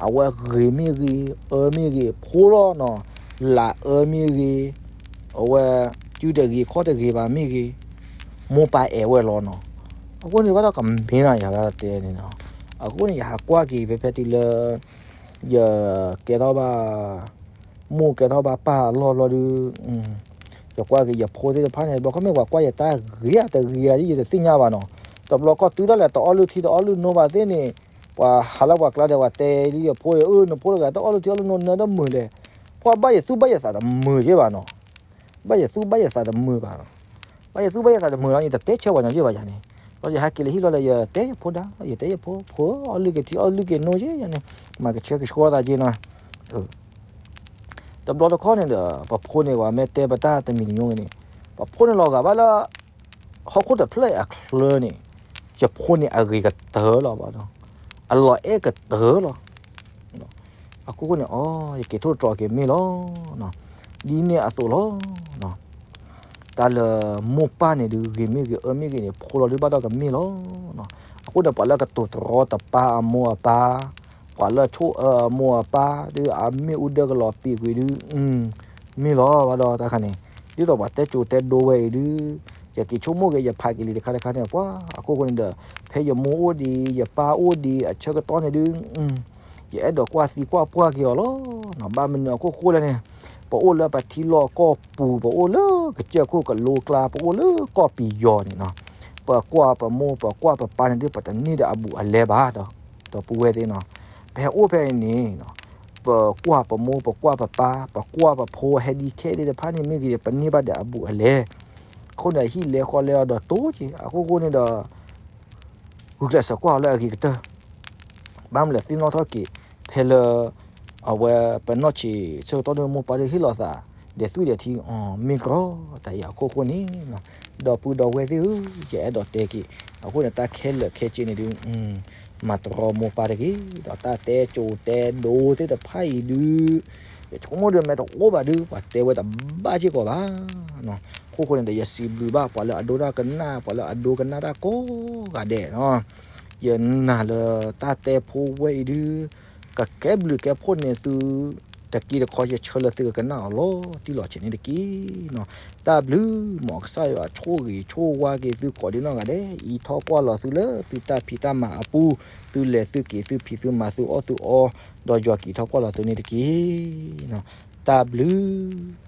အဝဲဂ့ၤမ့ၢ်ဂ့ၤ အၢမ့ၢ်ဂ့ၤ ဖိလီၤနီၤ လၢအၢမ့ၢ်ဂ့ၤ အဝဲ စုတဂ့ၤခီၣ်တဂ့ၤဘၣ်မ့ၢ်ဂ့ၤ မိၢ်ပၢ်အဲၣ်ဝဲလီၤနီၤ. အဃိန့ၣ်ဘၣ်ဒီးကမ့ၢ်နၤယၤဘၣ်တဲန့ၣ်နီၤ. အဃိန့ၣ် ယဟးကွၢ်က့ၤဖဲဖဲတုၤလၢ ယကဲထီၣ်ဘၣ် မိၢ်ကဲထီၣ်ဘၣ်ပၢ်အလီၢ်ဘျီဒုး ယကွၢ်က့ၤယဖိသ့ၣ်တဖၣ်န့ၣ် တဘျီခီမ့ၢ်ပှၤကွၢ်ယတၢ်ဂ့ၤဧါတဂ့ၤဧါ ယတသ့ၣ်ညါဘၣ်နီၤ. တဘျီခီတုၤဒၣ်လဲာ် တအီၣ်လုၢ်ထံတအီၣ်လုၢ်နိဘၣ်သ့ၣ်န့ၣ် ပှၤဟးလၢပှၤကျါဒီး ပှၤတဲလံယဖိ အၢ နဖိတဂၤတအီၣ်လုၢ်ထံအီၣ်လုၢ်နိနၢတမုာ်လဲၣ်. ပှၤဘၣ်ယသူၣ်ဘၣ်ယသးတမုာ်ယဲၢ်ဘၣ်နီၤ. ဘၣ်ယသူၣ်ဘၣ်ယသးတမုာ်ဘၣ်နီၤ. ဘၣ်ယသူၣ်ဘၣ်ယသးတမုာ်လီၤ ယတတဲဆၢပှၤညီယဲၢ်ဘၣ်ယၤန့ၣ်. ဘျီယဟဲက့ၤလၢဟံၣ်လီၤဒီး ယတဲယဖိဒၣ် ယတဲယဖိ ဖိအီၣ်လုၢ်က့ၤထံအီၣ်လုၢ်က့ၤနိယဲၢ်ယၤန့ၣ် မၤကဆှဲကဆှီသးက့ၤနီၤ. တဘျီတခီန့ၣ်ဒီး ပဖိန့ၣ် ပှၤမ့ၢ်တဲပတၢ်တမံၤတမံၤန့ၣ် ပဖိန့ၣ်လီၤဂာ်ဘၣ်လၢ ဟီၣ်ခိၣ်တဖျၢၣ်အချၢန့ၣ် ယဖိန့ၣ်အဂ့ၤကတၢၢ်လီၤဘၣ်ဒီး အလီၤအဲၣ်ကတၢၢ်လီၤ. အဃိန့ၣ် အိ ယက့ၤထိၣ်သတြီၤက့ၤမ့ၢ်လီၤ. ဒ်န့ၣ်အသိးလီၤ. တၢ်လၢမိၢ်ပၢ်န့ၣ်ဒုး ဂ့ၤမ့ၢ်ဂ့ၤအၢမ့ၢ်ဂ့ၤန့ၣ် ဖိလီၤဒုးဘၣ်ဒီးကမ့ၢ်လီၤ. အဃိန့ၣ် ပှၤလၢကတိၤတရီတပါအမိၢ်အပၢ်, ပှၤလၢဆိၣ်အၢအမိၢ်အပၢ် ဒုးအမ့ၣ်အူဒၢကလီၤပံာ်ကွံာ်ဒုး မ့ၢ်လီၤဘၣ်ဒီးတၢ်ခါန့ၣ် ဒ်သိးပှၤတဲကၠိတဲဒိဝဲအံၤဒုး ယက့ၤဆိကမိၣ်က့ၤ ယဖးက့ၤလံတခါတခါန့ၣ် ပှၤ အခိၣ်ဃိန့ၣ်ဒီး ဖဲယမိၢ်အိၣ်ဒံး ယပၢ်အိၣ်ဒံး အဆၢကတီၢ်န့ၣ်ဒုး ယအဲၣ်ဒိးကွၢ်သံကွၢ်ပှၢ်က့ၤအီၤလီၤ. ဘၣ်မနုၤအခိၣ်ဃိလဲၣ်န့ၣ် ပအိၣ်လၢပထံလီၢ်ကီၢ်ပူၤ ပအိၣ်လၢကစၢၢ်ခိၣ်ကလိကျါ ပအိၣ်လၢကီၢ်ပယီၤန့ၣ်နီၤ. ပကွၢ်ပမိၢ် ပကွၢ်ပပၢ်န့ၣ်ဒုး ပတန့ၢ်ဒီးအဘူးအလဲဘၣ်ဒီး, ဒီပုၢ်ဝဲၢ်သ့ၣ်နီၤ, ပဟဲအိၣ်ဖဲအံၤန့ၣ် ပကွၢ်ပမိၢ် ပကွၢ်ပပၢ် ပကွၢ်ပဖိ ဟဲဒံခဲသ့ၣ်တဖၣ်န့ၣ် မ့ၢ်ဂ့ၤ ပန့ၢ်ဘၣ်ဒီးအဘူးအလဲ, အဃိန့ၣ် အဟံၣ်လဲၤဃီလဲၤအီၤဒီးတိၢ်က့ၤ အခိၣ်ဃိန့ၣ်ဒီး ဂုာ်ကျဲးစၢးကွၢ်အီၤလၢအဂ့ၤကတၢၢ် ဘၣ်မနုၤလဲၣ် သ့ၣ်နီၣ်ထီၣ်က့ၤ ဖဲလၢ အဝဲပနီၢ်ဆံးဆၢကတီၢ်န့ၣ် မိၢ်ပၢ်ဒုးဟ့ၣ်လီၤသး ဒီးသွံၣ်ဒီးထံ အီၤမ့ၢ်ကီးတၢ်အံၤအခိၣ်ဃိန့ၣ်, ဒီပုၢ်ဒီဝဲၢ်သ့ၣ်ဧၢ, ယအဲၣ်ဒိးတဲက့ၤ အဃိန့ၣ် တၢ်ခဲလၢာ်ခဲဆ့န့ၣ်ဒုး မၤတရီမိၢ်ပၢ်တဂ့ၤ, ဒီးတၢ်တဲကၠိတဲဒိသ့ၣ်တဖၣ်အံၤဒုး ယဆိကမိၣ်ဒီးမ့ၢ်တအိၣ်ဘၣ်ဒုး ပှၤတဲဝဲတဘၣ်စ့ၢ်ကီးဘၣ်. အခိၣ်ဃိန့ၣ်ဒီး ယစံးဘျုးဘၣ်ပှၤလၢအဒိတၢ်ကနၣ် ပှၤလၢအဒိကနၣ်တၢ်ကိးဂၤဒဲးနီၤ, ယနာ်လၢတၢ်တဲဖိဝဲအံၤဒုး ကကဲဘျုးကဲဖှိၣ်န့ၢ်သု တက့တခီ ယဆၢလၢသုကကနၣ်အီၤလီၤတံၢ်လီၤဆဲးန့ၣ်တက့ၢ်နီၤ. တၢ်ဘျုး မ်ကစၢ်ယွၤဆိၣ်ဂ့ၤဆိၣ်ဝါက့ၤသုကိးဒဲးနီၢ်ဂၤဒဲး အံးထီၣ်ကွၢ်လီၤသုလၢသုတၢ်ဖံးတၢ်မၤအပူၤ, သုလဲၤသုက့ၤသုဖံးသုမၤသုအီၣ်သုအီ, ဒီးယွၤက့ၤထီၣ်ကွၢ်လီၤသုန့ၣ်တက့ၢ်နီၤ. တၢ်ဘျုး